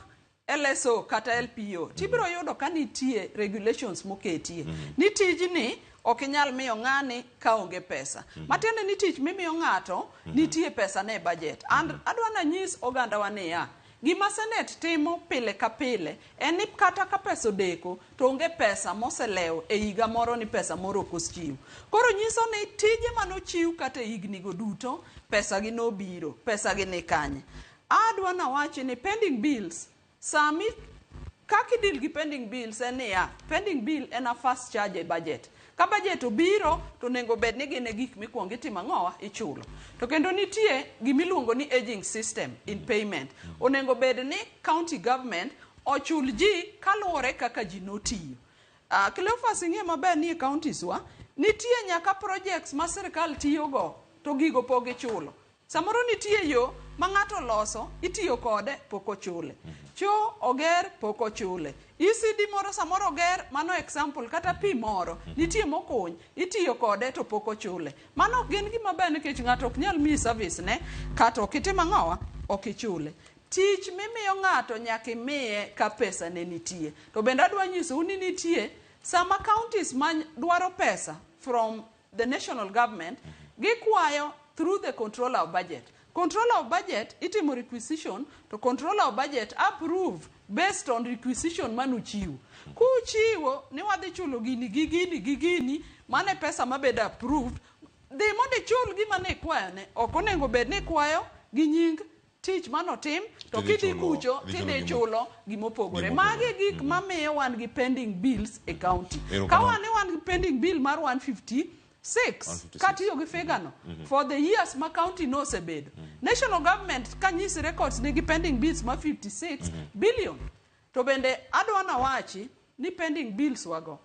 Speaker 17: LSO kata LPO, tibiro yudo ka nitie regulations moketie. Ni tijni ok inyal miyo ng'ani ka onge pesa. Matiende ni tich mimiyo ng'ato nitie pesa ne budget. And adwa nanyis oganda wa niya, gima Senate timo pile ka pile en ni kata ka pesa odeko to onge pesa moselewo e higa moro ni pesa moro ok ochiw. Koro nyiso ni tije manochiw kata e higni go duto pesa gi nobiro, pesa gi ni kanye. Adwa nawachi ni pending bills, sami kaka idil gi pending bills en niya, pending bill en a first charge e budget. Ka budget obiro to onego bed ni gin e gik mikwongo itimo ang'owa, ichulo. To kendo nitie gimiluongo ni aging system in payment. Onego bed ni county government ochul ji kaluwore kaka ji notiyo. Cleophas, ing'e maber ni e counties wa nitie nyaka projects ma sirikal tiyogo to gigo pok gichulo. Samoro nitie yo ma ng'ato loso, itiyo kode, pok ochule. Cho oger, pok ochule. ECD moro samoro oger, mano example, kata pi moro, nitie mokuny, itiyo kode to pok ochule. Mano ok gin gima ber nikech ng'ato ok nyal miyi service ne, kata ok itim ang'owa, ok ichule. Tich mimiyo ng'ato nyaka imiye ka pesa ne nitie. To bende adwa nyisou ni nitie sama counties ma dwaro pesa from the national government, gikwayo through the controller of budget. Controller of budget itimo requisition, to controller of budget approve based on requisition manuchiwo. Kuchiwo ni wadhi chulo gini gi gini gi gini, mane pesa mabedo approved, dhi mondo ichul gima ne ikwayone. Ok onego bed ni ikwayo gi nying tich manotim, to kidhi kucho tidhi chulo gimopogore. Magi gik mamiyo wan gi pending bills e county. Ka wan ni wan gi pending bill mar 156 katiyo gi figure no for the years ma county nosebedo. National government kanyisi records nigi pending bills ma 56 billion. To bende adwa nawachi ni pending bills wago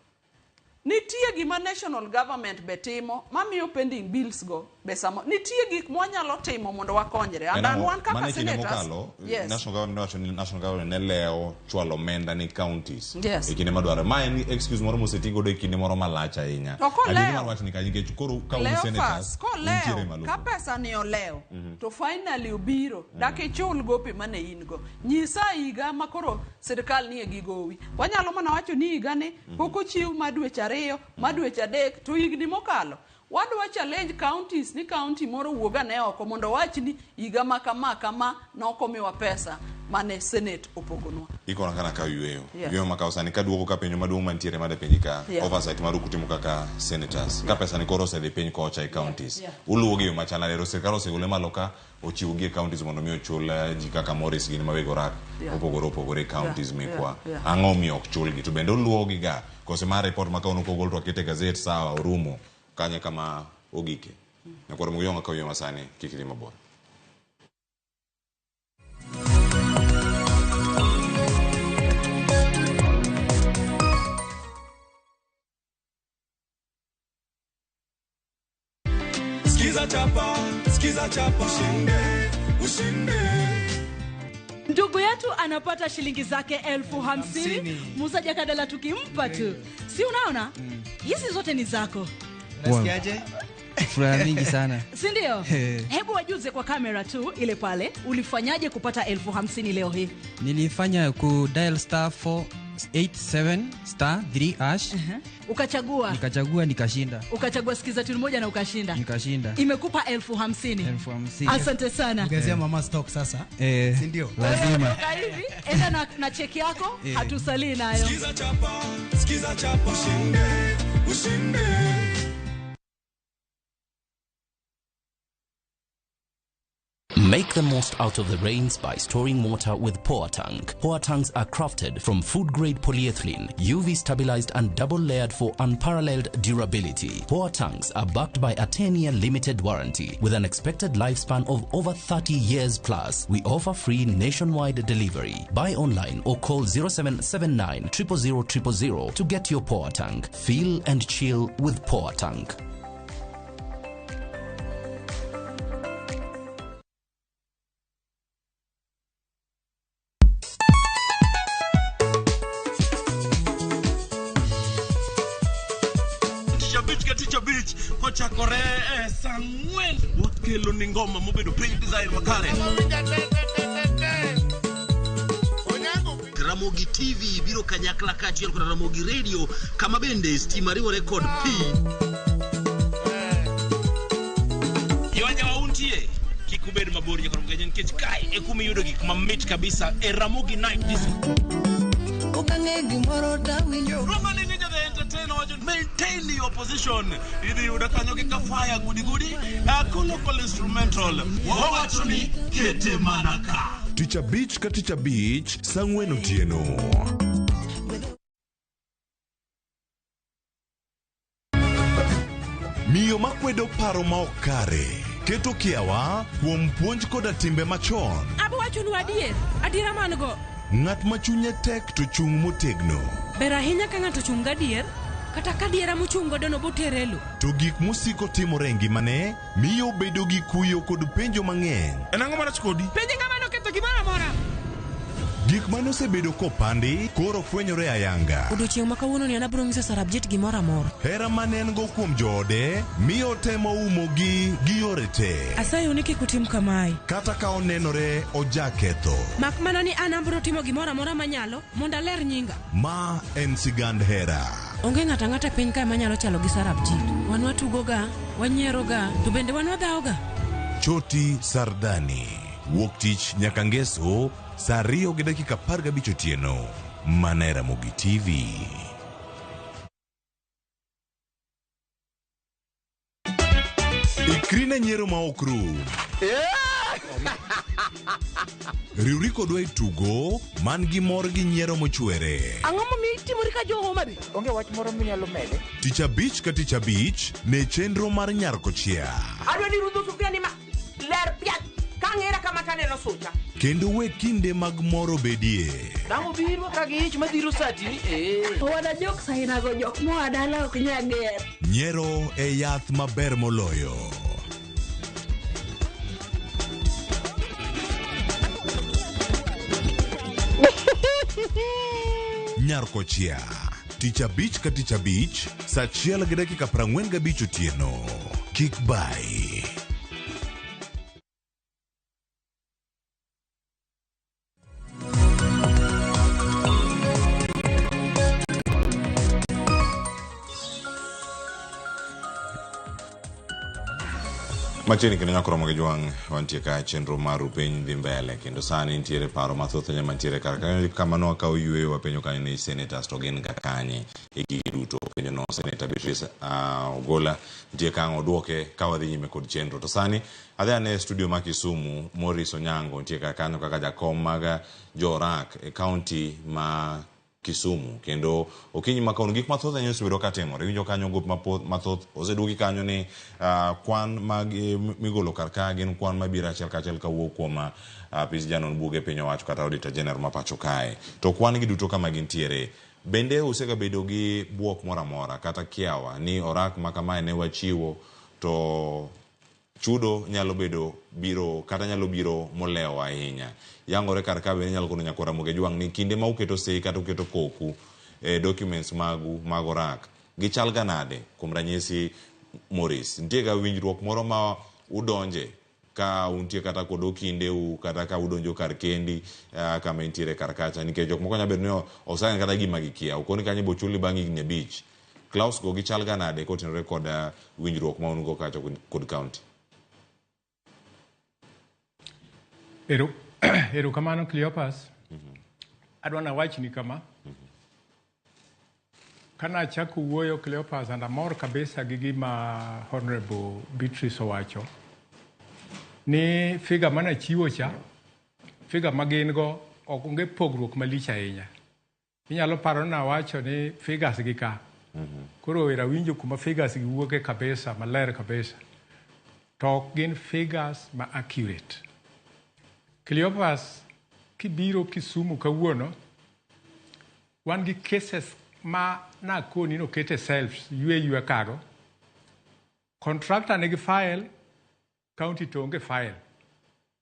Speaker 17: nitie gima national government be timo mamiyo pending bills go be samo nitie gik mwanyalo timo mondo wakonyre. And wan kaka senators, yes.
Speaker 1: National government wacho ni national government ne lewo chwalo omenda ni counties.
Speaker 17: Yes.
Speaker 1: E kinde madwarore. Ma en excuse moro mosetigodo e kinde moro malach ahinya. Adier mar wach ni ka nikech koro ka un senators untiere malo.
Speaker 17: Ka pesa ni olewo to finally obiro dak ichul gope mane in go. Nyisa higa ma koro sirkal nie gi gowi. Wanyalo mana wacho ni higa ni pok ochiw ma dweche 2, ma dweche 3 to higni mokalo. Wadwa challenge counties ni county moro wuoga ne oko mondo wach ni higa ma kama kama nokomiwa pesa mane Senate opogonwa.
Speaker 1: Ikona kana ka yweyo. Yweyo ma kawo sani kaduogo ka penjo maduong' mantiere made penji ka oversight maru kutimo kaka senators. Ka pesa ni koro osedhi piny kocha e counties. Uluwo gi yo machal nade? Sirkal osegole malo ka ochiwo gi e counties mondo mi ochul ji kaka Morris gin ma weg orak opogore opogore e counties mekwa. Ang'o miyo ok chulgi? To bende uluwo gi ga? Kose mar report ma kawuono kogol to wakete gazet sawa orumo. Kanye kama ogike. Nyakwar Mugiyonga ka wiye masani kik idhi mabor.
Speaker 3: Skiza chapa, skiza chapa, ushinde, ushinde.
Speaker 2: Ndugu yetu anapata shilingi zake 50,000. Musa Jakadala tukimpa tu. Si unaona? Hizi zote ni zako.
Speaker 8: Unasikiaje? Furaha mingi sana.
Speaker 2: Si ndio? Hebu wajuze kwa kamera tu ile pale, ulifanyaje kupata 50,000 leo hii?
Speaker 8: Nilifanya ku dial star 87 star 3 hash.
Speaker 2: Ukachagua.
Speaker 8: Nikachagua nikashinda.
Speaker 2: Ukachagua sikiza tune moja na ukashinda.
Speaker 8: Nikashinda.
Speaker 2: Imekupa 50,000.
Speaker 8: 50,000.
Speaker 2: Asante sana.
Speaker 9: Ongezea mama stock sasa. Si ndio?
Speaker 8: Lazima.
Speaker 2: Toka hivi, enda na cheki yako, hatusalii nayo.
Speaker 3: Sikiza chapa, sikiza chapa, ushinde, ushinde.
Speaker 19: Make the most out of the rains by storing water with Poa Tank. Poa Tanks are crafted from food-grade polyethylene, UV stabilized and double-layered for unparalleled durability. Poa Tanks are backed by a 10-year limited warranty with an expected lifespan of over 30 years plus. We offer free nationwide delivery. Buy online or call 0779 000 000 to get your Poa Tank. Feel and chill with Poa Tank.
Speaker 20: Kochakore saa 4 wakelo ni ngoma mobedo piny design makare.
Speaker 21: Ramogi TV biro kanyakla kaachiel kod Ramogi Radio kama bende stima riwore kod pi.
Speaker 20: Yonya wauntie kik ubed mabor nyakoro mgenye nikech kae e kuma iyudo gik mamit kabisa e Ramogi Night Disco.
Speaker 22: Okang'e gimoro tawinjo.
Speaker 20: Roma ni ninja the entertainer wacho maintain your position. Idhi yudo kanyo gi kafaya gudi gudi. Local instrumental. Wawacho ni kete mana ka.
Speaker 11: Tich abich ka tich abich saa 4 otieno. Miyo makwedo paro ma ok kare keto kiawa kuom puonj koda timbe machon.
Speaker 23: Abo wachonu adier, adiera man go.
Speaker 11: Ng'at ma chunye tek to chung' motegno.
Speaker 23: Ber ahinya ka ng'ato chung' gadier, kata ka diera mochung' godo no botere lo.
Speaker 11: To gik mosiko timore e ngimane miyo obedo gi kuyo kod penjo mang'eny.
Speaker 20: En ang'o marach kodi?
Speaker 23: Penje ng'ama noketho gimoro amora.
Speaker 11: Gik mane osebedo kopandi koro fwenyore ayanga.
Speaker 23: Odiochieng' ma kawuono ni an abiro nyiso Sarabjit gimoro amora.
Speaker 11: Hera mane en go kuom joode miyo otemo umogi gi yore te.
Speaker 23: Asayo ni kik utim kamae.
Speaker 11: Kata ka onenore ojaketho.
Speaker 23: Mak mana ni an abiro timo gimoro amora manyalo mondo aler nyinga.
Speaker 11: Ma en sigand hera.
Speaker 23: Onge ng'ato ang'ata e piny kae manyalo chalo gi Sarabjit. Wan watugoga, wanyieroga, to bende wan wadhawoga.
Speaker 11: Choti Sardani. Wuok tich nyaka ngeso saa 2:15 otieno. Mana e Ramogi TV. Ikri ne nyiero ma ok rum. Riwri kodwa e tugo man gi mor gi nyiero mochwere.
Speaker 4: Ang'o momiyo itimori ka jo Homa Bay?
Speaker 24: Onge wach moro minyalo mede.
Speaker 11: Tich abich ka tich abich ne chenro mar Nyar Kochia.
Speaker 4: Adwa ni rudho sufuria ni ma ler piat kang'era kama taneno sucha.
Speaker 11: Kendo we kinde mag mor obedie.
Speaker 24: Dang' obiro ka gi ich madhiro sati ni
Speaker 25: Owada jok sainago jok moa dala ok nyal ger.
Speaker 11: Nyiero e yath maber moloyo. Nyar Kochia. Tich abich ka tich abich saa 1:45 otieno. Kik bai.
Speaker 1: Machiegni kendo nyaka romo gi jwang' wantie ka chenro mar piny dhi mbele kendo sani nitiere paro mathoth ahinya mantiere kar kanyo kama ne wakawo yueyo wapenjo kanyo ni senators to gin ga kanye e gigi duto penjo no Senator Beatrice Ogola nitie ka oduoke ka wadhi nyime kod chenro to sani adhi ane e studio ma Kisumu Maurice Onyango nitie kar kanyo kaka jakom mag jo-Orak e county ma Kisumu kendo okinyi ma kawuono gik mathoth ahinya osebedo katimore iwinjo kanyo gop mathoth oseduoki kanyo ni kwan mag migolo kar ka gin kwan mabiro achiel kachiel kawuok kuom apis janon buge piny owacho kata Auditor General ma pacho kae to kwan gi duto kama gintiere bende usegabedo gi buok moro amora kata kiawa ni orak ma kamae ne wachiwo to chudo nyalo bedo biro kata nyalo biro molewo ahinya yangore kar ka bende nyalo kono nyakwar Ramogi Jwang' ni kinde ma uketo sei kata uketo koku e documents magu mag orak gichal ga nade kuom ranyisi Maurice nitie ga winjruok moro ma udonje Ka untie kata kod okindeu kata ka udonjo kar kendi kama intiere kar kacha nikech jok moko nyalo bedo ni osign kata gima gikia okoni kanyo ibo chuli bang' higni 5. Clause go gichal ga nade kotenore kod winjruok ma un go kacha kod county?
Speaker 18: Erokamano Cleopas. Adwa nawachni kama. Kana achako wuoyo Cleopas, and amor kabisa gi gima Honorable Beatrice owacho ni figure manachiwo cha, figure ma gin go ok onge pogruok malich ahinya. Inyalo paro nawacho ni figures gi ka. Koro ero awinjo kuma figures gi wuoke kabisa, maler kabisa. To ok gin figures ma accurate. Cleopas, kibiro Kisumu kawuono, wan gi cases ma nakoni nokete shelves ywe ywe kago. Contractor nigi file, county to onge file.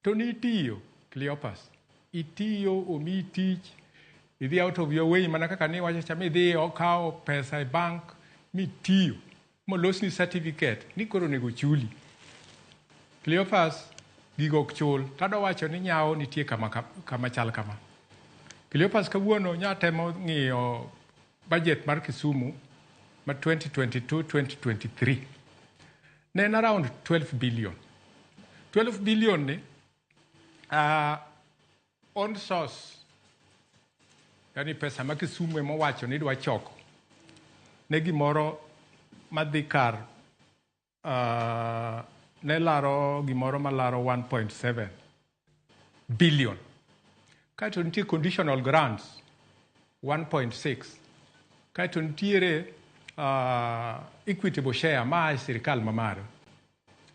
Speaker 18: To nitiyo, Cleopas, itiyo, omiyi tich, idhi out of your way mana kaka niwacho cha midhi okawo pesa e bank mitiyo molosni certificate ni koro onego chuli. Cleopas, gigo ok chul. Tadwa wacho ni nyawo nitie kama chal kama. Cleopas, kawuono nyatemo ng'iyo budget mar Kisumu ma 2022-2023. Ne en around 12 billion. 12 billion ni on source, yani pesa ma Kisumu ema owacho ni dwa choko ne gimoro madhi kar ne laro gimoro malaro 1.7 billion. Kaeto nitie conditional grants 1.6. Kaeto nitiere equitable share maa e sirikal mamalo.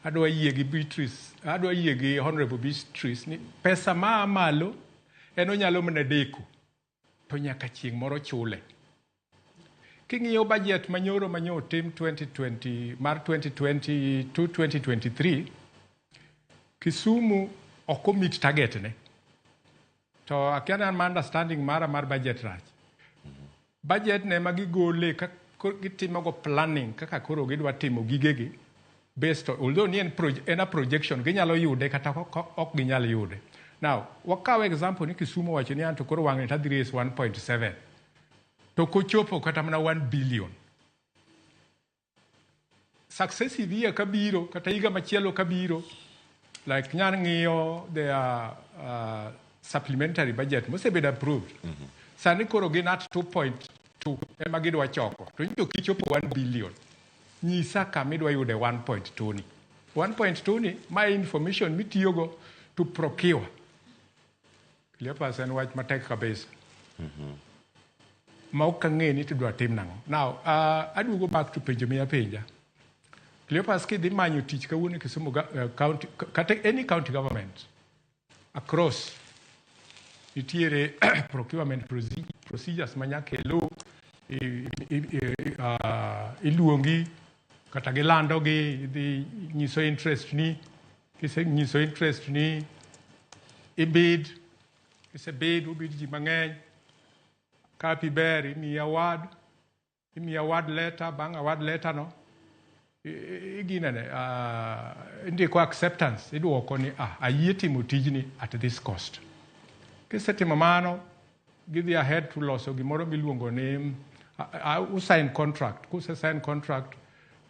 Speaker 18: Adwa yie gi Beatrice, adwa yie gi Honorable Beatrice ni pesa maa malo en onyalo mana deko to nyaka chieng' moro chule. King'iyo budget manyoro manyo otim 2020 mar 2022-2023, Kisumu ok omeet target ne. To akia ni an ma understanding mara mar budget rach. Budget ne ma gigole ka gitimo go planning kaka koro gidwa timo gigegi based on, although ni en a projection ginyalo yude kata ok ginyal yude. Now, wakaw example ni Kisumu wacho ni anto koro wang'ni tadhi raise 1.7 to kochopo kata mana 1 billion. Successive year kabiro kata higa machielo kabiro, like nyal ng'iyo their supplementary budget mosebedo approved. Sani koro gin at 2.2 ema gidwa choko to nyiso kichopo 1 billion. Nyisa kama idwa yude 1.2 ni. 1.2 ni ma information mitiyogo to procure. Cleopas, en wach matek kabisa. Ma ok ang'e ni tidwa tim nang'o. Now, aduogo back to penjo miya penja. Cleopas, kidhi manyo tich kawuono e Kisumu county, kata any county government across, nitiere procurement procedures ma nyaka iluw, iluongi kata gilandogi, idhi nyiso interest ni, kisenyiso interest ni, ibid, kisebid, ubid ji mang'eny, kapi ber, imiyi award, imiyi award letter, bang' award letter no, iginene, indiko acceptance, iduoko ni ayie timo tijni at this cost. Kisetimo mano, gidhi ahead to loso gimoro miluongo ni usign contract. Kuse sign contract,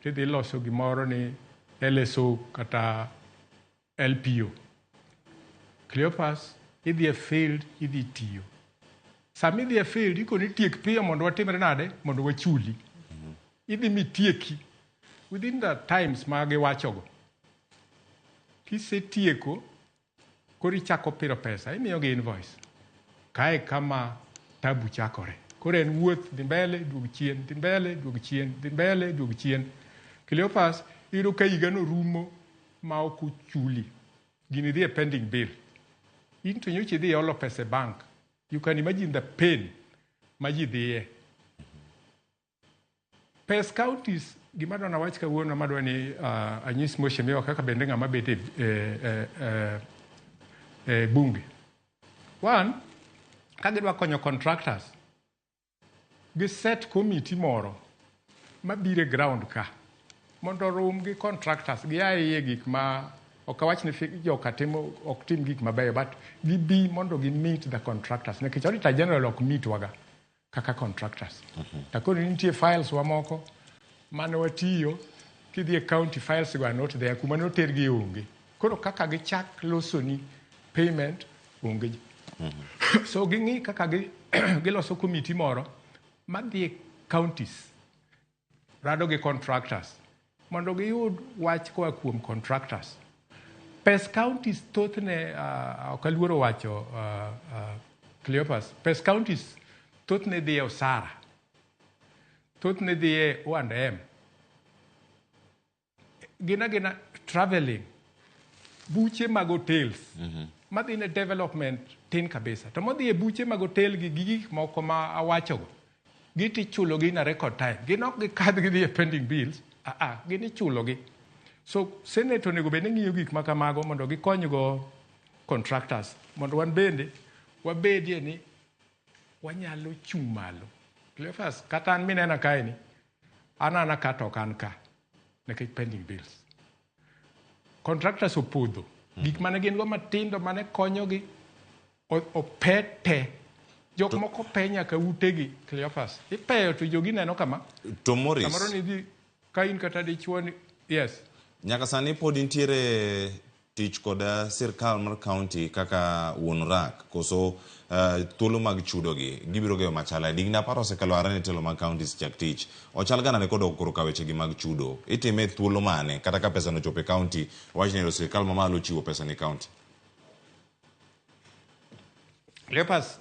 Speaker 18: tidhi loso gimoro ni LSO kata LPO. Cleopas, idhi e field, idhi tiyo. Sama idhi e field, ikoni tiek piyo mondo watimre nade? Mondo wachuli. Idhi mitieki within the times ma giwachogo. Kisetieko, koro ichako piro pesa, imiyogi invoice. Kae kama tabu chakore. Koro en wuoth dhi mbele, duog chien, dhi mbele, duog chien, dhi mbele, duog chien. Cleopas, iyudo ka higano rumo ma ok ochuli. Gini dhi e pending bill. In to nyocha idhi olo pesa e bank. You can imagine the pain ma ji dhiye. Pes counties, gima adwa nawach kawuono madwa ni anyis mheshimiwa kaka bende ng'ama bet e bunge. One, ka gidwa konyo contractors, gi set committee moro mabiro e ground ka mondo orum gi contractors gia iye gik ma Ok awach ni joka timo ok tim gik mabeyo, but gibi mondo gi meet the contractors. Nikech Auditor General ok meet waga kaka contractors. To koro nitie files wa moko mane watiyo kidhi e county files go are not there kuma notergi onge. Koro kaka gichak losoni payment onge. So ging'i kaka giloso committee moro madhi e counties rado gi contractors mondo giyud wach koa kuom contractors. Pes counties thothne ok aluoro wacho Cleophas, pes counties thothne dhi e osara, thothne dhi e O&M, gin agina traveling, buche mag hotels madhi ne development tin kabisa. To modhi e buche mag hotel gi gik moko ma awachogo, gitichulogi in a record time. Gin ok gikadh gidhi e pending bills, gin ichulogi. So Senate onego bed ni ng'iyo gik ma kamago mondo gikonygo contractors mondo wan bende wabedie ni wanyalo chung' malo. Cleophas, kata an minena kae ni, an ana ka to ok an ka nikech pending bills. Contractors opodho. Gik mane gin go matindo mane konyogi ope te. Jok moko pe nyaka utegi, Cleophas. Ipeyo to jogi neno kama.
Speaker 1: To Morris,
Speaker 18: Samoro ni dhi ka in kata dichuo ni yes.
Speaker 1: Nyaka sani pod nitiere tich kod sirkal mar county kaka wuon rak koso thuolo mag chudogi gibiro geyo machal digni apar osekalo are ne telo mag counties chak tich ochal ga nade kodok koro ka wechegi mag chudo itime e thuolo mane kata ka pesa no ochopo e county wach ni sirkal mamalo ochiwo pesa ni county.
Speaker 18: Cleophas,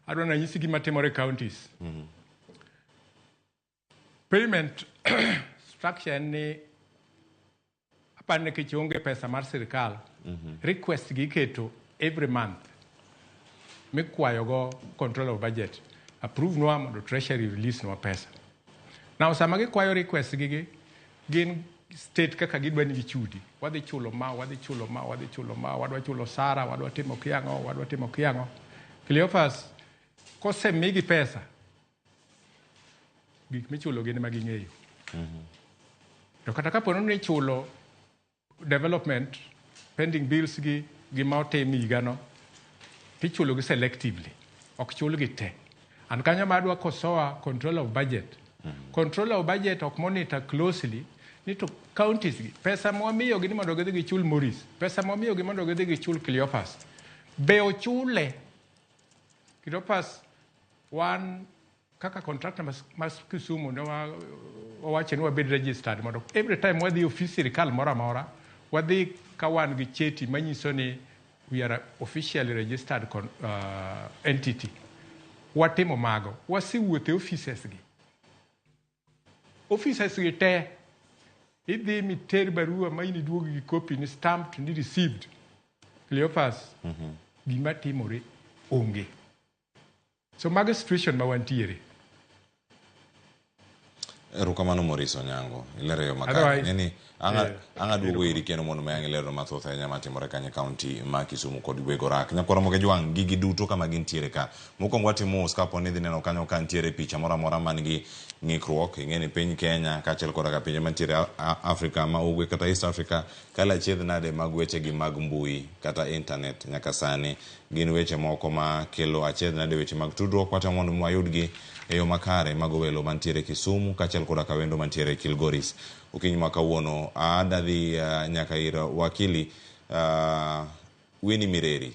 Speaker 18: adwa nanyisi gima timore e counties. Payment structure en ni apani nikech onge pesa mar sirkal, request gi iketo every month mikwayogo control of budget approve nwa mondo treasury release nwa pesa. Now sama gikwayo request gigi gin state kaka gidwa ni gichudi. Wadhi chulo ma, wadhi chulo ma, wadhi chulo ma, wadwa chulo sara, wadwa timo kiang'o, wadwa timo kiang'o. Cleophas, kosemigi pesa, gik michulo gin ema ging'eyo. To kata kapo ni ichulo development pending bills gi gima otim higano, tichulo gi selectively, ok chulgi te. An kanyo ma adwa kosoa control of budget. Control of budget ok monitor closely ni to counties gi pesa mwamiyogi ni mondo gidhi gichul Morris, pesa mwamiyogi mondo gidhi gichul Cleophas, be ochule? Cleophas, wan kaka contractor mas Kisumu ne wawacho ni wabed registered mondo every time wadhi e ofis sirikal moro amora wadhi ka wan gi cheti manyiso ni we are a officially registered entity. Watimo mago, wasewuotho e offices gi. Offices gi te idhi miter barua ma in iduog gi copy ni stamped ni received. Cleophas, gima timore onge. So mago situation ma wantiere.
Speaker 1: Erokamano Maurice Onyango, ilero yo makare.
Speaker 18: Otherwise,
Speaker 1: Neni anga duogo iri kendo mondo mi ang' ilero mathoth ahinya matimore kanyo e county ma Kisumu kod weg orak. Nyakwara Moge Jwang', gigi duto kama gintiere ka. Mokwongo watimo mos kapo ni idhi neno kanyo ka nitiere picha moro amora man gi ng'ikruok. Ing'e ni piny Kenya kaachiel koda ka pinje mantiere Afrika ma ugwe kata East Africa kala achiedh nade mag wechegi mag mbui kata internet nyaka sani gin weche moko ma kelo achiedh nade weche mag tudruok. Watemo mondo mi wayudgi e yo makare mago welo mantiere Kisumu kaachiel koda ka wendo mantiere Kilgoris. Okinyi ma kawuono ada dhi nyaka ir wakili Winnie Mireri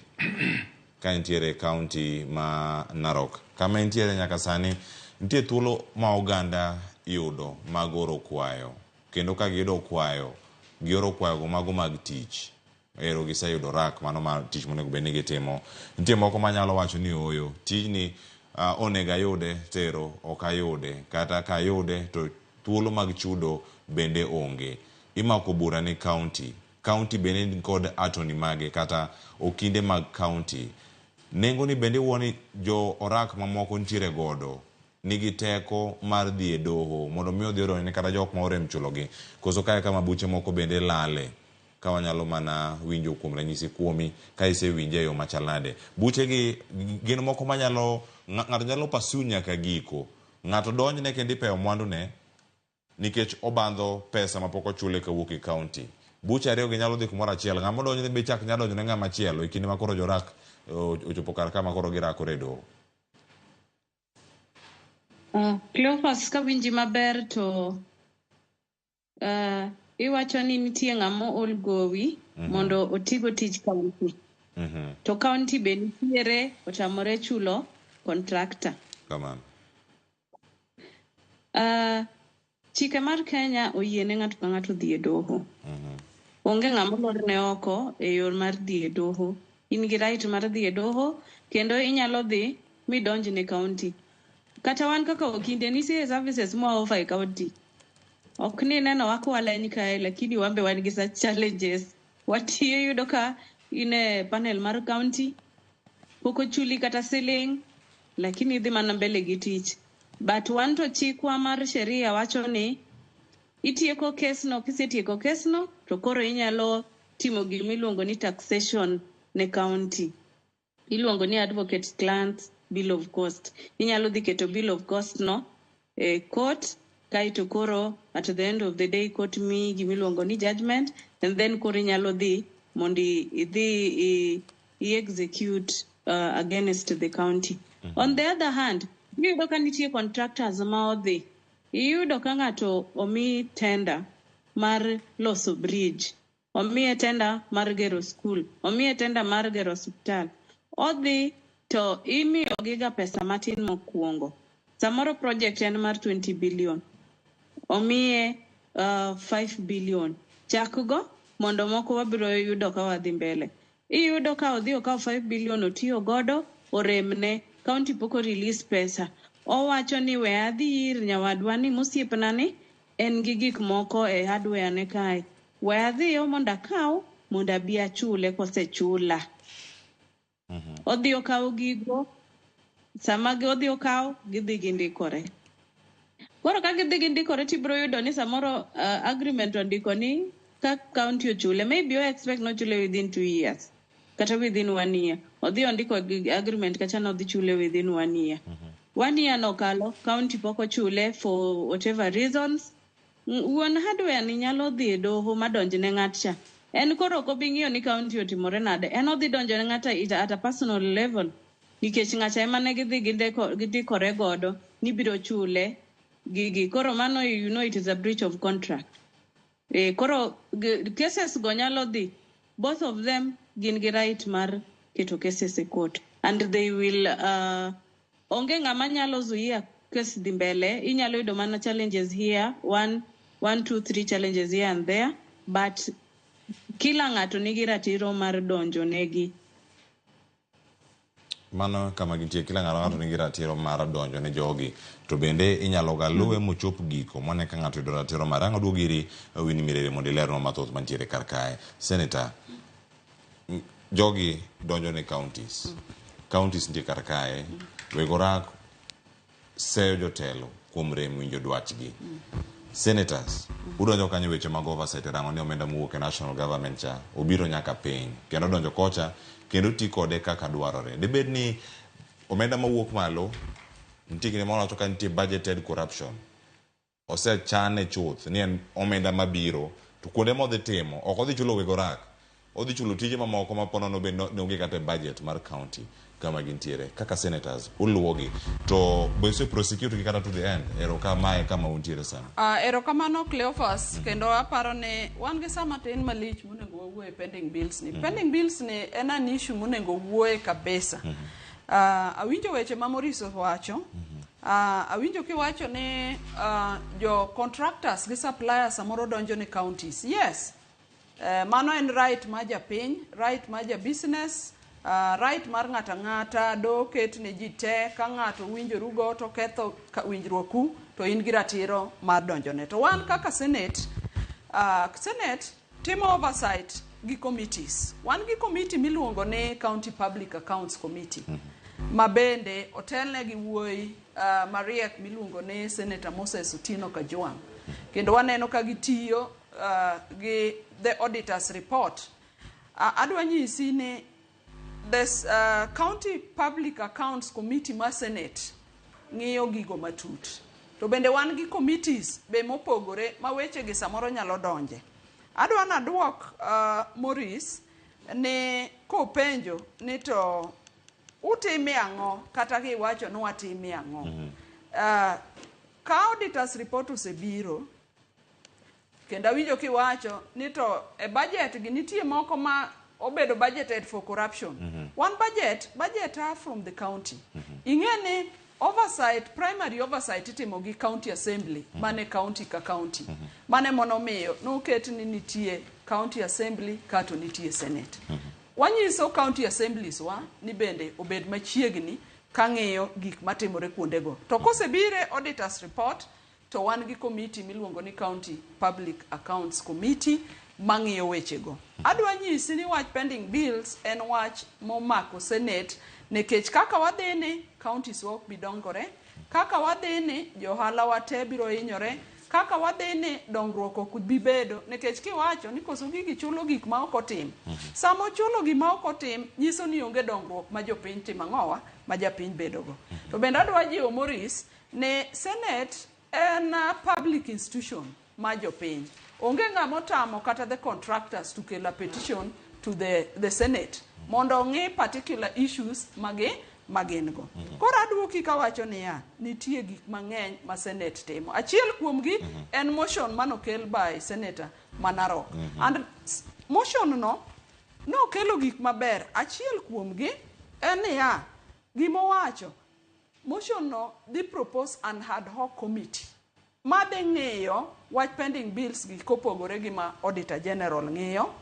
Speaker 1: ka entiere e county ma Narok. Kama entiere nyaka sani nitie thuolo ma oganda yudo mag oro kwayo kendo ka giyudo kwayo gioro kwayogo mago mag tich. Ero giseyudo rak mano ma tich monego bed ni gitimo. Nitie moko manyalo wacho ni ooyo tijni onego ayude tero ok ayude kata ka ayude to thuolo mag chudo bende onge. Imako bura ni county. County bende ni kod attorney mage kata okinde mag county. Nengo ni bende iwuo ni jo orak mamoko nitiere godo nigi teko mar dhi e doho mondo mi odhi odonjne kata jok ma orem chulogi. Koso kae kama buche moko bende lale ka wanyalo mana winjo kuom ranyisi kuomi ka isewinje e yo machal nade. Buche gi gin moko manyalo ng'ato nyalo pursue nyaka giko. Ng'ato donjne kendo ipeyo mwandu ne nikech obandho pesa mapok ochule kawuok e county. Buche ariyo gi nyalo dhi kumoro achiel. Ng'ama odonjne be chak nyalo donjo ne ng'ama chielo e kinde ma koro jorak ochopo kar kama koro girakore e doho.
Speaker 5: Cleophas, kawinji maber to iwacho ni nitie ng'ama ool gowi mondo otigo tij county. To county be nitiere otamore chulo contractor.
Speaker 1: Kamano.
Speaker 5: Chike mar Kenya oyie ne ng'ato ka ng'ato dhi e doho. Onge ng'ama olorne oko e yor mar dhi e doho. In gi right mar dhi e doho kendo inyalo dhi midonj ne county. Kata wan kaka okinde nitie services mwa offer e county. Ok ni neno wako waleny kae, lakini wan be wan gi such challenges. Watiyo yudo ka in e panel mar county, pok ochuli kata siling, lakini idhi mana mbele gi tich. But wan to chikwa mar sheria wacho ni itieko kesno, kisetieko kesno to koro inyalo timo gimiluongo ni taxation ne county. Iluongo ni advocate client bill of cost. Inyalo dhi keto bill of cost no e court, kaeto koro at the end of the day court miyi gimiluongo ni judgment, and then koro inyalo dhi mondo idhi i execute against the county. On the other hand, iyudo ka nitie contractors ma odhi. Iyudo ka ng'ato omi tender mar loso bridge, omiye tender mar gero school, omiye tender mar gero osiptal. Odhi to imiyogi ga pesa matin mokwongo. Samoro project en mar 20 billion. Omiye 5 billion. Chak go mondo moko wabiro yudo ka wadhi mbele. Iyudo ka odhi okawo 5 billion otiyo godo oremne, county pok o release pesa. Owacho ni we adhi ir nyawadwa ni mosiepna ni en gi gik moko e hardware ne kae. We adhiyo mondo akaw mondo abi achule kosechula. Odhi okawo gigo, sama odhi okawo, gidhi gindikore. Koro ka gidhi gindikore tibiro yudo ni samoro agreement ondiko ni ka county ochule, maybe o expect nochule within 2 years kata within one year. Odhi ondiko agreement kacha nodhi chule within one year. One year nokalo, county pok ochule for whatever reasons. Wuon hardware ni nyalo dhi e doho madonj ne ng'at cha. En koro ok obi ng'iyo ni county otimore nade. En odhi donjo ne ng'ato at a personal level. Nikech ng'acha ema ne gidhi gindikore godo ni biro chule gigi. Koro mano it is a breach of contract. Koro cases go nyalo dhi. Both of them gin gi right mar keto cases e court. And they will onge ng'ama nyalo zuia case dhi mbele. Inyalo yudo mana challenges here, one, one, two, three challenges here and there. But kila ng'ato nigi ratiro mar donjo negi.
Speaker 1: Mano kama gintie, kila ng'ato nigi ratiro mar donjo ne jogi to bende inyalo ga luwe mochop giko mone ka ng'ato yudo ratiro mare. Ang' oduog iri Winnie Mirere mondo ilernwa mathoth mantiere kar kae. Senator, jogi donjo ne counties. Counties nitie kar kae. Weg orak seyo jotelo kuom rem winjo dwachgi. Senators, udonjo kanyo weche mag oversight e rango ni omenda mowuok e national government cha obiro nyaka piny kendo donjo kocha kendo ti kode kaka dwarore. Dibed ni omenda mawuok malo nitie kinde moro wacho ka nitie budgeted corruption. Osechane chuth ni en omenda mabiro to kuonde modhi timo ok odhi chulo weg orak, odhi chulo tije mamoko ma ponono be ne onge kata e budget mar county kama gintiere. Kaka senators uluwogi to be use prosecute gi kata to the end? Ero ka mae kama untiere sani.
Speaker 17: Erokamano Cleophas, kendo aparo ni wan gi saa matin malich monego wawuoye pending bills ni. Pending bills ni en an issue monego wuoye kabisa. Awinjo weche ma Maurice owacho. Awinjo kiwacho ni jo contractors gi suppliers samoro donjo ne counties. Yes. Mano en right mar japiny, right mar ja business, right mar ng'ato ang'ata do ket ne ji te ka ng'ato winjorugo to ketho winjruoku to in gi ratiro mar donjone. To wan kaka Senate, Senate timo oversight gi committees. Wan gi committee miluongo ni County Public Accounts Committee. Ma bende otelne gi wuoyi mariek miluongo ni Senator Moses Otieno Kajwang'. Kendo waneno ka gitiyo gi the auditors report. Adwa nyisi ni this County Public Accounts Committee mar Senate ng'iyo gigo matut. To bende wan gi committees be mopogore ma weche gi samoro nyalo donje. Adwa naduok Maurice ni kopenjo ni to utime ang'o kata kiwacho ni watime ang'o. Ka auditors report osebiro kendo awinjo kiwacho ni to e budget gi nitie moko ma obedo budgeted for corruption. One budget, budget are from the county. Ing'e ni oversight, primary oversight itimo gi county assembly mane county ka county. Mane monomiyo noket ni nitie county assembly kato nitie senate. Wanyiso county assemblies wa ni bende obed machiegni kang'iyo gik matimore kuondego. To kosebire auditors report to wan gi committee miluongo ni County Public Accounts Committee mang'iyo wechego. Adwa nyisi ni wach pending bills en wach momako Senate nikech kaka wadhi ni counties wa ok bi dongore, kaka wadhi ni johala wa te biro hinyore, kaka wadhi ni dongruok ok bi bedo nikech kiwacho ni koso gigi chulo gik ma ok otim. Sama ochulo gima ok otim nyiso ni onge dongruok ma jopiny timo ang'owa ma japiny bedogo. To bende adwa jiwo Maurice ni Senate en a public institution ma jopiny. Onge ng'ama otamo kata the contractors to kel a petition to the Senate mondo ong'i particular issues magi magin go. Koro aduoki kawacho niya, nitie gik mang'eny ma Senate timo. Achiel kuomgi en motion manokel by Senator Manarok. And motion no nokelo gik maber. Achiel kuomgi en niya, gimowacho, motion no dhi propose an ad hoc committee madhi ng'iyo wach pending bills gi kopogore gi ma Auditor General ng'iyo.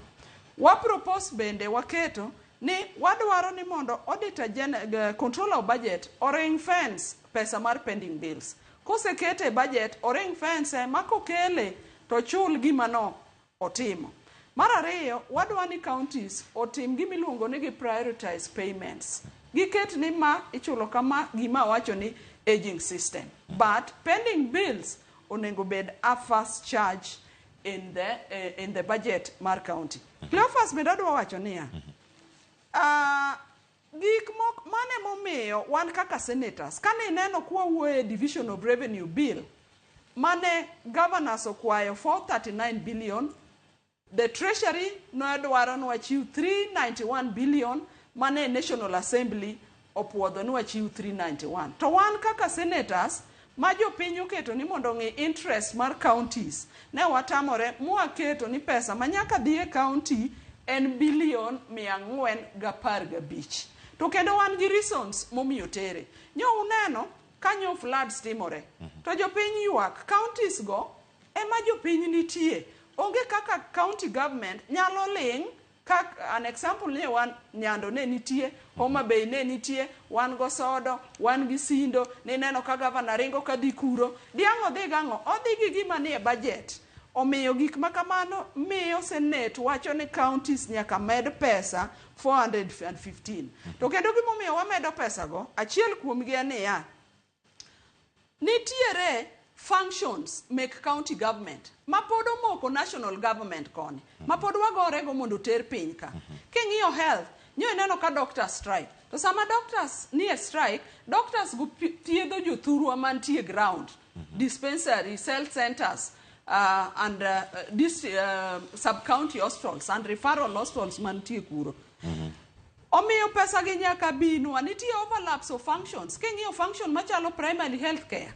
Speaker 17: Wa propose bende waketo ni wadwaro ni mondo Auditor General, Controller of Budget o ring fence pesa mar pending bills. Kosekete e budget, o ring fence ma kokele to chul gima no otimo. Mar ariyo, wadwa ni counties otim gima iluongo ni gi prioritize payments. Giket ni ma ichulo kama gima wacho ni aging system. But pending bills onego bed a first charge in the budget mar county. Cleophas bende adwa wacho niya, gik mok mane momiyo wan kaka senators kane ineno kwawuoyo e division of revenue bill mane governors okwayo 439 billion, the treasury nodwaro ni wachiw 391 billion, mane National Assembly opuodho ni wachiw 391, to wan kaka senators ma jopiny oketo ni mondo ong'i interest mar counties ne watamore mwaketo ni pesa ma nyaka dhi e county en bilion 415. To kendo wan gi reasons momiyo tere nyo uneno kanyo floods timore to jopiny ywak counties go ema jopiny nitie. Onge kaka county government nyalo ling'. Kak an example ni wan Nyando ne nitie, Homa Bay ne nitie, wan go Sodo, wan gi Sindo, nineno ka gavana ringo kadhi kuro. Diang' odhi gang'o? Odhi gi gima nie budget. Omiyo gik ma kamano miyo Senate wacho ni counties nyaka med pesa 415. To kendo gimomiyo wamedo pesa go, achiel kuomgi en niya, nitiere functions mek county government ma pod omoko national government koni ma pod wagorego mondo oter piny ka. King'iyo health, nyo ineno ka doctors strike, to sama doctors nie strike, doctors go thiedho jothurwa mantie ground, dispensary, health centers and sub county hospitals and referral hospitals mantie kuro. Omiyo pesa gi nyaka binwa. Nitie overlaps of functions. King'iyo function machalo primary health care,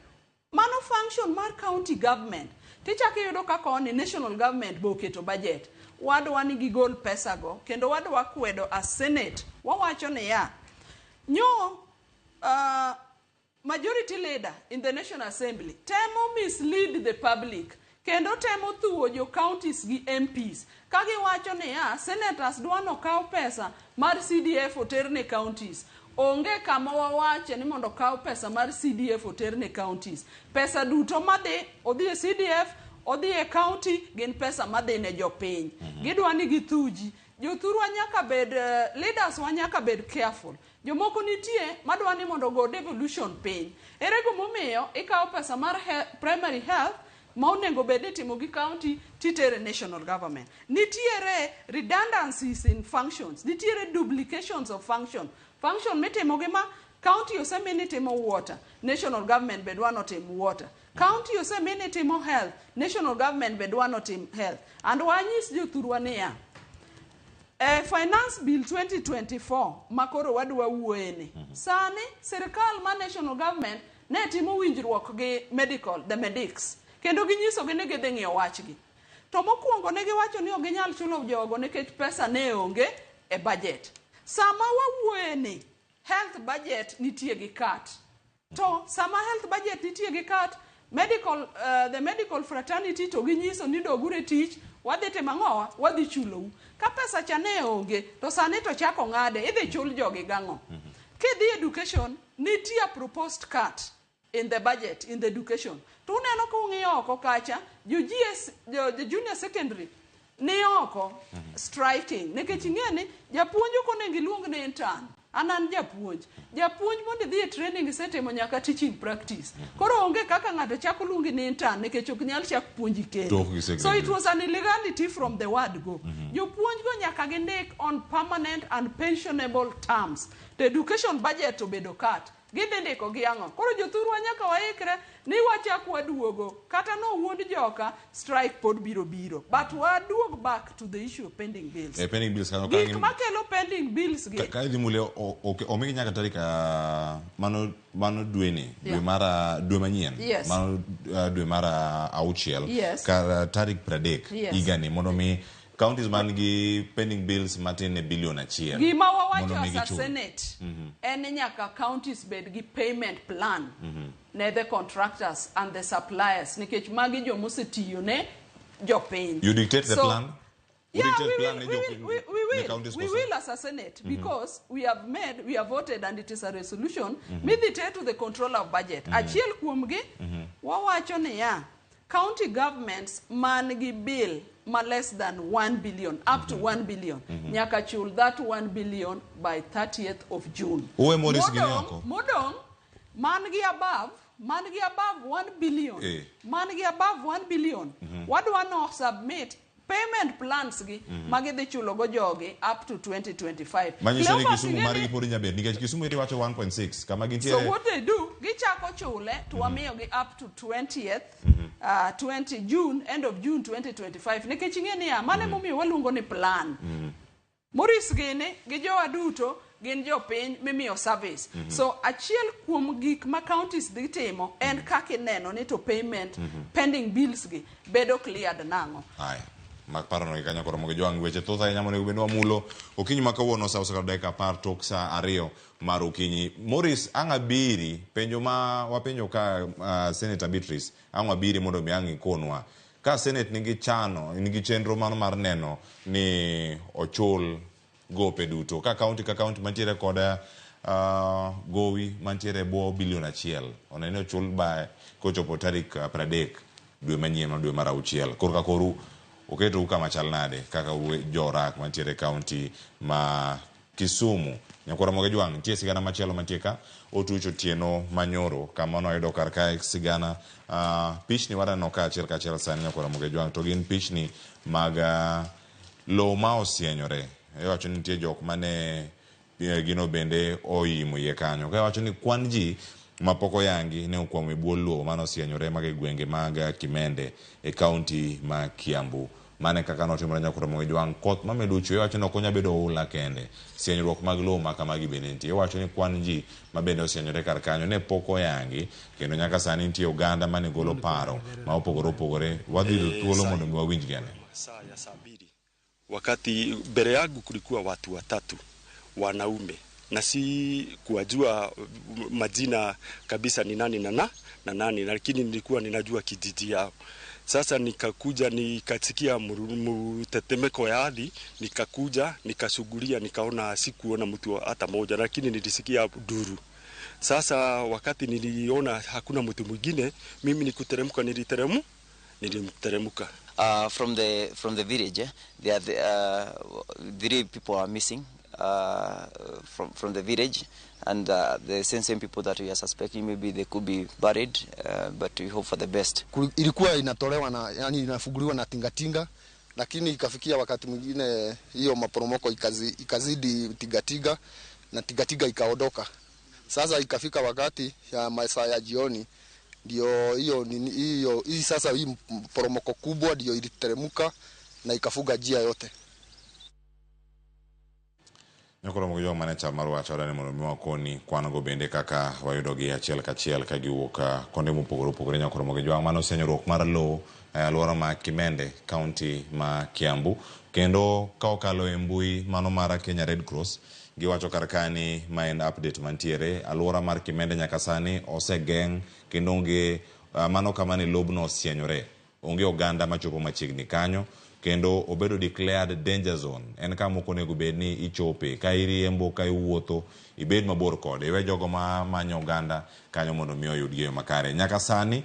Speaker 17: mano function mar county government. Tichako iyudo ka koni national government be oketo budget. Wadwa ni gigol pesa go kendo wadwa kwedo as Senate. Wawacho niya, nyo majority leader in the National Assembly temo mislead the public kendo temo thuo jo counties gi MPs ka giwacho niya senators dwa nokaw pesa mar CDF oter ne counties. Onge kama wawache ni mondo okaw pesa mar CDF oter ne counties. Pesa duto madhi odhi e CDF, odhi e county, gin pesa madhi ne jopiny. Gidwa ni githuji jothurwa. Nyaka bed leaders wa nyaka bed careful. Jomoko nitie madwa ni mondo ogo devolution piny. Ere gimomiyo ikawo pesa mar primary health ma onego bed ni itimo gi county titere national government? Nitiere redundancies in functions, nitiere duplications of function. Function mitimo gi ma county osemi ni timo water, national government be dwa notim water. County osemi ni timo health, national government be dwa notim health. And wanyis jothurwa niya, Finance Bill 2024 makoro wadwa wuoyeni. Sani sirikal ma national government ne timo winjruok gi medical, the medics, kendo ginyisogi ni gidhi ng'iyo wachgi. To mokwongo ne giwacho ni ok ginyal chulo jogo nikech pesa ne onge e budget. Sama wawuoyeni, health budget nitie gi cut. To sama health budget nitie gi cut, medical, the medical fraternity to ginyiso ni doguru e tich, wadhi timo ang'owa, wadhi chulou. Ka pesa cha ne onge, to sani to chako ng'ade, idhi chul jogi gang'o? Kidhi education, nitie proposed cut in the budget, in the education. To uneno ka ung'iyo oko kacha, jo GS, jo junior secondary ni oko striking. Nikech ing'e ni japuonj ok onego iluong ni intern. An japuonj. Japuonj mondo idhi e training isetimo nyaka teaching practice. Koro onge kaka ng'ato chako luongi ni intern nikech ok nyal chak puonji kendo.
Speaker 1: To ok gisegre.
Speaker 17: So it was an illegality from the word go. Jopuonj go nyaka gindik on permanent and pensionable terms. To education budget obedo cut. Gidhi ndiko gi ang'o? Koro jothurwa nyaka waikre ni wachak waduogo. Kata nowuond joka, strike pod biro biro. But waduog back to the issue of pending bills.
Speaker 1: Pending bills kanyo
Speaker 17: Gik makelo pending bills gi.
Speaker 1: Ka idhi mule omigi nyaka tarik mano dweni, dwe mar dwe manyien. Mano dwe mar 6. Kar tarik 30 higani mondo mi counties man gi pending bills matin ne bilion 1.
Speaker 17: Gima wawacho as a Senate en ni nyaka counties bed gi payment plan ne the contractors and the suppliers nikech magi jomosetiyo ne jopiny.
Speaker 1: You dictate the plan? You
Speaker 17: Yeah,
Speaker 1: dictate
Speaker 17: we
Speaker 1: plan
Speaker 17: will,
Speaker 1: ne
Speaker 17: we
Speaker 1: ne counties
Speaker 17: will, we
Speaker 1: koso?
Speaker 17: will as a Senate because we have voted and it is a resolution midhi ter to the controller of budget. Achiel kuomgi wawacho niya, county governments man gi bill ma less than 1 billion, up to 1 billion, nyaka chul that 1 billion by 30th of June.
Speaker 1: Uwe Morris gini oko.
Speaker 17: Modong, man gi above 1 billion, man gi above 1 billion, wadwa no submit payment plans gi magidhi chulo go jogi up to 2025.
Speaker 1: Manyiso ni
Speaker 17: Cleophas
Speaker 1: Kisumu
Speaker 17: ing'e
Speaker 1: margi pod nyabet nikech Kisumu eri wacho 1.6 kama gintiere.
Speaker 17: So what they do, gichako chule to wamiyogi up to 20th, 20 June, end of June 2025. Nikech ing'e niya, mano emomiyo waluongo ni plan. Morris gini gi jowa duto gin jopiny mimiyo service. So achiel kuom gik ma counties dhi timo en kaka ineno ni to payment pending bills gi bedo cleared nang'o.
Speaker 1: Aya. Mak parono gi kanyo koro mondo jwang' weche thoth ahinya monego bed ni wamulo okinyi ma kawuono sa osekalo dakika 10 tok sa 2 mar okinyi. Morris, ang' abiri penjo ma wapenjo ka Senator Beatrice, ang' abiri mondo mi ang' ikonwa ka Senate nigi chano nigi chenro mano mar neno ni ochul gope duto ka county mantiere kod gowi mantiere bwo bilion 1 oneno ni ochul ba kochopo tarik 30 dwe manyien ma dwe mar 6. Koro ka koru oketou kama chal nade kaka jorak mantiere county ma Kisumu. Nyakwara Moge Jwang', nitie sigana machielo mantie ka otuch otieno manyoro kama noyudo kar kae sigana pichni waneno ka achiel kachiel sani Nyakwara Moge Jwang', to gin pichni mag lowo ma osienyore. Iwacho ni nitie jok mane gino bende oimo iye kanyo. Ka iwacho ni kwan ji mapok oyangi ne okwamo e bwo lowo mane osienyore mag e gwenge mag Kimende e county ma Kiambu. Mane kaka notimore Nyakwara Moge Jwang', koth mamedo chwe iwacho ni ok onyal bedo oula kende. Sienyruok mag lowo ma kamagi bende nitie. Iwacho ni kwan ji ma bende osienyore kar kanyo ne pok oyangi kendo nyaka sani nitie oganda mane golo paro ma opogore opogore. Wadhi yudo thuolo mondo mi wawinjgi ane.
Speaker 6: Saa ya 2:00 wakati mbele yangu kulikuwa watu watatu wanaume na si kuwajua majina kabisa ni nani na nani, lakini nilikuwa ninajua kijiji yao. Sasa nikakuja nikasikia mtetemeko ya ardhi, nikakuja nikasugulia, nikaona sikuona mtu hata moja, lakini nilisikia duru. Sasa wakati niliona hakuna mtu mwingine, mimi nikuteremka, nilimteremka.
Speaker 7: From the village, there are 3 people are missing from the village, and the same people that we are suspecting maybe they could be buried, but we hope for the best.
Speaker 10: Ilikuwa inatolewa na yani inafunguliwa na tingatinga, lakini ikafikia wakati mwingine hiyo maporomoko ikazidi tingatinga na tingatinga ikaondoka. Sasa ikafika wakati ya masaa ya jioni Ndio hiyo nini hiyo hii sasa hii mporomoko kubwa ndio iliteremka na ikafuga njia yote.
Speaker 1: Nyakoro mogo jong mane chal mar wacho ni mondo mi wakoni kwan go bende kaka wayudogi achiel kachiel ka giwuok kuonde mopogore opogore. Nyakoro mogo jwang' mano senyruok mar lowo e alwora ma Kimende, kaunti ma Kiambu. Kendo ka okalo e mbui mano mar Kenya Red Cross, giwacho kar ka ni ma en update mantiere. Alwora mar Kimende nyaka sani osegeng' kendo onge mano kama ne lobno osienyore. Onge oganda machopo machiegni kanyo kendo obedo declared danger zone. En kama ok onego bed ni ichope. Ka iriembo, ka iwuotho, ibed mabor kode. Iwe jogo ma manyo oganda kanyo mondo mi oyud gi e yo makare. Nyaka sani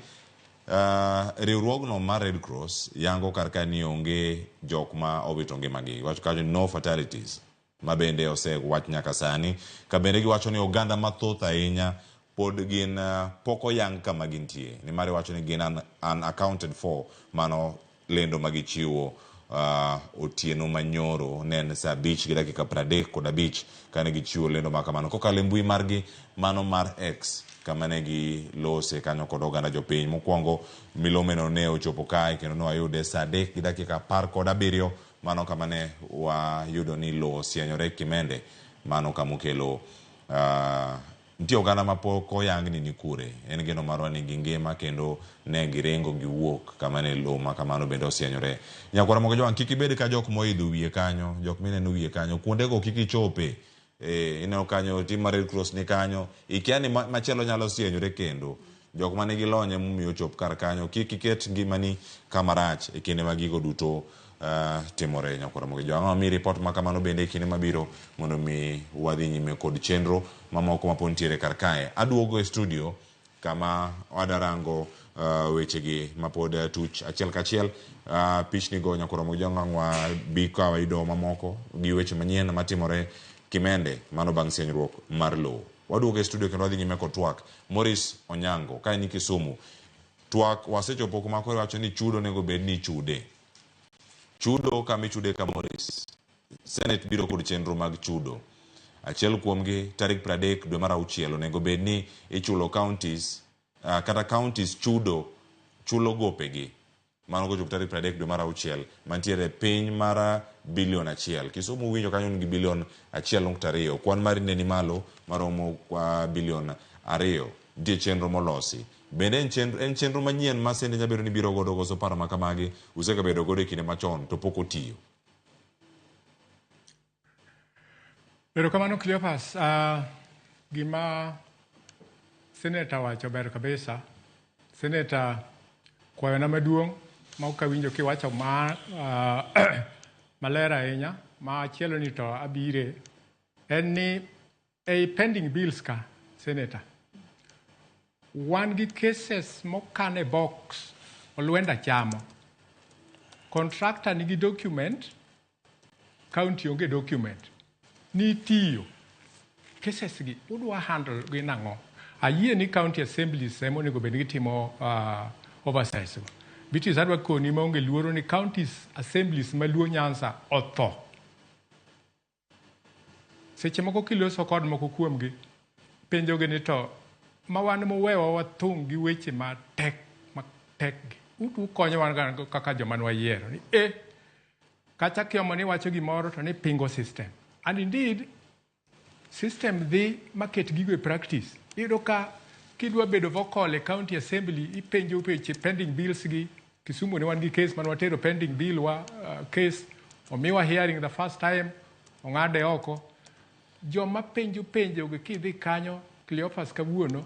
Speaker 1: riwruogno mar Red Cross yango kar ka ni onge jok ma owito ngimagi. Giwacho kanyo no fatalities ma bende osewach nyaka sani. Ka bende giwacho ni oganda mathoth ahinya pod gin pok oyang kama gintie. Nimar iwacho ni gin unaccounted for mano lendo ma gichiwo otieno manyoro ne en saa 5 gi dakika 35 kane gichiwo lendo ma kamano kokalo e mbui margi mano mar X kama ne gilose kanyo kod oganda jopiny. Mokwongo milomeno ne ochopo kae kendo ne wayude saa 3 gi dakika 17 mano kama ne wayudo ni lowo osienyore Kimende mano kama okelo nitie oganda ma pok oyang ni ni kure. En geno marwa ni gingima kendo ne giringo giwuok kama ne lowo ma kamano bende osienyore. Nyakwara mogo jowang' kik ibed ka jok moidho wiye kanyo, jok mineno wiye kanyo, kuondego kik ichope. Ineno kanyo tim mar Red Cross ni kanyo, ikia ni machielo nyalo sienyore kendo. Jok manigi lony emomiyo ochop kar kanyo, kik iket ngimani kama rach e kinde ma gigo duto timore. Nyakwara mogo jowang' mi report ma kamano bende e kinde mabiro mondo mi wadhi nyime kod chenro mamoko mapod nitiere kar kae. Aduogo e studio kama wadarango wechegi mapod tuch achiel kachiel. Pichni go nyakwara mogo jowang' wabi ka wayudo mamoko gi weche manyien matimore Kimende mano bang' sienyruok mar lowo. Waduogo e studio kendo wadhi nyime kod twak. Maurice Onyango ka en Kisumu. Twak wasechopo kuma koro iwacho ni chudo onego bed ni ichude. Chudo kama ichude ka Maurice. Senate biro kod chenro mag chudo. Achiel kuomgi tarik 30 dwe mar 6 onego bed ni ichulo counties kata counties chudo chulo gopegi. Mano kochopo tarik 30 dwe mar 6 mantiere piny mar bilion 1. Kisumu winjo kanyo nigi bilion 1.2. Kwan mari ne ni malo maromo kwa bilion 2. Nitie chenro molosi. Bende en chenro manyien ma Senate nyalo bedo ni biro godo koso paro ma kamagi usekabedo godo e kinde machon to pok otiyo.
Speaker 18: Erokamano Cleophas. Gima Senator wacho ber kabisa. Senator kwayona maduong' ma ok awinjo kiwacho ma maler ahinya machielo ni to abire en ni ei pending bills ka Senator wan gi cases mokan e box olwenda chamo. Contractor nigi document, county onge document. Nitiyo cases gi udwa handle gi nang'o? Ayie ni county assemblies ema onego bed ni gitimo oversight go. Beatrice adwa koni maonge luoro ni counties assemblies ma Luo Nyanza otho. Seche moko kiloso kod moko kuomgi, penjogi ni to ma wan mowewa wathung' gi weche matek matek gi. Utu ukonyo wan kaka joma ne wayiero ni kacha kiomo ni wacho gimoro to ni pingo system. And indeed, system dhi maket gigo e practice. Iyudo ka kidwa bedo vocal e county assembly, ipenjo weche pending bills gi. Kisumu ne wan gi case mane watero pending bill wa case, omiwa hearing the first time, ong'ade oko. Joma penjo penjo gi kidhi kanyo, Cleophas kawuono,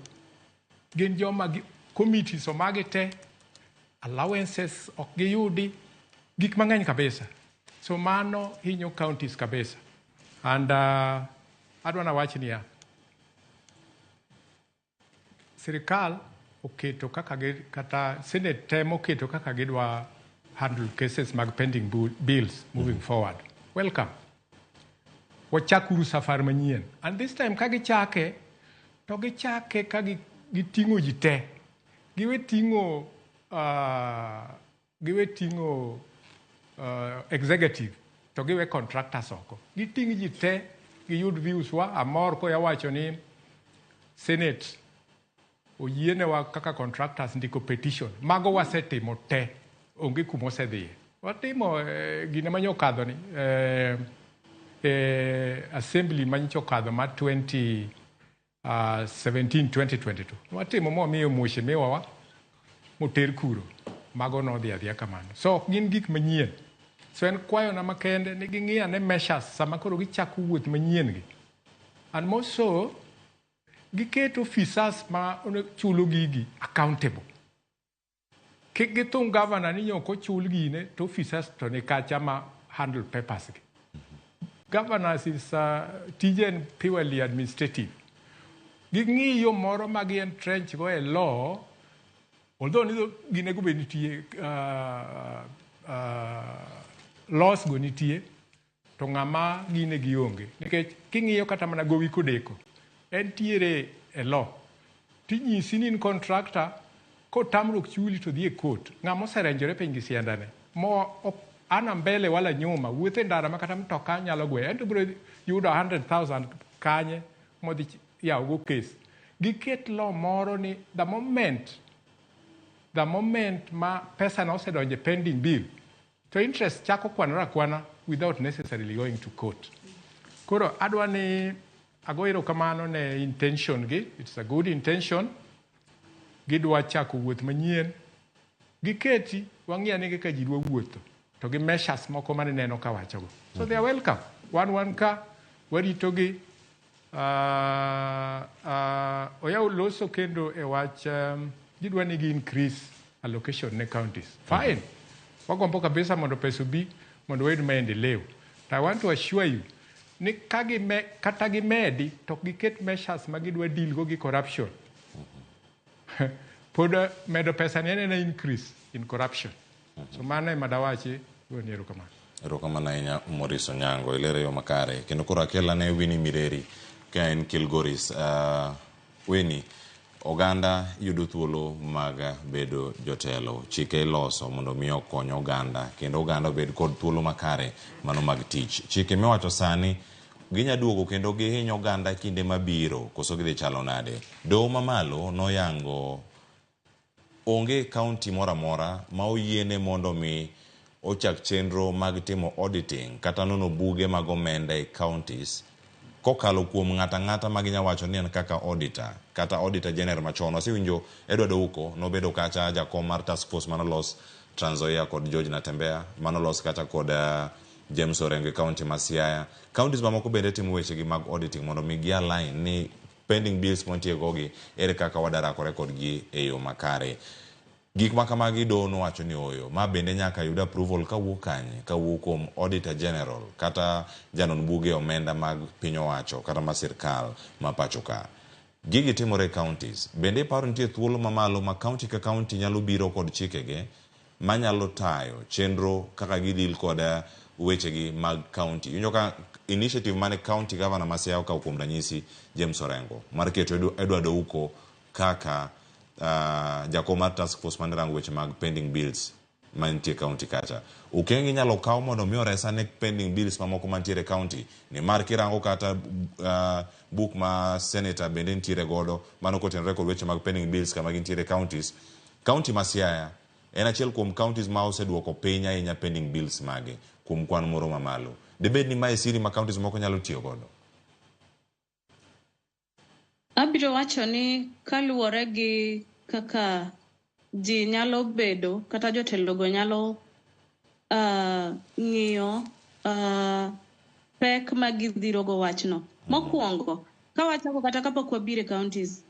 Speaker 18: gin joma committees omagi te, allowances ok giyudi, gik mang'eny kabisa. So mano hinyo counties kabisa. And adwa nawach niya, sirikal oketo kaka gi, kata Senate temo keto kaka gidwa handle cases mag pending bills moving forward. Welcome. Wachakuru safar manyien. And this time ka gichake, to gichake ka giting'o ji te. Giwe ting'o executive to giwe contractors oko. Giting' ji te, giyud views wa. Amor koya wacho ni Senate Oyienewa kaka contractors ndiko petition. Mago wasetimo te. Onge kuma osedhiye. Watimo gine manyo okadho ni assembly manyicho okadho ma 2017 2022. Watimo mwamiyo mheshimiwa wa moter kuro. Mago nodhi adhiya kamano. So ok gin gik manyien. So en kwayona makende ni ging'i ane measures sama koro gichako wuoth manyien gi. And more so, giket officers ma chulo gigi accountable. Kik githung governor ni ok ochul gine to officers to ni kacha ma handle papers gi. Governors is tije en purely administrative. Ging'i yo moro ma gi entrench go e law, although ni ginego bed nitie laws go nitie, to ng'ama gine gionge. Nikech king'iyo kata mana gowi kodeko, entiere e law. Tinyisi ni in contractor, kotamruok chuli to dhi e court. Ng'ama oserenjore piny gi siandane. Mo ok ana mbele wala nyuma, wuothe ndara ma kata mtoka nyalo gweyo. En to biro yudo 100,000 kanye modhi yawo go case. Giket law moro ni the moment ma pesa na osedonjo e pending bill, to interest chako kwanore akwana without necessarily going to court. Koro adwa ni ago erokamano ne intention gi, it's a good intention. Gidwa chako wuoth manyien. Giketi wang'i ane kaka ji dwa wuotho to gi measures moko mane neno ka wachogo. So they are welcome. Wan ka waritogi. Oyaw loso kendo e wach gidwa ni gi increase allocation ne counties. Fine. Wagombo kabisa mondo pesa obi mondo wayud maendeleo. But I want to assure you ni kata gimedi to ok giket measures ma gidwa deal go gi corruption. Pod medo pesa ni en increase in corruption. So mano ema dawachi goni erokamano.
Speaker 1: Erokamano ahinya Maurice Onyango, ilero yo makare. Kendo koro akela ne Winnie Mireri ka en Kilgoris. Winnie, oganda yudo thuolo mag bedo jotelo. Chike iloso mondo mi okony oganda kendo oganda obed kod thuolo makare mano mag tich. Chike miwacho sani ginya duogo kendo gihiny oganda kinde mabiro koso gidhi chalo nade? Doho mamalo noyango onge county moro amora ma oyiene mondo mi ochak chenro mag timo auditing kata nono buge mag omenda e counties kokalo kuom ng'ato ang'ata ma ginya wacho ni en kaka auditor kata auditor general machon. Wasewinjo Edward Ouko nobedo kacha jakom mar task force manolos Trans Nzoia kod George Natembeya, manolos kata kod James Orengo e county ma Siaya. Counties mamoko bende timo wechegi mag auditing mondo mi gi align ni pending bills mantie go gi ere kaka wadarakore kodgi e yo makare. Gik ma kamagi doho nowacho ni oyo, ma bende nyaka yud approval kawuok kanye? Kawuok kuom Auditor General kata janon buge omenda mag piny owacho kata ma sirkal ma pacho ka. Gigi timore e counties. Bende iparo nitie thuolo mamalo ma county ka county nyalo biro kod chikege manyalo tayo chenro kaka gidil kod wechegi mag county. Iwinjo ka initiative mane county governor ma Siaya okawo kuom ranyisi James Orengo mar keto Edward Ouko kaka jakom mar task force mane rango weche mag pending bills mantie county kacha. Okenge inyalo kaw mondo mi oresa ne pending bills mamoko mantiere county nimar kirango kata book ma senator bende nitiere godo mano kotenore kod weche mag pending bills kama gintiere counties. County ma Siaya en achiel kuom counties ma oseduoko piny ahinya pending bills mage kuom kwan moro mamalo. Dibed ni mae siri ma counties moko nyalo tiyo godo?
Speaker 5: Abiro wacho ni kaluwore gi kaka ji nyalo bedo kata jotelogo nyalo ng'iyo pek ma gidhirogo wachno. Mokwongo, ka wachako kata kapok wabiro e counties,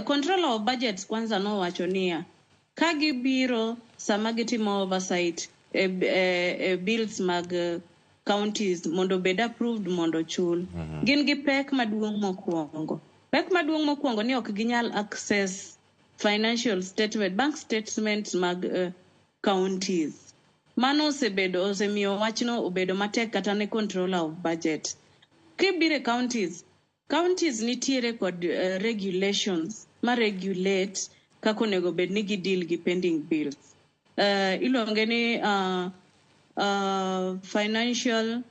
Speaker 5: controller of budgets kwanza nowacho niya, ka gibiro sama gitimo oversight e bills mag counties mondo obed approved mondo chul. Gin gi pek maduong' mokwongo. Pek maduong' mokwongo ni ok ginyal access financial statement, bank statements mag counties. Mano osebedo osemiyo wachno obedo matek kata ne controller of budget. Kibiro e counties, counties nitiere kod regulations ma regulate kaka onego bed ni gideal gi pending bills. Iluonge ni financial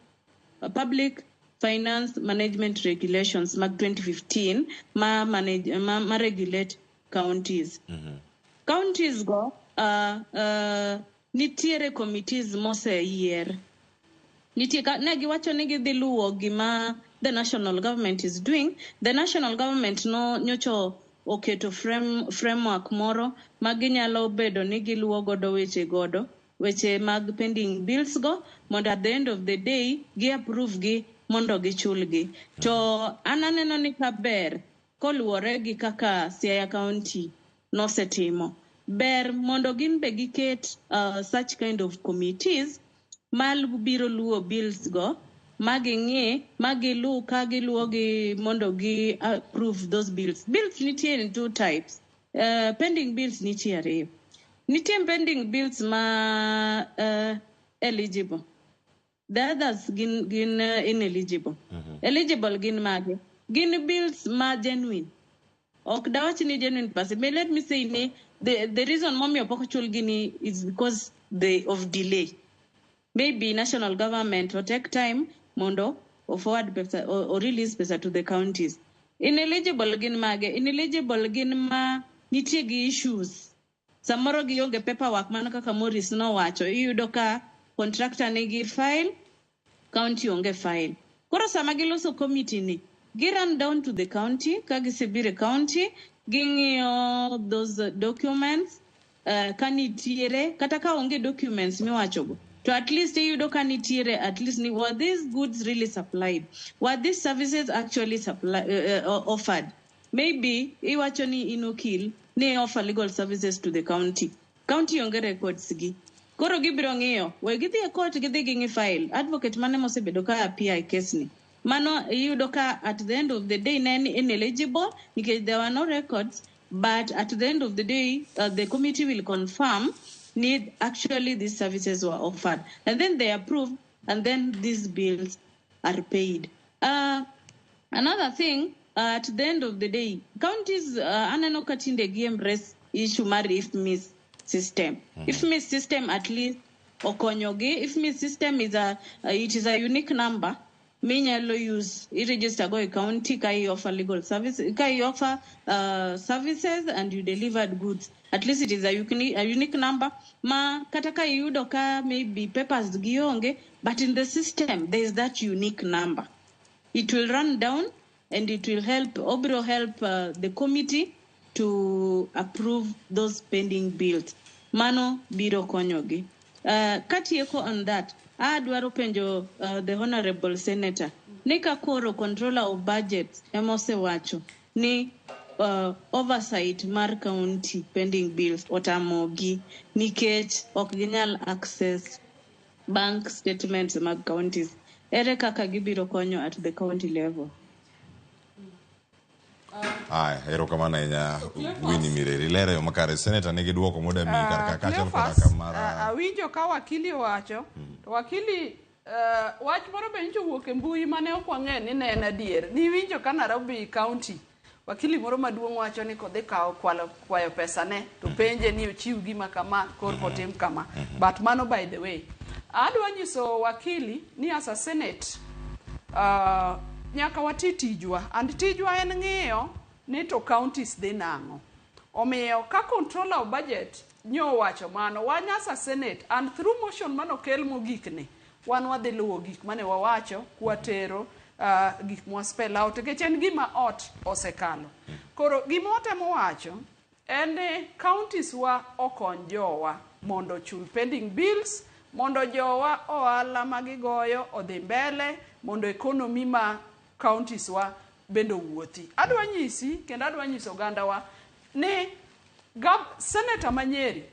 Speaker 5: public Finance Management Regulations mag 2015 ma manage, ma regulate counties. Counties go nitiere committees moseyier. Nitie ka ne giwacho ni gidhi luwo gima the national government is doing. The national government no nyocho oketo framework moro ma ginyalo bedo ni giluwo godo weche godo weche mag pending bills go, mondo at the end of the day gi approve gi mondo gichulgi. To an aneno ni kaber koluwore gi kaka Siaya County nosetimo, ber mondo gin be giket such kind of committees ma biro luwo bills go, ma ging'i, ma gilu ka giluwo gi mondo gi approve those bills. Bills nitie in two types. Pending bills nitie ariyo. Nitie pending bills ma eligible. The others gin ineligible. Eligible gin mage? Gin bills ma genuine. Ok dawach ni genuine person. But let me say ni the reason momiyo pok ochulgi ni is because of delay. Maybe national government will take time mondo o forward pesa or release pesa to the counties. Ineligible gin mage? Ineligible gin ma nitie gi issues. Samoro gionge paperwork, mana kaka Morris nowacho. Iyudo ka contractor nigi file, county onge file. Koro sama giloso committee ni, gi run down to the county, ka gisebiro e county, ging'iyo those documents, ka nitiere, kata ka onge documents miwachogo, to at least iyudo ka nitiere at least ni were these goods really supplied? Were these services actually offered? Maybe iwacho ni in okil, ni offer legal services to the county. County onge records gi. Koro gibiro ng'iyo, we gidhi e court, gidhi ging'i file. Advocate mane mosebedo ka appear e case ni. Mano iyudo ka at the end of the day ne en ineligible nikech there were no records, but at the end of the day the committee will confirm need actually these services were offered, and then they approve, and then these bills are paid. Another thing, at the end of the day, counties aneno ka tinde gi embrace issue mar IFMIS system. IFMIS system at least okonyogi. IFMIS system is a it is a unique number minyalo use, i-register go e county ka i offer legal service, ka i offer services and you delivered goods. At least it is a unique number ma kata ka iyudo ka maybe papers gionge, but in the system there is that unique number. It will run down and it will help, obiro help the committee to approve those pending bills. Mano biro konyogi. Katieko on that, adwaro penjo the honorable senator ni ka koro controller of budget ema osewacho ni oversight mar county pending bills otamogi nikech ok ginyal access bank statements mag counties, ere kaka gibiro konyo at the county level?
Speaker 1: Aya, erokamano ahinya, Winnie Mireri. Lero yo makare. Senator nigi duoko moda miyi kar ka kaachiel koda
Speaker 17: Cleophas,
Speaker 1: kamar
Speaker 17: awinjo ka wakili owacho, to wakili, wach moro be nyocha owuok e mbui mane ok wang'e ni ne en adier. Niwinjo ka Nairobi County wakili moro maduong' wacho ni kodhi kawo kwalo kwayo pesa ne to penje ni ochiw gima kama korka otim kama. But mano by the way. Adwa nyiso wakili ni as a senate nyaka wati tijwa, and tijwa en ng'iyo ni to counties dhi nang'o. Omiyo ka controller of budget nyo owacho mano, wan as a senate and through motion manokel mogik ni, wan wadhi luwo gik mane wawacho kwatero gik mwa spell out, nikech en gima ot osekalo. Koro gima watemo wacho en ni counties wa okony jowa mondo ochul pending bills, mondo jowa ohala magigoyo odhi mbele, mondo economy ma counties wa bende owuothi. Adwa nyisi kendo adwa nyiso ogandawa ni senator ma Nyeri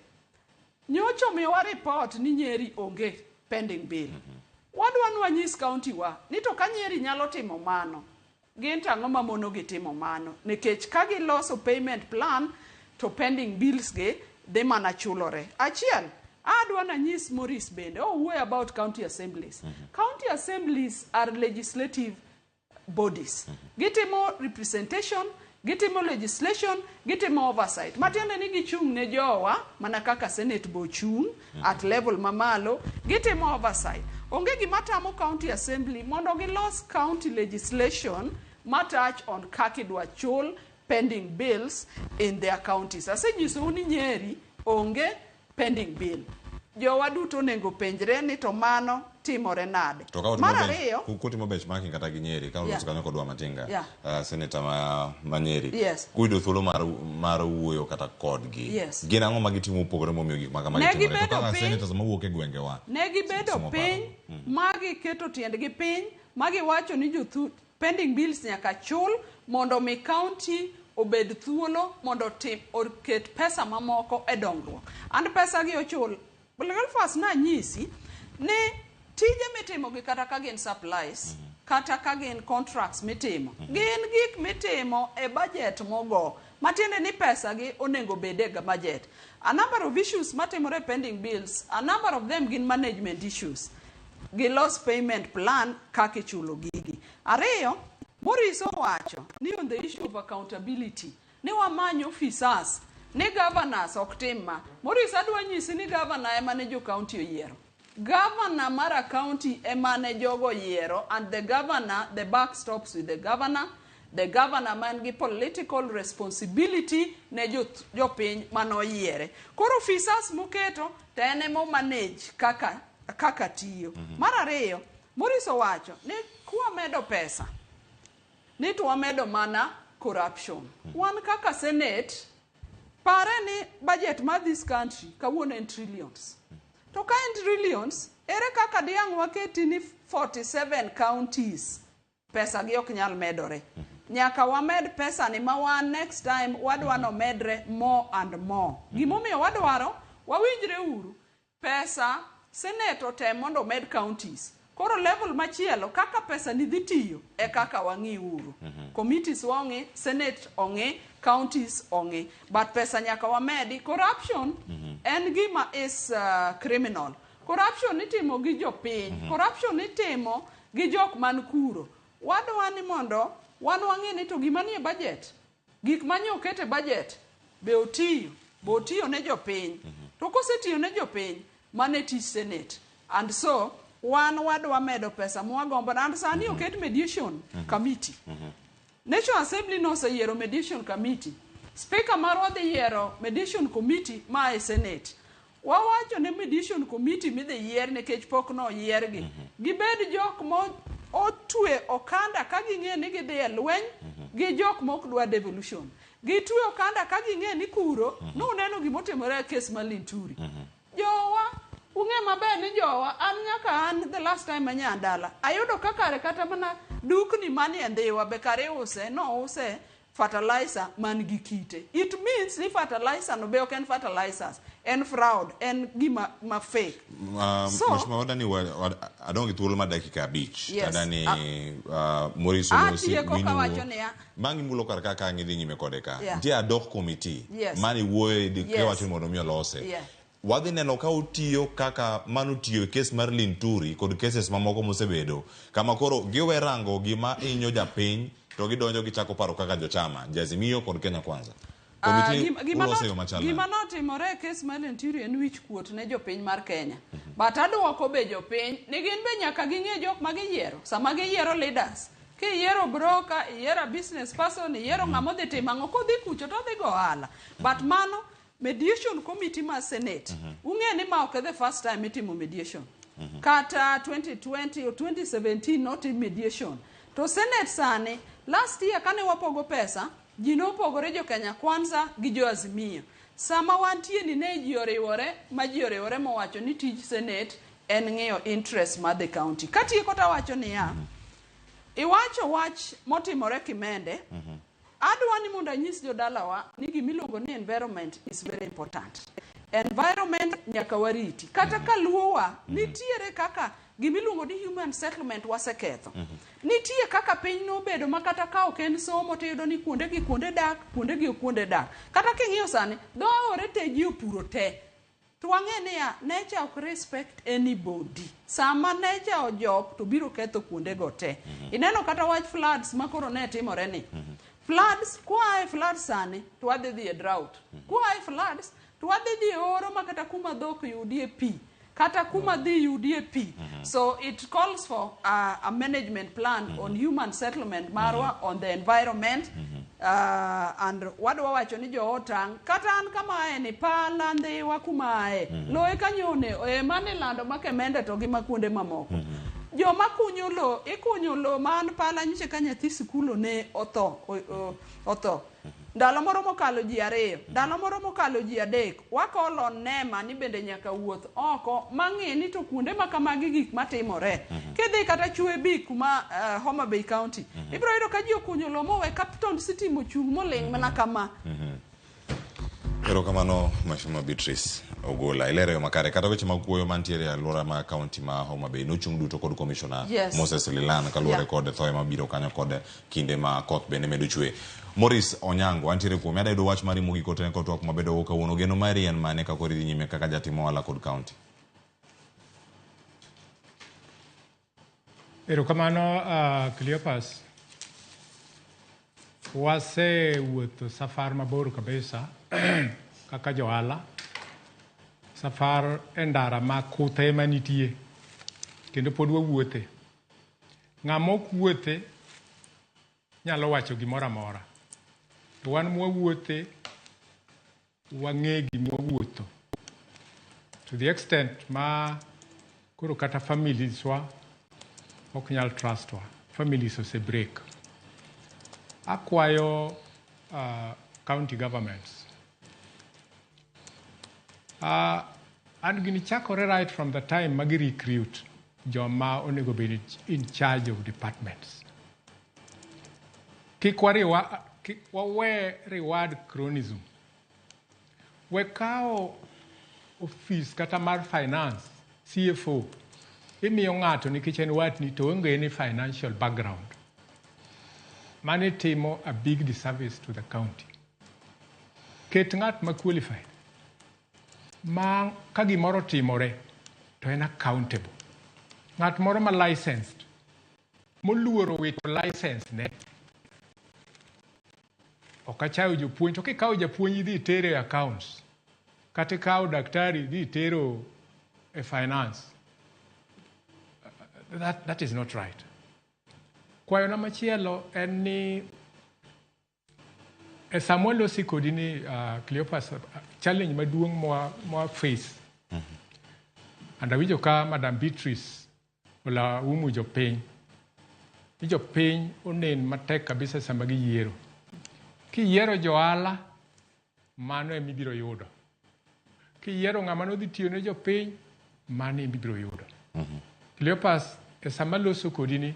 Speaker 17: nyocha omiyowa report ni Nyeri onge pending bill. Wadwa ni wanyis county wa ni to ka Nyeri nyalo timo mano, gin to ang'o mamono gi timo mano? Nikech ka giloso payment plan to pending bills gi dhi mana chulore. Achiel, adwa nanyis Maurice bende owuoyo about county assemblies. County assemblies are legislative bodies. Gitimo representation, gitimo legislation, gitimo oversight. Matiende ni gichung' ne jowa mana kaka senate bo chung' at level mamalo, gitimo oversight. Onge gima tamo county assembly mondo gilos county legislation ma touch on kaka idwa chul pending bills in their counties. Asenyisou ni Nyeri onge pending bill. Jowa duto onego penjre ni to mano timore nade.
Speaker 1: To ka
Speaker 17: Mar
Speaker 1: utimo bench-
Speaker 17: ariyo,
Speaker 1: kutimo benchmarking kata gi Nyeri, ka uloso
Speaker 17: Yeah.
Speaker 1: kanyo kodwa Matinga,
Speaker 17: Yeah.
Speaker 1: senator ma Nyeri,
Speaker 17: Yes.
Speaker 1: kuyudo thuolo mar wuoyo kata kodgi,
Speaker 17: Yes.
Speaker 1: gin ang'o ma gitimo mopogore momiyo gik ma kamagi
Speaker 17: Ne
Speaker 1: timore? To
Speaker 17: gibedo
Speaker 1: kaka
Speaker 17: piny-
Speaker 1: senators mawuok e gwengewa,
Speaker 17: ne gibedo
Speaker 1: somo
Speaker 17: piny ma giketo tiendgi piny ma giwacho ni jothu pending bills nyaka chul mondo mi county obed thuolo mondo otim oket pesa mamoko e dongruok. And pesa gi ochul. Cleophas nanyisi ni tije mitimo gi kata ka gin supplies kata ka gin contracts mitimo gin gik mitimo e budget mogo matiende ni pesa gi onego bed e budget. A number of issues matimore e pending bills, a number of them gin management issues. Gilos payment plan kaka ichulo gigi. Ariyo, Maurice owacho ni on the issue of accountability ni wamany officers ni governors ok tim ma. Maurice adwa nyisi ni governor ema ne jo county oyiero. Governor mar a county ema ne jogo oyiero and the governor, the buck stops with the governor. The governor man gi political responsibility ne jopiny manoyiere. Koro officers moketo to en ema manage kaka tiyo. Mar ariyo, Maurice owacho ni kwamedo pesa ni to wamedo mana corruption. Wan kaka Senate, pare ni budget mar this country kawuono en trillions. To ka en trillions, ere kaka diang' waketi ni 47 counties pesa gi ok nyal medore. Nyaka wamed pesa ni ma wan next time wadwa nomedre more and more. Gimomiyo wadwaro, wawinjre uru, pesa Senate otem mondo omed counties. Koro level machielo kaka pesa ni dhi tiyo e kaka wang'i uru. Committees wang'i, Senate ong'i, counties ong'i. But pesa nyaka wamedi. Corruption en gima is criminal. Corruption itimo gi jopiny. Corruption itimo gi jok man kuro. Wadwa ni mondo wan wang'e ni to gima nie budget, gik manye oket e budget, be otiyo, be otiyo ne jopiny. To kosetiyo ne jopiny, mano e tich Senate. And so, wan wadwa medo pesa mwagombo. And sani oket mediation committee. National Assembly noseyiero mediation committee. Speaker marwa dhi yiero mediation committee ma e Senate. Wawacho ne mediation committee midhi yier nikech pok noyiergi. Gibed jok mo otwe okanda ka ging'e ni gidhi e lweny gi jok mok dwa devolution. Gitwe okanda ka ging'e ni kuro nuneno gimotimore e kes mar Linturi. Jowa, ung'e maber ni jowa, an nyaka an the last time anya dala, ayudo ka kare kata mana dukni manie Ndhiwa be kare iuse, nouse fertilizer man gi kite. It means ni fertilizer no be ok en fertilizers, en fraud, en gima ma fake. So-
Speaker 1: Mheshimiwa wadani adong' gi thuolo mar dakika 5.
Speaker 17: Yes.
Speaker 1: Adani Maurice Olosi,
Speaker 17: Atieko
Speaker 1: Winnie
Speaker 17: kawacho
Speaker 1: wuo.
Speaker 17: niya,
Speaker 1: Bang' imulo kar ka ka idhi nyime kode ka.
Speaker 17: Yeah.
Speaker 1: Nitie ad hoc committee
Speaker 17: Yes.
Speaker 1: mane wuoye
Speaker 17: Yes.
Speaker 1: kiwacho ni mondo mi olose.
Speaker 17: Yeah.
Speaker 1: Wadhi neno ka otiyo kaka mano tiyo e kes mar Linturi kod cases mamoko mosebedo kama koro giwe rango gima hinyo japiny to gidonjo gichako paro kaka jochama Azimio kod Kenya Kwanza. Committee ulose e yo machal
Speaker 17: Gima
Speaker 1: nade?
Speaker 17: notimore e kes mar Linturi en wich kuot ne jopiny mar Kenya. But aduoko be jopiny ni gin be nyaka ging'e jok ma giyiero. Sama giyiero leaders, kiyiero broker, iyiero a business person, iyiero ng'ama odhi timo ang'o, kodhi kucho to odhi go ohala. But mano mediation committee mar Senate, ung'e ni ma ok e the first time itimo mediation. Kata 2020 or 2017 notim mediation. To Senate sani, last year kane wapogo pesa, ji nopogore jo Kenya Kwanza gi jo Azimio. Sama wantie ni ne ji oriwore, ma ji oriwore mowacho ni tij Senate en ng'iyo interest mar the county. Katieko tawacho niya, iwacho wach motimore Kimende, adwa ni mondo anyis jodalawa ni gimiluongo ni environment is very important. Environment nyaka wariti. Kata ka luowa, nitiere kaka gimiluongo ni human settlement waseketho. Nitie kaka piny nobedo ma kata ka ok en somo tiyudo ni kuonde gi kuonde dak, kuonde gi ok kuonde dak. Kata king'iyo sani, dho aore te ji opuro te. To wang'e niya, nature ok respect anybody. Sama nature ojok to biro ketho kuonde go te. Ineno kata wach floods ma koro ne timore ni. Floods, koa e floods sani, to wadhi dhi e drought. Koa e floods, to wadhi dhi e oro ma kata kuma dhok yudie pi. Kata kuma dhi yudie pi. So it calls for a management plan on human settlement marwa, on the environment. And wadwa wacho ni jo otang' kata an kama ae ni pala ndhiwa kuma ae loe kanyone e mane lando makemende to gi makuonde mamoko. Joma kunyo lo ikunyo lo man pala nyiche ka nyathi sikul ne otho otho ndalo moro mokalo ji 2, ndalo moro mokalo ji 3. Wakolo nema ni bende nyaka wuoth oko mang'e ni to kuonde ma kamagi gik matimore. Kidhi kata chwe bi kuma Homa Bay County, ibiro yudo ka ji okunyo lo mowe Capton City mochung' moling' mana kama.
Speaker 1: Erokamano Mheshimiwa Beatrice Ogola. Ilero yo makare kata weche mag kuoyo mantiere e alwora ma kaunti ma Homa Bay nochung' duto kod Commissioner Moses Lilan kaluwore kod thoye mabiro kanyo kod kinde ma koth bende medo chwe. Maurice Onyango, antiere kuomi. Adwa yudo wach mari mogik kotene kod twak mabedo go kawuono. Geno mari en mane ka koro idhi nyime kaka jatim ohala kod kaunti?
Speaker 18: Erokamano Cleopas. Wasewuotho safar mabor kabisa kaka johala. Safar e ndara ma kuthe ema nitie kendo pod wawuothe. Ng'ama ok wuothe nyalo wacho gimoro amora. To wan mwawuothe wang'e gima wawuotho. To the extent ma koro kata families wa ok nyal trust wa. Families ose break. Akwayo county governments. And gini chakore right from the time ma gi recruit joma onego bed in charge of departments. Kik wawe reward cronyism. We kawo office kata mar finance, CFO, imiyo ng'ato nikech en watni to onge any financial background. Mano timo a big disservice to the county. Ket ng'at ma qualified. Ma ka gimoro timore to en accountable. Ng'at moro ma licensed, moluoro wito license ne. Ok achayo jopuonj, to kikawo japuonj idhi itere e accounts, kata ikawo daktari idhi itero e finance. That is not right. Kwayona machielo en ni e sama walosi kodi ni Cleopas, challenge maduong' mwa face. And awinjo ka Madam Beatrice olaumu jopiny. Ni jopiny onen matek kabisa sama giyiero. Kiyiero johala, mano ema ibiro yudo. Kiyiero ng'ama nodhi tiyo ne jopiny, mano ema ibiro yudo. Cleopas, e sama loso kodi ni,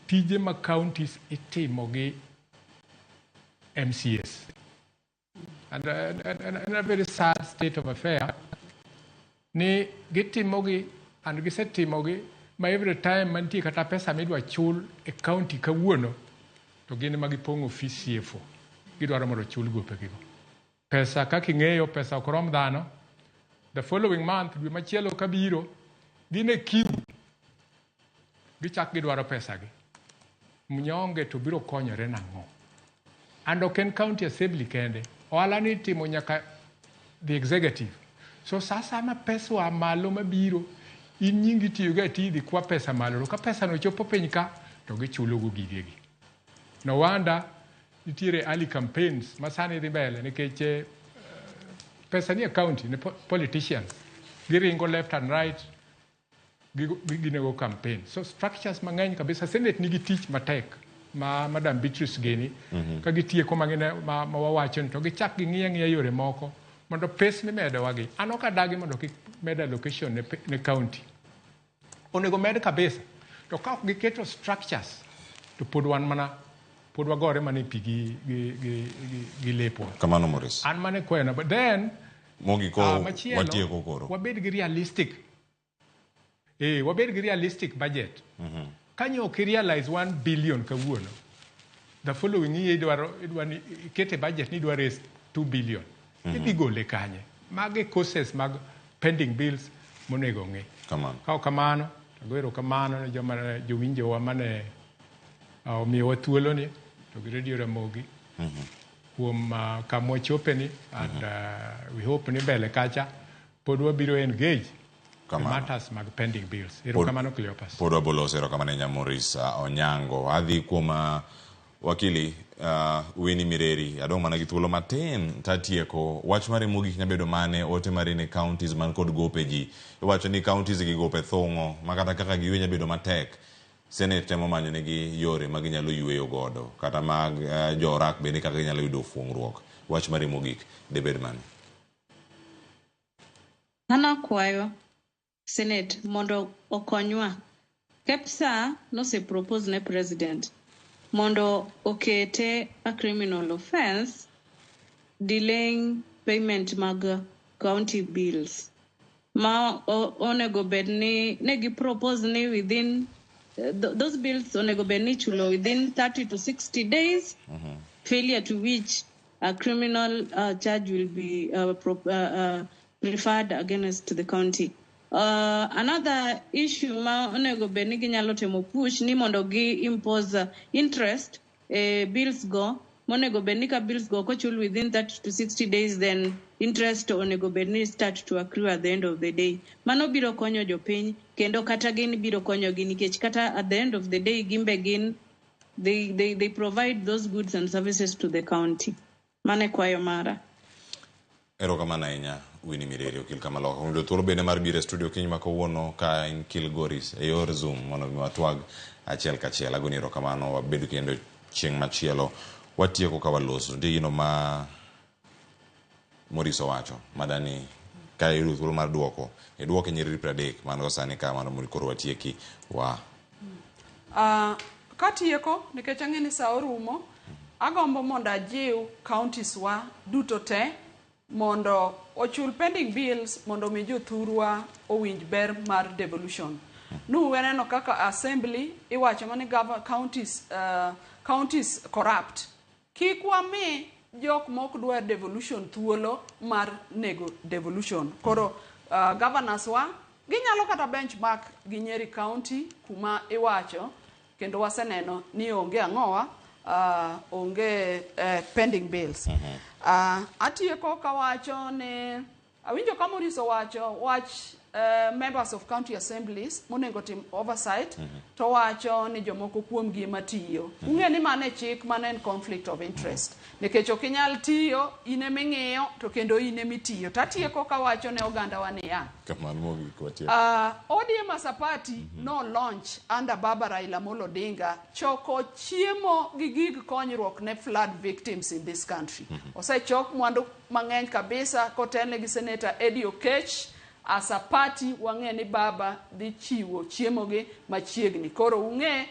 Speaker 18: tije ma counties itimo gi MCAs. And a very sad state of affair ni gitimogi and gisetimogi ma every time mantie kata pesa midwa chul e county kawuono to gin ema gipong'o ofis CFO. Gidwaro mondo ochul gopegigo. Pesa kaka ing'eyo pesa ok rom dhano. The following month dwe machielo kabiro gin e queue. Gichak gidwaro pesagi. Mnyonge to biro konyore nang'o? And ok en county assembly kende. Ohala ni itimo nyaka the executive. So sasa ma pesa oa malo mabiro, in nyingi itiyogo ati idhi kwa pesa malo. To ka pesa no chopo piny ka, to gichulogo gigegi. No wonder nitiere early campaigns ma sani dhi mbele nikech pesa ni e county ne politicians. Giringo left and right, ginego campaign. So structures mang'eny kabisa. Senate nigi tich matek ma Madam Beatrice geni. Ka gitieko mang'ine ma wawacho ni to gichak ging'iyo ang'iya yore moko mondo pes mimedowa gi. An ok adagi mondo kik med allocation ne county. Onego med kabisa. To ka ok giketo structures to pod wan mana pod wagore mana e pi gi lepwa.
Speaker 1: Kamano Maurice.
Speaker 18: An mane kwena. But then
Speaker 1: Mogik
Speaker 18: machielo,
Speaker 1: watieko koro.
Speaker 18: Wabed gi realistic. Wabed gi realistic budget. Kanyo ok realize 1 billion kawuono. The following year idwaro ni ikete budget ni idwaro raise 2 billion. Idhi gole kanye? Mage causes mag pending bills monego ng'i.
Speaker 1: Kamano.
Speaker 18: Ka ok kamano, to ago erokamano ne joma jowinjowa mane omiyowa thuolo ni to gi Radio Ramogi kuom kama wachope ni and we hope ni mbele kacha pod wabiro engage e matters mag pending bills. Erokamano, Cleopas.
Speaker 1: Pod waboloso. Erokamano ahinya, Maurice Onyango. Adhi kuom wakili Winnie Mireri. Adong' mana gi thuolo matin tatieko. Wach mari mogik nyabedo mane ote mari ne counties man kod gope ji? Iwacho ni counties gi gope thung'o ma kata kaka giywe nyabedo matek. Senate temo manyo negi yore ma ginyalo yweyo godo kata mag jo orak bende kaka ginyalo yudo fuong'ruok. Wach mari mogik debed mane?
Speaker 5: An akwayo Senate mondo okonywa. KEPSA nose propose ne president mondo okete a criminal offense delaying payment mag county bills. Ma onego bed ni ne gi propose ni within those bills onego bed ni chulo within 30 to 60 days, failure to which a criminal charge will be preferred against the county. Another issue ma onego bed ni ginyalo temo push ni mondo gi impose interest bills go monego bed ni ka bills go kochul within 30 to 60 days, then interest onego bed ni start to accrue at the end of the day. Mano biro konyo jopiny kendo kata gin biro konyogi nikech kata at the end of the day gimbe gin they provide those goods and services to the county. Mano e kwayo mara.
Speaker 1: Erokamano ahinya, Winnie Mireri, okil Kamaloka. Yudo thuolo bende mar biro e studio kiny ma kawuono ka in Kilgoris e yor Zoom mondo mi watwag achiel kachiel. Agoni erokamano, wabed kendo chieng' machielo. Watieko ka waloso. Nitie gino ma Maurice owacho madani ka iyudo thuolo mar duoko, iduoke nyiriri 30 man go sani ka mondo koro watieki wa.
Speaker 17: Katieko, nikech ang'e ni sa orumo, agombo mondo ajiw counties wa duto te mondo ochul pending bills mondo mi jothurwa owinj ber mar devolution. Nuweneno kaka assembly iwacho mani counties corrupt. Kik wami jok mok dwar devolution thuolo mar nego devolution. Koro governors wa ginyalo kata benchmark gi Nyeri County kuma iwacho kendo waseneno ni onge ang'owa onge pending bills. Atieko kawacho ni awinjo ka Maurice owacho wach members of county assemblies monego tim oversight, to wacho ni jomoko kuomgi ema tiyo. Ung'e ni mano e chik, mano en conflict of interest nikech ok inyal tiyo in eming'iyo to kendo in emitiyo. Tatieko kawacho ne ogandawa niya,
Speaker 1: Kamano mogik watieko.
Speaker 17: ODM as a party no launch under Baba Raila Amolo Odinga choko chiemo gi gig konyruok ne flood victims in this country. Osechok mwandu mang'eny kabisa kotelne gi Senator Eddie Okech. As a party wang'e ni Baba dhi chiwo chiemo gi machiegni. Koro ung'e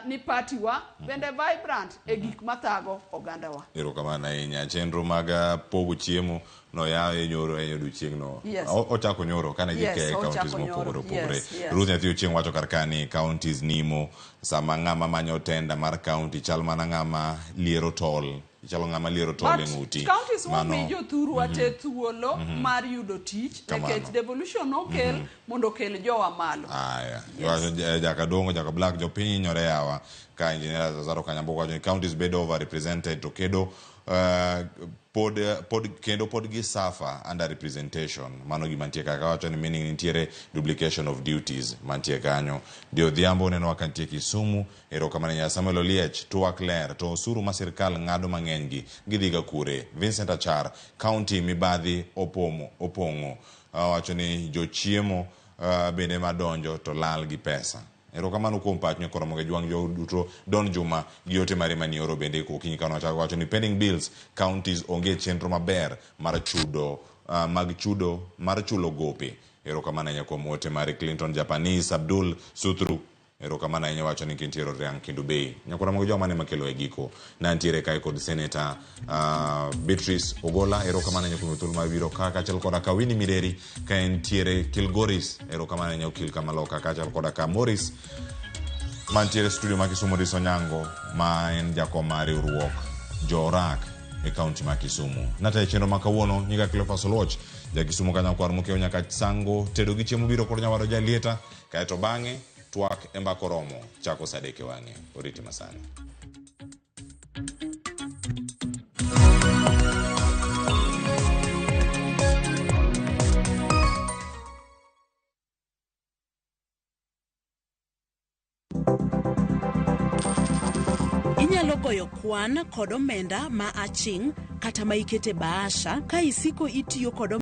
Speaker 17: ni party wa bende vibrant e gik mathago ogandawa.
Speaker 1: Erokamano ahinya. Chenro mag pogo chiemo noyaw e nyoro e odiochieng'no.
Speaker 17: Yes.
Speaker 1: Ochako nyoro kane gike counties
Speaker 17: ochako
Speaker 1: mopogore
Speaker 17: nyoro.
Speaker 1: opogore.
Speaker 17: Yes.
Speaker 1: Ruth Nyathi Ochieng' wacho kar ka ni counties nimo sama ng'ama manyo tenda mar county chal mana ng'ama liero tol. Chalo ng'ama liero tol e
Speaker 17: But
Speaker 1: ng'uti.
Speaker 17: counties
Speaker 1: Mano
Speaker 17: wami jothurwa te thuolo mar yudo tich
Speaker 1: Kamano.
Speaker 17: nikech devolution nokel mondo okel jowa malo.
Speaker 1: Aya, wacho Jakadongo, Jaka Black, jopiny hinyore yawa ka Engineer Zaro Kanyambuko wacho ni counties bedo overrepresented to kedo pod kendo pod gi suffer under representation. Mano gima nitie kaka wacho ni meaning nitiere duplication of duties mantie kanyo. Di Odhiambo neno ka nitie Kisumu. Erokamano ahinya. Samuel Oliech, twak ler to osuru ma sirkal ng'ado mang'eny gi gidhi ga kure? Vincent Achar, county mibadhi opomo opong'o. Wacho ni jochiemo bende madonjo to lal gi pesa. Erokamano kuom pach nyokoro moge jwang' jo duto. Don Juma gi ote mare manioro bende okinyi kano wachako wacho ni pending bills counties onge chenro maber mar chudo mag chudo mar chulo gope. Erokamano ahinya kuom ote mare. Clinton Japanese Abdul Sutru, erokamano ahinya, wacho ni kintiere Riang' Kendu Bay. Nyakora moge joma ne makelo e giko nantiere kae kod Senator Beatrice Ogola. Erokamano ahinya kuom thuolo mar biro ka kaachiel koda ka Winnie Mireri ka entiere Kilgoris. Erokamano ahinya okil Kamaloka kaachiel koda ka Maurice mantiere studio ma Kisumu, Maurice Onyango ma en jakom mar riwruok jo-Orak e kaunti ma Kisumu. Natayo chenro ma kawuono nyinga Cleophas Oluoch, ja Kisumu kanyakwar mokiewo nyaka Sango tedo gi chiemo biro kod nyawaro jalieta kaeto bang'e twak e mbaka oromo chako saa 3 e wang'e. Oriti masani.
Speaker 12: Inyalo goyo kwan kod omenda ma aching' kata ma ikete bahasha ka isiko itiyo kod